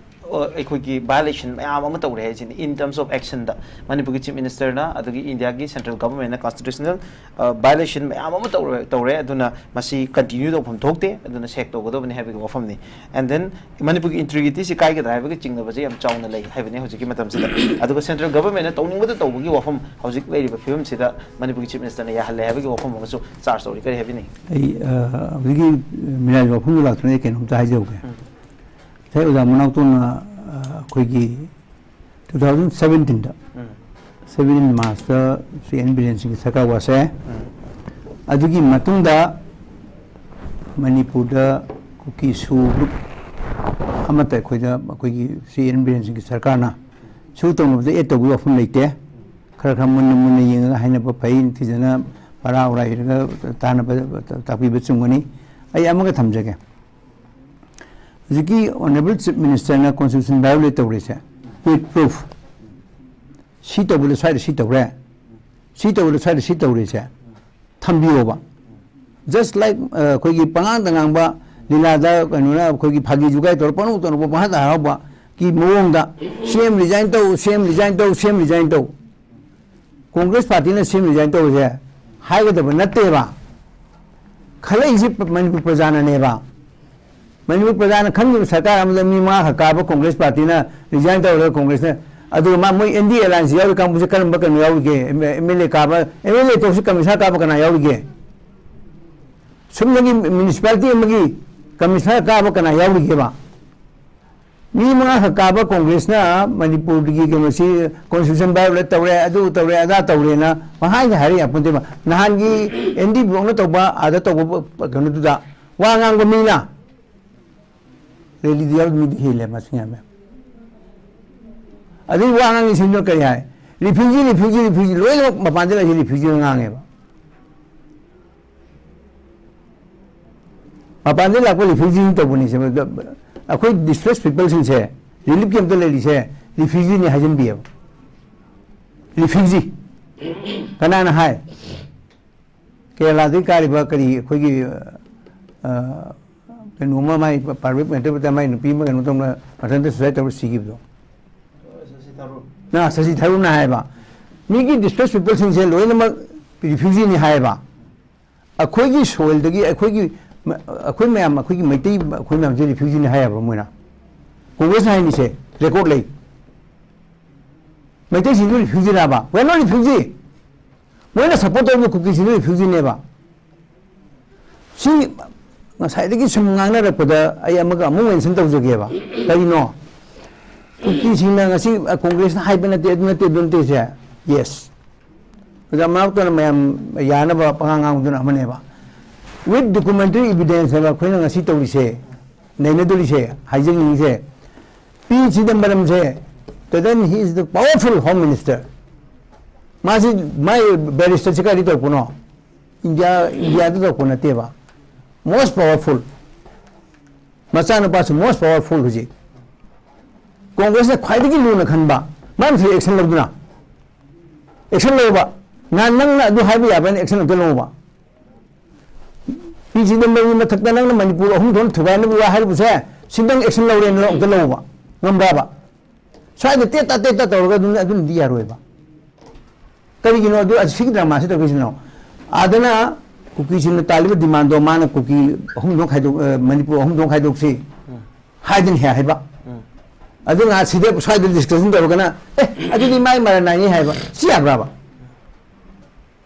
ꯑ, ꯑꯩꯈꯣꯏꯒꯤ violation ꯃꯌꯥꯝ ꯑꯃ ꯇꯧꯔꯦ ꯍꯥꯏꯁꯤꯅꯤ꯫ In terms of actionꯗ ꯃꯅꯤꯄꯨꯔꯒꯤ Chief Ministerꯅ, ꯑꯗꯒꯤ Indiaꯒꯤ Central Governmentꯅ constitutional, ꯑ, violation ꯃꯌꯥꯝ ꯑꯃ ꯇꯧꯔꯦ, ꯇꯧꯔꯦ꯫ ꯑꯗꯨꯅ ꯃꯁꯤ continue ꯇꯧꯐꯝ ꯊꯣꯛꯇꯦ, ꯑꯗꯨꯅ sack ꯇꯧꯒꯗꯕꯅꯤ ꯍꯥꯏꯕꯒꯤ ꯋꯥꯐꯝꯅꯤ꯫ And then ꯃꯅꯤꯄꯨꯔꯒꯤ integrityꯁꯤ ꯀꯥꯏꯒꯗ꯭ꯔꯥ ꯍꯥꯏꯕꯒꯤ ꯆꯤꯡꯅꯕꯁꯦ ꯌꯥꯝ ꯆꯥꯎꯅ ꯂꯩ ꯍꯥꯏꯕꯅꯤ ꯍꯧꯖꯤꯛꯀꯤ ꯃꯇꯝꯁꯤꯗ꯫ ꯑꯗꯨꯒ Central Governmentꯅ ꯇꯧꯅꯤꯡꯕꯗ ꯇꯧꯕꯒꯤ ꯋꯥꯐꯝ, ꯍꯧꯖꯤꯛ ꯂꯩꯔꯤꯕ ꯐꯤꯕꯝꯁꯤꯗ ꯃꯅꯤꯄꯨꯔꯒꯤ Chief Ministerꯅ ꯌꯥꯍꯜꯂꯦ ꯍꯥꯏꯕꯒꯤ ꯋꯥꯐꯝ ꯑꯃꯁꯨ charge ꯇꯧꯔꯤ꯫ ꯀꯔꯤ ꯍꯥꯏꯕꯤꯅꯤꯡꯉꯤ? ꯑꯩ, ꯑ, ꯍꯧꯖꯤꯛꯀꯤ ꯃꯤꯔꯥꯒꯤ ꯋꯥꯐꯝꯗꯨ ꯂꯥꯛꯇ꯭ꯔꯤꯉꯩ ꯀꯩꯅꯣꯝꯇ ꯍꯥꯏꯖꯍꯧꯒꯦ꯫ ꯎꯝ꯫ ꯉꯁꯥꯏ ꯑꯣꯖꯥ ꯃꯅꯥꯎꯇꯣꯟꯅ, ꯑ, ꯑꯩꯈꯣꯏꯒꯤ two thousand seventeenꯗ, ꯎꯝ꯫ Seventeen Marchꯇ ꯁ꯭ꯔꯤ ꯑꯦꯟ ꯕꯤꯔꯦꯟ ꯁꯤꯡꯒꯤ ꯁꯔꯀꯥꯔ ꯋꯥꯁꯛꯑꯦ꯫ ꯎꯝ꯫ ꯑꯗꯨꯒꯤ ꯃꯇꯨꯡꯗ ꯃꯅꯤꯄꯨꯔꯗ ꯀꯨꯀꯤ ꯁꯨ ꯒ꯭ꯔꯨꯞ ꯑꯃꯠꯇ ꯑꯩꯈꯣꯏꯗ, ꯑꯩꯈꯣꯏꯒꯤ ꯁ꯭ꯔꯤ ꯑꯦꯟ ꯕꯤꯔꯦꯟ ꯁꯤꯡꯒꯤ ꯁꯔꯀꯥꯔꯅ ꯁꯨ ꯇꯧꯅꯕꯗ ꯑꯦꯗ ꯇꯧꯕꯒꯤ ꯋꯥꯐꯝ ꯂꯩꯇꯦ꯫ ꯈꯔ ꯈꯔ ꯃꯨꯟꯅ ꯃꯨꯟꯅ ꯌꯦꯡꯉꯒ ꯍꯥꯏꯅꯕ ꯐꯩ, ꯅꯤꯡꯊꯤꯖꯅ ꯄꯔꯥ ꯑꯣꯔꯥꯏꯔꯒ ꯇꯥꯅꯕ ꯇꯥꯛꯄꯤꯕ ꯆꯨꯝꯒꯅꯤ꯫ ꯑꯩ ꯑꯃꯒ ꯊꯝꯖꯒꯦ꯫ ꯍꯧꯖꯤꯛꯀꯤ Honourable Chief Ministerꯅ constitution violate ꯇꯧꯔꯤꯁꯦ with proof, ꯁꯤ ꯇꯧꯕꯗ ꯁ꯭ꯋꯥꯏꯗ ꯁꯤ ꯇꯧꯔꯦ, ꯁꯤ ꯇꯧꯕꯗ ꯁ꯭ꯋꯥꯏꯗ ꯁꯤ ꯇꯧꯔꯤꯁꯦ ꯊꯝꯕꯤꯌꯣꯕ꯫ Just like, ꯑ, ꯑꯩꯈꯣꯏꯒꯤ ꯄꯉꯥꯡꯗ ꯉꯥꯡꯕ, ꯂꯤꯂꯥꯗ ꯀꯩꯅꯣꯅ ꯑꯩꯈꯣꯏꯒꯤ ꯐꯥꯒꯤ ꯖꯨꯒꯥꯏ ꯇꯧꯔ ꯄꯪꯅꯣꯛ ꯇꯧꯅꯣꯛꯄ ꯄꯪꯍꯥꯏꯗ ꯍꯔꯥꯎꯕꯒꯤ ꯃꯑꯣꯡꯗ ꯁꯤ ꯑꯦꯝ resign ꯇꯧ, ꯁꯤ ꯑꯦꯝ resign ꯇꯧ, ꯁꯤ ꯑꯦꯝ resign ꯇꯧ꯫ Congress partyꯅ ꯁꯤ ꯑꯦꯝ resign ꯇꯧꯔꯤꯁꯦ ꯍꯥꯏꯒꯗꯕ ꯅꯠꯇꯦꯕ꯫ ꯈꯜꯂꯛꯏꯁꯦ ꯃꯅꯤꯄꯨꯔ ꯄ꯭ꯔꯖꯥꯅꯅꯦꯕ꯫ ꯃꯅꯤꯄꯨꯔ ꯄ꯭ꯔꯖꯥꯅ ꯈꯟꯈꯤꯕ ꯁꯔꯀꯥꯔ ꯑꯃꯗ ꯃꯤ ꯃꯉꯥ ꯈꯛ ꯀꯥꯕ Congress partyꯅ resign ꯇꯧꯔꯒ Congressꯅ, ꯑꯗꯨꯒ ꯃꯥ, ꯃꯣꯏ N D A alliance ꯌꯥꯎꯔꯤ ꯀꯥꯡꯕꯨꯁꯦ ꯀꯔꯝꯕ ꯀꯩꯅꯣ ꯌꯥꯎꯔꯤꯒꯦ? M-, M L A ꯀꯥꯕ, M L A ꯇꯣꯛꯁꯤ commissioner ꯀꯥꯕ ꯀꯅꯥ ꯌꯥꯎꯔꯤꯒꯦ? ꯁꯨꯞꯅꯒꯤ municipality ꯑꯃꯒꯤ commissioner ꯀꯥꯕ ꯀꯅꯥ ꯌꯥꯎꯔꯤꯒꯦꯕ? ꯃꯤ ꯃꯉꯥ ꯈꯛ ꯀꯥꯕ Congressꯅ ꯃꯅꯤꯄꯨꯔꯒꯤ ꯀꯩꯅꯣꯁꯤ constitution violate ꯇꯧꯔꯦ, ꯑꯗꯨ ꯇꯧꯔꯦ, ꯑꯗꯥ ꯇꯧꯔꯦꯅ ꯄꯪꯍꯥꯏꯗ ꯍꯥꯏꯔ ꯌꯥꯄꯣꯟꯇꯦꯕ꯫ ꯅꯍꯥꯟꯒꯤ N D blockꯅ ꯇꯧꯕ, ꯑꯥꯗ ꯇꯧꯕ ꯀꯩꯅꯣꯗꯨꯗ ꯋꯥ ꯉꯥꯡꯕ ꯃꯤꯅ rallyꯗ ꯌꯥꯎꯔꯤ ꯃꯤꯗꯤ ꯍꯦꯜꯂꯦ ꯃꯁꯤꯡ ꯌꯥꯝꯃꯦ꯫ ꯑꯗꯨꯒꯤ ꯋꯥ ꯉꯥꯡꯉꯤꯁꯤꯡꯗꯨꯅ ꯀꯔꯤ ꯍꯥꯏ? Refugee, refugee, refugee, ꯂꯣꯏꯅꯃꯛ ꯃꯄꯥꯟꯗ ꯂꯩꯔꯤꯁꯦ refugeeꯅ ꯉꯥꯡꯉꯦꯕ꯫ ꯃꯄꯥꯟꯗꯒꯤ ꯂꯥꯛꯄ refugeeꯅ ꯇꯧꯕꯅꯤ ꯁꯦ꯫ ꯑꯩꯈꯣꯏ displaced peopleꯁꯤꯡꯁꯦ, relief campꯇ ꯂꯩꯔꯤꯁꯦ refugeeꯅꯤ ꯍꯥꯏꯖꯤꯟꯕꯤꯌꯦꯕ꯫ Refugee꯫ ꯀꯅꯥꯅ ꯍꯥꯏ? ꯀꯦꯔꯂꯥꯗꯒꯤ ꯀꯥꯔꯤꯕ ꯀꯔꯤ ꯑꯩꯈꯣꯏꯒꯤ, ꯑ, ꯀꯩꯅꯣꯝꯃ ꯃꯥꯏ ꯄ꯭ꯔꯥꯏꯚꯦꯠ ꯃꯦꯇꯔꯗ ꯃꯥꯏ ꯅꯨꯄꯤ ꯑꯃ ꯀꯩꯅꯣ ꯇꯧꯅ ꯃꯊꯟꯇ ꯁꯨꯁꯥꯏꯠ ꯇꯧꯔ ꯁꯤꯈꯤꯕꯗꯣ꯫ ꯅ ꯁꯁꯤ ꯊꯔꯨꯔꯅ ꯍꯥꯏꯕ, ꯃꯤꯒꯤ ꯗꯤꯁꯄ꯭ꯂꯦꯁ ꯄꯤꯄꯜꯁꯤꯡꯁꯦ ꯂꯣꯏꯅꯃꯛ ꯔꯤꯐ꯭ꯌꯨꯖꯤꯅꯤ ꯍꯥꯏꯌꯦꯕ꯫ ꯑꯩꯈꯣꯏꯒꯤ ꯁꯣꯏꯜꯗꯒꯤ ꯑꯩꯈꯣꯏꯒꯤ ꯑꯩꯈꯣꯏ ꯃꯌꯥꯝ, ꯑꯩꯈꯣꯏꯒꯤ ꯃꯩꯇꯩ, ꯑꯩꯈꯣꯏ ꯃꯌꯥꯝꯁꯦ ꯔꯤꯐ꯭ꯌꯨꯖꯤꯅꯤ ꯍꯥꯏꯌꯦꯕ ꯃꯣꯏꯅ꯫ ꯀꯣꯡꯒ꯭ꯔꯦꯁꯅ ꯍꯥꯏꯅꯤꯁꯦ ꯔꯦꯀꯣꯔꯗ ꯂꯩ꯫ ꯃꯩꯇꯩꯁꯤꯡꯁꯨ ꯔꯤꯐ꯭ꯌꯨꯖꯤꯔꯕ? ꯋꯦ ꯅꯣ ꯔꯤꯐ꯭ꯌꯨꯖꯤ꯫ ꯃꯣꯏꯅ ꯁꯞꯄꯣꯔꯠ ꯇꯧꯔꯤꯕ ꯀꯨꯀꯤꯁꯤꯡꯗꯨ ꯔꯤꯐ꯭ꯌꯨꯖꯤꯅꯦꯕ꯫ ꯁꯤ ꯉꯁꯥꯏꯗꯒꯤ ꯁꯨꯝ ꯉꯥꯡꯅꯔꯛꯄꯗ ꯑꯩ ꯑꯃꯒ ꯑꯃꯨꯛ ꯃꯦꯟꯁꯟ ꯇꯧꯖꯒꯦꯕ꯫ ꯀꯔꯤꯅꯣ? ꯀꯨꯀꯤꯁꯤꯡꯅ ꯉꯁꯤ, ꯑ, ꯀꯣꯡꯒ꯭ꯔꯦꯁꯅ ꯍꯥꯏꯕ ꯅꯠꯇꯦ, ꯑꯗꯨ ꯅꯠꯇꯦ, ꯑꯗꯨ ꯅꯠꯇꯦꯁꯦ꯫ ꯌꯦꯁ꯫ ꯑꯣꯖꯥ ꯃꯅꯥꯎꯇꯣꯅ ꯃꯌꯥꯝ ꯌꯥꯅꯕ ꯄꯉꯥꯡ ꯉꯥꯡꯕꯗꯨꯅ ꯑꯃꯅꯦꯕ꯫ With documentary evidence ꯍꯥꯏꯕ ꯑꯩꯈꯣꯏꯅ ꯉꯁꯤ ꯇꯧꯔꯤꯁꯦ, ꯅꯩꯅꯗꯣꯔꯤꯁꯦ, ꯍꯥꯏꯖꯅꯤꯡꯉꯤꯁꯦ, ꯄꯤ ꯆꯤꯗꯝꯕꯔꯝꯁꯦ ꯇꯗꯟ he is the powerful home minister꯫ ꯃꯥꯁꯤ, ꯃꯥꯏ ꯕꯦꯔꯤꯁꯇꯔꯁꯦ ꯀꯥꯏꯗ ꯇꯧꯔꯛꯄꯅꯣ? ꯏꯟꯗꯤꯌꯥ, ꯏꯟꯗꯤꯌꯥꯗ ꯇꯧꯔꯛꯄ ꯅꯠꯇꯦꯕ꯫ Most powerful꯫ ꯃꯆꯥꯅꯨꯄꯥꯁꯨ most powerful ꯍꯧꯖꯤꯛ꯫ ꯀꯣꯡꯒ꯭ꯔꯦꯁꯅ ꯈ꯭ꯋꯥꯏꯗꯒꯤ ꯂꯨꯅ ꯈꯟꯕ, ꯃꯥꯅ ꯊꯣꯛꯑꯦ ꯑꯦꯛꯁꯟ ꯂꯧꯗꯨꯅ꯫ ꯑꯦꯛꯁꯟ ꯂꯧꯕ꯫ ꯅꯍꯥꯟ ꯅꯪꯅ ꯑꯗꯨ ꯍꯥꯏꯕ ꯌꯥꯕꯅ ꯑꯦꯛꯁꯟ ꯑꯝꯇ ꯂꯧꯕ꯫ ꯄꯤ ꯆꯤꯗꯝꯕꯔꯝꯒꯤ ꯃꯊꯛꯇ ꯅꯪꯅ ꯃꯅꯤꯄꯨꯔ ꯑꯍꯨꯝ ꯊꯣꯛꯅ ꯊꯨꯒꯥꯏꯅꯕꯒꯤ ꯋꯥ ꯍꯥꯏꯔꯤꯕꯁꯦ, ꯁꯤꯗꯪ ꯑꯦꯛꯁꯟ ꯂꯧꯔꯦꯅ ꯑꯝꯇ ꯂꯧꯕ ꯉꯝꯕ꯭ꯔꯕ? ꯁ꯭ꯋꯥꯏꯗ ꯇꯦꯠ ꯇꯥ ꯇꯦꯠ ꯇꯥ ꯇꯧꯔꯒ ꯑꯗꯨꯝ, ꯑꯗꯨꯅꯗꯤ ꯌꯥꯔꯣꯏꯕ꯫ ꯀꯔꯤꯒꯤꯅꯣ ꯑꯗꯨ, ꯑꯁꯤꯒꯤ ꯗ꯭ꯔꯃꯥꯁꯤ ꯇꯧꯔꯤꯁꯤꯅꯣ? ꯑꯥꯗꯅ ꯀꯨꯀꯤꯁꯤꯡꯅ ꯇꯥꯜꯂꯤꯕ ꯗꯤꯃꯥꯟꯗꯣ ꯃꯥꯅ ꯀꯨꯀꯤ ꯑꯍꯨꯝ ꯊꯣꯛꯅ ꯈꯥꯏꯗꯣꯛ-, ꯑ, ꯃꯅꯤꯄꯨꯔ ꯑꯍꯨꯝ ꯊꯣꯛꯅ ꯈꯥꯏꯗꯣꯛꯁꯤ ꯍꯥꯏꯗꯅ ꯍꯦꯛ ꯍꯥꯏꯕ꯫ ꯑꯗꯨꯅ ꯁꯤꯗ ꯁ꯭ꯋꯥꯏꯗ ꯗꯤꯁꯀꯁꯟ ꯇꯧꯔꯒꯅ, "ꯑꯦ, ꯑꯗꯨꯗꯤ ꯃꯥꯏ ꯃꯔꯥꯟ ꯅꯥꯏꯅꯤ" ꯍꯥꯏꯕ꯫ ꯁꯤ ꯌꯥꯕ꯭ꯔꯕ?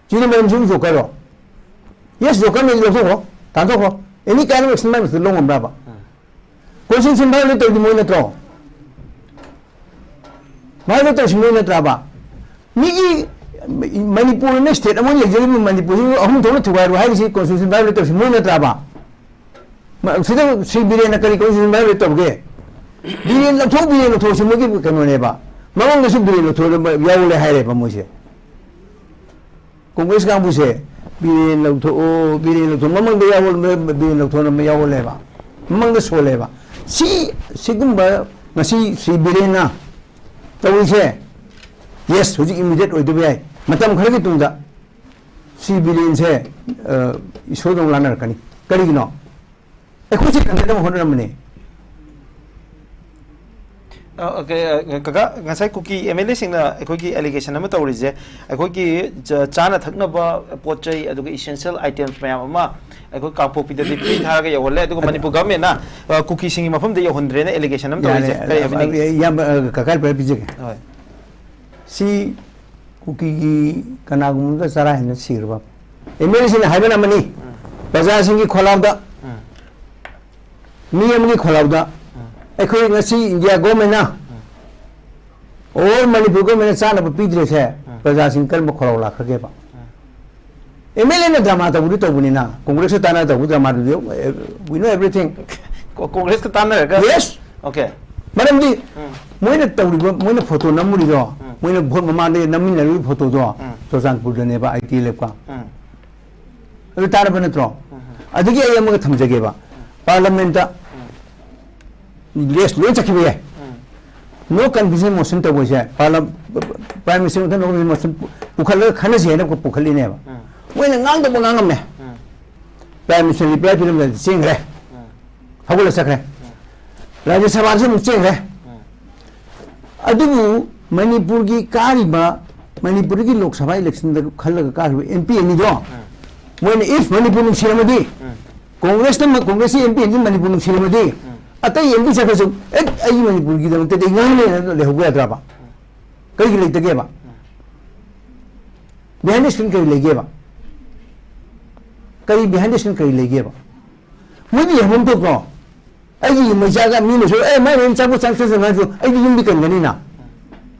ꯆꯤꯗꯝꯕꯔꯝꯁꯤꯕꯨ ꯖꯣꯀꯔꯔꯣ? ꯌꯦꯁ, ꯖꯣꯀꯔꯅꯤ, ꯂꯧꯊꯣꯛꯈ꯭ꯔꯣ, ꯇꯥꯟꯊꯣꯛꯈ꯭ꯔꯣ꯫ ꯑꯦꯅꯤ ꯀꯥꯏꯟ ꯑꯣꯐ ꯑꯦꯛꯁꯟ ꯃꯥꯏ ꯃꯊꯛꯇ ꯂꯧ ꯉꯝꯕ꯭ꯔꯕ? ꯀꯣꯟꯁꯇꯤꯇ꯭ꯌꯨꯁꯟ ꯚꯥꯏꯑꯣꯂꯦꯠ ꯇꯧꯔꯤꯗꯤ ꯃꯣꯏ ꯅꯠꯇ꯭ꯔꯣ? ꯚꯥꯏꯑꯣꯂꯦꯠ ꯇꯧꯔꯤꯁꯤ ꯃꯣꯏ ꯅꯠꯇ꯭ꯔꯕ? ꯃꯤꯒꯤ ꯃꯅꯤꯄꯨꯔꯅ ꯁ꯭ꯇꯦꯠ ꯑꯃ ꯂꯩꯖꯔꯤꯕ ꯃꯅꯤꯄꯨꯔꯁꯤ ꯑꯍꯨꯝ ꯊꯣꯛꯅ ꯊꯨꯒꯥꯏꯔꯣ ꯍꯥꯏꯔꯤꯁꯤ ꯀꯣꯟꯁꯇꯤꯇ꯭ꯌꯨꯁꯟ ꯚꯥꯏꯑꯣꯂꯦꯠ ꯇꯧꯔꯤꯁꯤ ꯃꯣꯏ ꯅꯠꯇ꯭ꯔꯕ? ꯃ-, ꯁꯤꯗ ꯁ꯭ꯔꯤ ꯕꯤꯔꯦꯟꯅ ꯀꯔꯤ ꯀꯣꯟꯁꯇꯤꯇ꯭ꯌꯨꯁꯟ ꯚꯥꯏꯑꯣꯂꯦꯠ ꯇꯧꯒꯦ? ꯕꯤꯔꯦꯟ ꯂꯧꯊꯣꯛ, ꯕꯤꯔꯦꯟ ꯂꯧꯊꯣꯛꯁꯤ ꯃꯣꯏꯒꯤ ꯀꯩꯅꯣꯅꯦꯕ꯫ ꯃꯃꯥꯡꯗꯁꯨ ꯕꯤꯔꯦꯟ ꯂꯧꯊꯣꯛ ꯌꯥꯎꯔꯦ ꯍꯥꯏꯔꯦꯕ ꯃꯣꯏꯁꯦ꯫ ꯀꯣꯡꯒ꯭ꯔꯦꯁ ꯀꯥꯡꯕꯨꯁꯦ ꯕꯤꯔꯦꯟ ꯂꯧꯊꯣꯛꯑꯣ, ꯕꯤꯔꯦꯟ ꯂꯧꯊꯣꯛꯑꯣ, ꯃꯃꯥꯡꯗ ꯌꯥꯎꯕ ꯕꯤꯔꯦꯟ ꯂꯧꯊꯣꯛꯑꯣ ꯌꯥꯎꯍꯜꯂꯦꯕ, ꯃꯃꯥꯡꯗ ꯁꯣꯜꯂꯦꯕ꯫ ꯁꯤ, ꯁꯤꯒꯨꯝꯕ ꯉꯁꯤ ꯁ꯭ꯔꯤ ꯕꯤꯔꯦꯟꯅ ꯇꯧꯔꯤꯁꯦ, ꯌꯦꯁ, ꯍꯧꯖꯤꯛ ꯏꯃꯤꯗꯦꯠ ꯑꯣꯏꯗꯕ ꯌꯥꯏ, ꯃꯇꯝ ꯈꯔꯒꯤ ꯇꯨꯡꯗ ꯁ꯭ꯔꯤ ꯕꯤꯔꯦꯟꯁꯦ, ꯑ, ꯏꯁꯣꯔꯗꯧ ꯂꯥꯟꯅꯔꯛꯀꯅꯤ꯫ ꯀꯔꯤꯒꯤꯅꯣ? ꯑꯩꯈꯣꯏꯁꯦ ꯀꯟꯅꯅꯕ ꯍꯣꯠꯅꯔꯝꯕꯅꯤ꯫ ꯑ, ꯑꯣꯀꯦ, ꯑ, ꯀꯀꯥ, ꯉꯁꯥꯏ ꯀꯨꯀꯤ ꯑꯦꯝ ꯑꯦꯜ ꯑꯦꯁꯤꯡꯅ ꯑꯩꯈꯣꯏꯒꯤ ꯑꯦꯂꯤꯒꯦꯁꯟ ꯑꯃ ꯇꯧꯔꯤꯁꯦ, ꯑꯩꯈꯣꯏꯒꯤ ꯆ-, ꯆꯥꯅ ꯊꯛꯅꯕ ꯄꯣꯠ ꯆꯩ, ꯑꯗꯨꯒ ꯏꯁꯦꯟꯁꯤꯌꯦꯜ ꯑꯥꯏꯇꯦꯝꯁ ꯃꯌꯥꯝ ꯑꯃ ꯑꯩꯈꯣꯏ ꯀꯥꯡꯄꯣꯛꯄꯤꯗꯗꯤ ꯐ꯭ꯔꯤ ꯊꯥꯔꯒ ꯌꯧꯍꯜꯂꯦ, ꯑꯗꯨꯒ ꯑꯗ- ꯃꯅꯤꯄꯨꯔ ꯒꯚꯔꯟꯃꯦꯟꯅ, ꯑ, ꯀꯨꯀꯤꯁꯤꯡꯒꯤ ꯃꯐꯝꯗ ꯌꯧꯍꯟꯗ꯭ꯔꯦꯅ ꯑꯦꯂꯤꯒꯦꯁꯟ ꯑꯃ ꯌꯥꯔꯦ, ꯇꯧꯔꯤꯁꯦ ꯀꯔꯤ ꯑ, ꯍꯥꯏꯕꯤꯅꯤꯡꯉꯤ? ꯑ, ꯏꯌꯥꯝꯕ, ꯑ, ꯀꯀꯥ ꯔꯤꯄ꯭ꯂꯥꯏ ꯄꯤꯖꯒꯦ꯫ ꯍꯣꯏ꯫ ꯁꯤ ꯀꯨꯀꯤꯒꯤ ꯀꯅꯥꯒꯨꯝꯕ ꯑꯃꯗ ꯆꯔꯥ ꯍꯦꯟꯅ ꯁꯤꯈ꯭ꯔꯕ ꯑꯦꯝ ꯑꯦꯜ ꯑꯦꯁꯤꯡꯅ ꯍꯥꯏꯕꯅ ꯑꯃꯅꯤ, ꯎꯝ꯫ ꯄ꯭ꯔꯖꯥꯁꯤꯡꯒꯤ ꯈꯣꯜꯂꯥꯎꯗ ꯎꯝ꯫ ꯃꯤ ꯑꯃꯒꯤ ꯈꯣꯜꯂꯥꯎꯗ ꯎꯝ꯫ ꯑꯩꯈꯣꯏ ꯉꯁꯤ ꯏꯟꯗꯤꯌꯥ ꯒꯣꯔꯃꯦꯟꯅ ꯎꯝ꯫ ꯑꯣꯜ ꯃꯅꯤꯄꯨꯔ ꯒꯣꯔꯃꯦꯟꯅ ꯆꯥꯅꯕ ꯄꯤꯗ꯭ꯔꯤꯁꯦ ꯎꯝ꯫ ꯄ꯭ꯔꯖꯥꯁꯤꯡ ꯀꯔꯝꯕ ꯈꯣꯜꯂꯥꯎ ꯂꯥꯛꯈ꯭ꯔꯒꯦꯕ? ꯎꯝ꯫ ꯑꯦꯝ ꯑꯦꯜ ꯑꯦꯅ ꯗ꯭ꯔꯃꯥ ꯇꯧꯕꯗꯤ ꯇꯧꯕꯅꯤꯅ, ꯀꯣꯡꯒ꯭ꯔꯦꯁꯀ ꯇꯥꯟꯅ ꯇꯧꯕ ꯗ꯭ꯔꯃꯥꯗꯨꯗꯤ, ꯑꯦ, we know everything꯫ ꯀꯣ-, ꯀꯣꯡꯒ꯭ꯔꯦꯁꯀ ꯇꯥꯟꯅꯔꯒ? Yes꯫ ꯑꯣꯀꯦ꯫ ꯃꯔꯝꯗꯤ ꯎꯝ꯫ ꯃꯣꯏꯅ ꯇꯧꯔꯤꯕ, ꯃꯣꯏꯅ ꯐꯣꯇꯣ ꯅꯝꯃꯨꯔꯤꯗꯣ, ꯎꯝ꯫ ꯃꯣꯏꯅ ꯚꯣꯠ ꯃꯃꯥꯡꯗ ꯅꯝꯃꯤꯟꯅꯔꯤꯕ ꯐꯣꯇꯣꯗꯣ ꯎꯝ꯫ ꯆꯨꯔꯆꯥꯟꯄꯨꯔꯗꯅꯦꯕ ꯑꯥꯏ ꯇꯤ ꯂꯦꯞꯀ꯫ ꯎꯝ꯫ ꯑꯗꯨ ꯇꯥꯔꯕ ꯅꯠꯇ꯭ꯔꯣ? ꯎꯝ꯫ ꯑꯗꯒꯤ ꯑꯩ ꯑꯃꯒ ꯊꯝꯖꯒꯦꯕ꯫ ꯎꯝ꯫ ꯄꯥꯔꯂꯥꯃꯦꯟꯠꯇ ꯎꯝ꯫ ꯂꯦꯁ ꯂꯣꯏ ꯆꯠꯈꯤꯕ ꯌꯥꯏ꯫ ꯎꯝ꯫ No confidence motion ꯇꯧꯕꯁꯦ ꯄꯥꯔꯂꯥ-, ꯄ꯭ꯔꯥꯏꯝ ꯃꯤꯅꯤꯁꯇꯔ ꯃꯊꯪ no confidence motion ꯄꯨ-, ꯄꯨꯈꯠꯂꯒ ꯈꯟꯅꯁꯤ ꯍꯥꯏꯅ ꯄꯨꯈꯠꯂꯤꯅꯦꯕ꯫ ꯎꯝ꯫ ꯃꯣꯏꯅ ꯉꯥꯡꯗꯕ ꯉꯥꯡꯉꯝꯃꯦ꯫ ꯎꯝ꯫ ꯄ꯭ꯔꯥꯏꯝ ꯃꯤꯅꯤꯁꯇꯔ ꯔꯤꯄ꯭ꯂꯥꯏ ꯄꯤꯔꯝꯗꯥꯏꯗ ꯆꯦꯟꯈ꯭ꯔꯦ꯫ ꯎꯝ꯫ ꯍꯧꯒꯠꯂ ꯆꯠꯈ꯭ꯔꯦ꯫ ꯎꯝ꯫ ꯔꯥꯖ꯭ꯌ ꯁꯚꯥꯗꯁꯨ ꯑꯃꯨꯛ ꯆꯦꯟꯈ꯭ꯔꯦ꯫ ꯎꯝ꯫ ꯑꯗꯨꯕꯨ ꯃꯅꯤꯄꯨꯔꯒꯤ ꯀꯥꯔꯤꯕ, ꯃꯅꯤꯄꯨꯔꯒꯤ ꯂꯣꯛ ꯁꯚꯥ ꯏꯂꯦꯛꯁꯟꯗ ꯈꯜꯂꯒ ꯀꯥꯈꯤꯕ ꯑꯦꯝ ꯄꯤ ꯑꯅꯤꯗꯣ, ꯎꯝ꯫ ꯃꯣꯏꯅ if ꯃꯅꯤꯄꯨꯔ ꯅꯨꯡꯁꯤꯔꯝꯃꯗꯤ, ꯎꯝ꯫ ꯀꯣꯡꯒ꯭ꯔꯦꯁꯅ ꯃ-, ꯀꯣꯡꯒ꯭ꯔꯦꯁꯀꯤ ꯑꯦꯝ ꯄꯤ ꯑꯅꯤ ꯃꯅꯤꯄꯨꯔ ꯅꯨꯡꯁꯤꯔꯝꯃꯗꯤ, ꯎꯝ꯫ ꯑꯇꯩ ꯑꯦꯝ ꯄꯤ ꯆꯠꯈ꯭ꯔꯁꯨ, "ꯑꯦ, ꯑꯩꯒꯤ ꯃꯅꯤꯄꯨꯔꯒꯤꯗꯃꯛꯇꯗꯤ ꯑꯩ ꯉꯥꯡꯅꯦꯅ" ꯂꯩꯍꯧꯕ ꯌꯥꯗ꯭ꯔꯕ? ꯎꯝ꯫ ꯀꯔꯤꯒꯤ ꯂꯩꯇꯒꯦꯕ? ꯎꯝ꯫ Behind the screen ꯀꯔꯤ ꯂꯩꯒꯦꯕ? ꯀꯔꯤ behind the screen ꯀꯔꯤ ꯂꯩꯒꯦꯕ? ꯃꯣꯏꯗꯤ ꯌꯦꯡꯐꯝ ꯊꯣꯛꯇ꯭ꯔꯣ? ꯑꯩꯒꯤ ꯌꯨꯝ ꯃꯩ ꯆꯥꯛꯑꯒ ꯃꯤꯅꯁꯨ, "ꯑꯦ, ꯃꯥꯏ ꯃꯌꯨꯝ ꯆꯥꯛꯄ ꯆꯥꯛ ꯆꯠꯁꯅꯨ" ꯍꯥꯏꯔꯁꯨ ꯑꯩꯗꯤ ꯌꯨꯝꯗꯤ ꯀꯟꯒꯅꯤꯅ꯫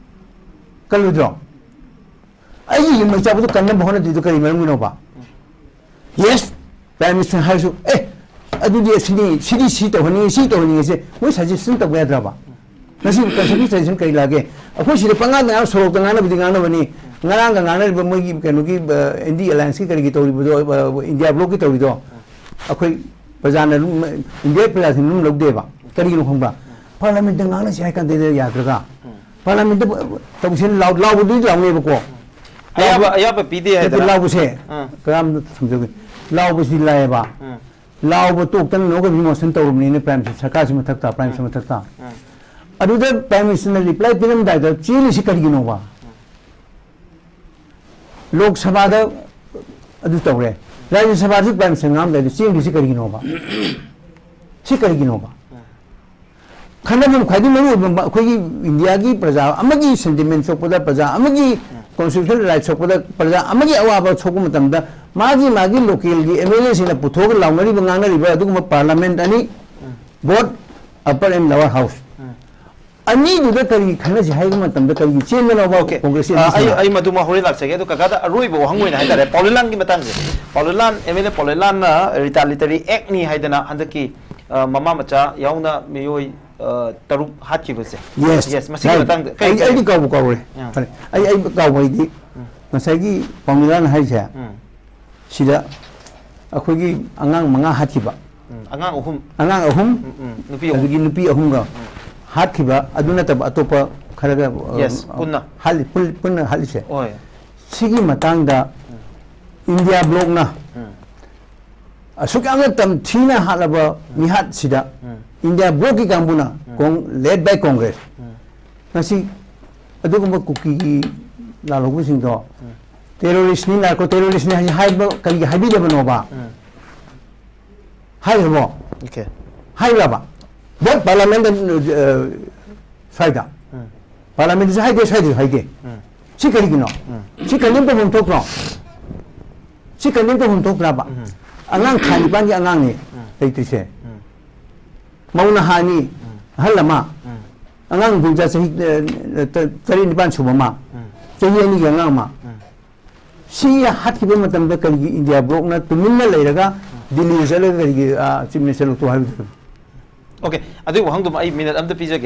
ꯀꯜꯂꯣꯏꯗ꯭ꯔꯣ? ꯑꯩꯒꯤ ꯌꯨꯝ ꯃꯩ ꯆꯥꯛꯄꯗꯣ ꯀꯟꯅꯕ ꯍꯣꯠꯅꯗ꯭ꯔꯤꯗꯣ ꯀꯔꯤ ꯃꯔꯝꯒꯤꯅꯣꯕ? Yes, Prime Minister ꯍꯥꯏꯔꯁꯨ, "ꯑꯦ, ꯑꯗꯨꯗꯤ ꯁꯤꯗꯤ, ꯁꯤꯗꯤ ꯁꯤ ꯇꯧꯍꯟꯅꯤꯡꯉꯤ, ꯁꯤ ꯇꯧꯍꯟꯅꯤꯡꯉꯤꯁꯦ" ꯃꯣꯏ suggestion ꯇꯧꯕ ꯌꯥꯗ꯭ꯔꯕ? ꯉꯁꯤ consultation ꯀꯔꯤ ꯂꯥꯛꯒꯦ? ꯑꯩꯈꯣꯏ ꯁꯤꯗ ꯄꯉꯥꯡꯗ ꯉꯥꯡ, ꯁꯣꯔꯣꯛꯇ ꯉꯥꯡꯅꯕꯗꯤ ꯉꯥꯡꯅꯕꯅꯤ꯫ ꯉꯔꯥꯡꯒ ꯉꯥꯡꯅꯔꯤꯕ ꯃꯣꯏꯒꯤ ꯀꯩꯅꯣꯒꯤ, ꯑ, ꯏꯟꯗꯤ allianceꯀꯤ ꯀꯔꯤꯒꯤ ꯇꯧꯔꯤꯕꯗꯣ, ꯑ, ꯏꯟꯗꯤꯌꯥ blockꯀꯤ ꯇꯧꯔꯤꯗꯣ, ꯑꯩꯈꯣꯏ ꯄ꯭ꯔꯖꯥꯅ ꯑꯗꯨꯝ, ꯏꯟꯗꯤꯌꯥ ꯄ꯭ꯔꯖꯥꯁꯤꯡꯅ ꯑꯗꯨꯝ ꯂꯧꯗꯦꯕ꯫ ꯀꯔꯤꯒꯤꯅꯣ ꯈꯪꯕ꯭ꯔꯥ? Parliamentꯇ ꯉꯥꯡꯅꯁꯤ ꯍꯥꯏ ꯀꯥꯟꯗ ꯌꯥꯗ꯭ꯔꯒ, Parliamentꯇ ꯇꯧꯁꯦ ꯂꯥꯎ-, ꯂꯥꯎꯕꯗꯨꯗꯤ ꯂꯥꯎꯅꯦꯕꯀꯣ꯫ ꯑꯌꯥꯕ, ꯑꯌꯥꯕ ꯄꯤꯗꯦ ꯅꯠꯇꯦ, ꯍꯥꯏꯗꯅ꯫ ꯂꯥꯎꯕꯁꯦ, ꯑꯥ꯫ ꯀꯔꯝꯅ ꯊꯝꯖꯒꯦ? ꯂꯥꯎꯕꯁꯤ ꯂꯥꯛꯑꯦꯕ꯫ ꯎꯝ꯫ ꯂꯥꯎꯕ ꯇꯣꯛꯇꯅ ꯅꯣ ꯀꯟꯐꯤꯔꯃꯦꯁꯟ ꯇꯧꯔꯕꯅꯤꯅ ꯄ꯭ꯔꯥꯏꯝ ꯁꯔꯀꯥꯔꯁꯤ ꯃꯊꯛꯇ ꯄ꯭ꯔꯥꯏꯝ ꯃꯤꯅꯤꯁꯇꯔ ꯃꯊꯛꯇ꯫ ꯑꯗꯨꯗ ꯄ꯭ꯔꯥꯏꯝ ꯃꯤꯅꯤꯁꯇꯔꯅ ꯔꯤꯄ꯭ꯂꯥꯏ ꯄꯤꯔꯝꯗꯥꯏꯗ ꯆꯦꯜꯂꯤꯁꯤ ꯀꯔꯤꯒꯤꯅꯣꯕ? ꯂꯣꯛ ꯁꯚꯥꯗ ꯑꯗꯨ ꯇꯧꯔꯦ, ꯔꯥꯖ꯭ꯌ ꯁꯚꯥꯗꯁꯨ ꯄ꯭ꯔꯥꯏꯝ ꯃꯤꯅꯤꯁꯇꯔ ꯉꯥꯡꯂꯝꯗꯥꯏꯗ ꯆꯦꯟꯈ꯭ꯔꯤꯁꯤ ꯀꯔꯤꯒꯤꯅꯣꯕ? ꯁꯤ ꯀꯔꯤꯒꯤꯅꯣꯕ? ꯈꯟꯅꯐꯝ ꯈ꯭ꯋꯥꯏꯗꯒꯤ ꯃꯔꯨ ꯑꯣꯏꯕ ꯑꯩꯈꯣꯏꯒꯤ ꯏꯟꯗꯤꯌꯥꯒꯤ ꯄ꯭ꯔꯖꯥ ꯑꯃꯒꯤ ꯁꯦꯟꯇꯤꯃꯦꯟ ꯁꯣꯛꯄꯗ, ꯄ꯭ꯔꯖꯥ ꯑꯃꯒꯤ ꯀꯣꯟꯁꯇꯤꯇ꯭ꯌꯨꯁꯅꯦꯜ ꯔꯥꯏꯠ ꯁꯣꯛꯄꯗ, ꯄ꯭ꯔꯖꯥ ꯑꯃꯒꯤ ꯑꯋꯥꯕ ꯁꯣꯛꯄ ꯃꯇꯝꯗ ꯃꯥꯒꯤ ꯃꯥꯒꯤ ꯂꯣꯀꯦꯜꯒꯤ ꯑꯦꯝ ꯑꯦꯜ ꯑꯦꯁꯤꯡꯅ ꯄꯨꯊꯣꯛꯑꯒ ꯂꯥꯎꯅꯔꯤꯕ ꯉꯥꯡꯅꯔꯤꯕ ꯑꯗꯨꯒꯨꯝꯕ ꯄꯥꯔꯂꯥꯃꯦꯟꯠ ꯑꯅꯤ, both upper and lower house, ꯑꯅꯤꯗꯨꯗ ꯀꯔꯤ ꯈꯟꯅꯁꯤ ꯍꯥꯏꯕ ꯃꯇꯝꯗ ꯀꯔꯤꯒꯤ ꯆꯦꯟꯕꯅꯣꯕ? Okay. ꯀꯣꯡꯒ꯭ꯔꯦꯁꯀꯤ ꯑ, ꯑꯩ, ꯑꯅꯤꯁꯤꯅ? ꯑꯩ ꯃꯗꯨꯃ ꯍꯣꯔꯦꯟ ꯂꯥꯛꯆꯒꯦ꯫ ꯑꯗꯣ ꯀꯀꯥꯗ ꯑꯔꯣꯏꯕ ꯋꯥꯍꯪ ꯑꯣꯏꯅ ꯍꯥꯏꯇꯥꯔꯦ, ꯄꯥꯎꯂꯦꯟꯂꯥꯟꯒꯤ ꯃꯇꯥꯡꯁꯦ, ꯄꯥꯎꯂꯦꯟꯂꯥꯟ, ꯑꯦꯝ ꯑꯦꯜ ꯑꯦ ꯄꯥꯎꯂꯦꯟꯂꯥꯟꯅ ꯔꯤꯇꯥꯂꯤꯇꯔꯤ ꯑꯦꯛꯅꯤ ꯍꯥꯏꯗꯅ ꯍꯟꯗꯛꯀꯤ, ꯑ, ꯃꯃꯥ ꯃꯆꯥ ꯌꯥꯎꯅ ꯃꯤꯑꯣꯏ, ꯑ, ꯇꯔꯨꯛ ꯍꯥꯠꯈꯤꯕꯁꯦ꯫ Yes. Yes, ꯃꯁꯤꯒꯤ ꯃꯇꯥꯡꯗ ꯀꯔꯤ ꯑꯩ, ꯀꯔꯤ? ꯑꯩꯗꯤ ꯀꯥꯎꯕꯨ ꯀꯥꯎꯔꯦ꯫ ꯑꯥ꯫ ꯐꯔꯦ꯫ ꯑꯩ, ꯑꯩ ꯀꯥꯎꯕ ꯍꯥꯏꯗꯤ ꯎꯝ꯫ ꯉꯁꯥꯏꯒꯤ ꯄꯥꯎꯂꯦꯟꯂꯥꯟ ꯍꯥꯏꯁꯦ, ꯎꯝ꯫ ꯁꯤꯗ ꯑꯩꯈꯣꯏꯒꯤ ꯑꯉꯥꯡ ꯃꯉꯥ ꯍꯥꯠꯈꯤꯕ꯫ ꯎꯝ, ꯑꯉꯥꯡ ꯑꯍꯨꯝ꯫ ꯑꯉꯥꯡ ꯑꯍꯨꯝ, ꯎꯝ, ꯎꯝ, ꯅꯨꯄꯤ ꯑꯍꯨꯝ꯫ ꯑꯗꯒꯤ ꯅꯨꯄꯤ ꯑꯍꯨꯝꯒ ꯎꯝ꯫ ꯍꯥꯠꯈꯤꯕ, ꯑꯗꯨ ꯅꯠꯇꯕ ꯑꯇꯣꯞꯄ ꯈꯔꯒ, ꯑ, Yes, ꯑ, ꯄꯨꯟꯅ꯫ ꯍꯥꯠꯂꯤ-, ꯄꯨꯜ-, ꯄꯨꯟꯅ ꯍꯥꯠꯂꯤꯁꯦ꯫ ꯍꯣꯏ꯫ ꯁꯤꯒꯤ ꯃꯇꯥꯡꯗ ꯎꯝ꯫ ꯏꯟꯗꯤꯌꯥ ꯕ꯭ꯂꯣꯛꯅ ꯎꯝ꯫ ꯑꯁꯨꯛ ꯌꯥꯝꯅ ꯇꯝꯊꯤꯅ ꯍꯥꯠꯂꯕ ꯎꯝ꯫ ꯃꯤꯍꯥꯠꯁꯤꯗ ꯎꯝ꯫ ꯏꯟꯗꯤꯌꯥ ꯕ꯭ꯂꯣꯛꯀꯤ ꯀꯥꯡꯕꯨꯅ ꯎꯝ꯫ ꯀꯣꯡ-, led by Congress, ꯎꯝ꯫ ꯉꯁꯤ ꯑꯗꯨꯒꯨꯝꯕ ꯀꯨꯀꯤꯒꯤ ꯂꯥꯜꯍꯧꯕꯁꯤꯡꯗꯣ ꯎꯝ꯫ ꯇꯦꯔꯣꯔꯤꯁꯅꯤ, ꯅꯥꯔꯀꯣ ꯇꯦꯔꯣꯔꯤꯁꯅꯤ ꯍꯥꯏꯁꯤ ꯍꯥꯏꯕ ꯀꯔꯤꯒꯤ ꯍꯥꯏꯕꯤꯗꯕꯅꯣꯕ? ꯎꯝ꯫ ꯍꯥꯏꯈ꯭ꯔꯕꯣ? Okay. ꯍꯥꯏꯈ꯭ꯔꯕ? Both ꯄꯥꯔꯂꯥꯃꯦꯟꯗ, ꯑ, ꯁ꯭ꯋꯥꯏꯗ꯫ ꯎꯝ꯫ ꯄꯥꯔꯂꯥꯃꯦꯟꯗꯁꯨ ꯍꯥꯏꯗꯦ, ꯁ꯭ꯋꯥꯏꯗꯁꯨ ꯍꯥꯏꯗꯦ꯫ ꯎꯝ꯫ ꯁꯤ ꯀꯔꯤꯒꯤꯅꯣ? ꯎꯝ꯫ ꯁꯤ ꯀꯟꯗꯦꯝ ꯇꯧꯐꯝ ꯊꯣꯛꯇ꯭ꯔꯣ? ꯁꯤ ꯀꯟꯗꯦꯝ ꯇꯧꯐꯝ ꯊꯣꯛꯇ꯭ꯔꯕ? ꯎꯝ꯫ ꯑꯉꯥꯡ ꯊꯥ ꯅꯤꯄꯥꯟꯒꯤ ꯑꯉꯥꯡꯅꯤ ꯎꯝ꯫ ꯂꯩꯇ꯭ꯔꯤꯁꯦ꯫ ꯎꯝ꯫ ꯃꯧ ꯅꯍꯥꯅꯤ, ꯎꯝ꯫ ꯑꯍꯜ ꯑꯃ, ꯎꯝ꯫ ꯑꯉꯥꯡ ꯅꯨꯄꯤ ꯃꯆꯥ ꯆꯍꯤ, ꯑ, ꯇ-, ꯇꯔꯦꯠ ꯅꯤꯄꯥꯟ ꯁꯨꯕ ꯑꯃ, ꯎꯝ꯫ ꯆꯍꯤ ꯑꯅꯤꯒꯤ ꯑꯉꯥꯡ ꯑꯃ꯫ ꯎꯝ꯫ ꯁꯤ ꯍꯥꯠꯈꯤꯕ ꯃꯇꯝꯗ ꯀꯔꯤꯒꯤ ꯏꯟꯗꯤꯌꯥ ꯕ꯭ꯂꯣꯛꯅ ꯇꯨꯃꯤꯟꯅ ꯂꯩꯔꯒ ꯎꯝ꯫ ꯗꯤꯜꯂꯤꯗ ꯆꯠꯂꯒ ꯀꯔꯤꯒꯤ, ꯑ, ꯆꯤꯐ ꯃꯤꯅꯤꯁꯇꯔ ꯂꯧꯊꯣꯛ ꯍꯥꯏꯕꯗꯨ? Okay, ꯑꯗꯨꯒꯤ ꯋꯥꯍꯪꯗꯨꯃ ꯑꯩ ꯃꯤꯅꯠ ꯑꯝꯇ ꯄꯤꯖꯒꯦ꯫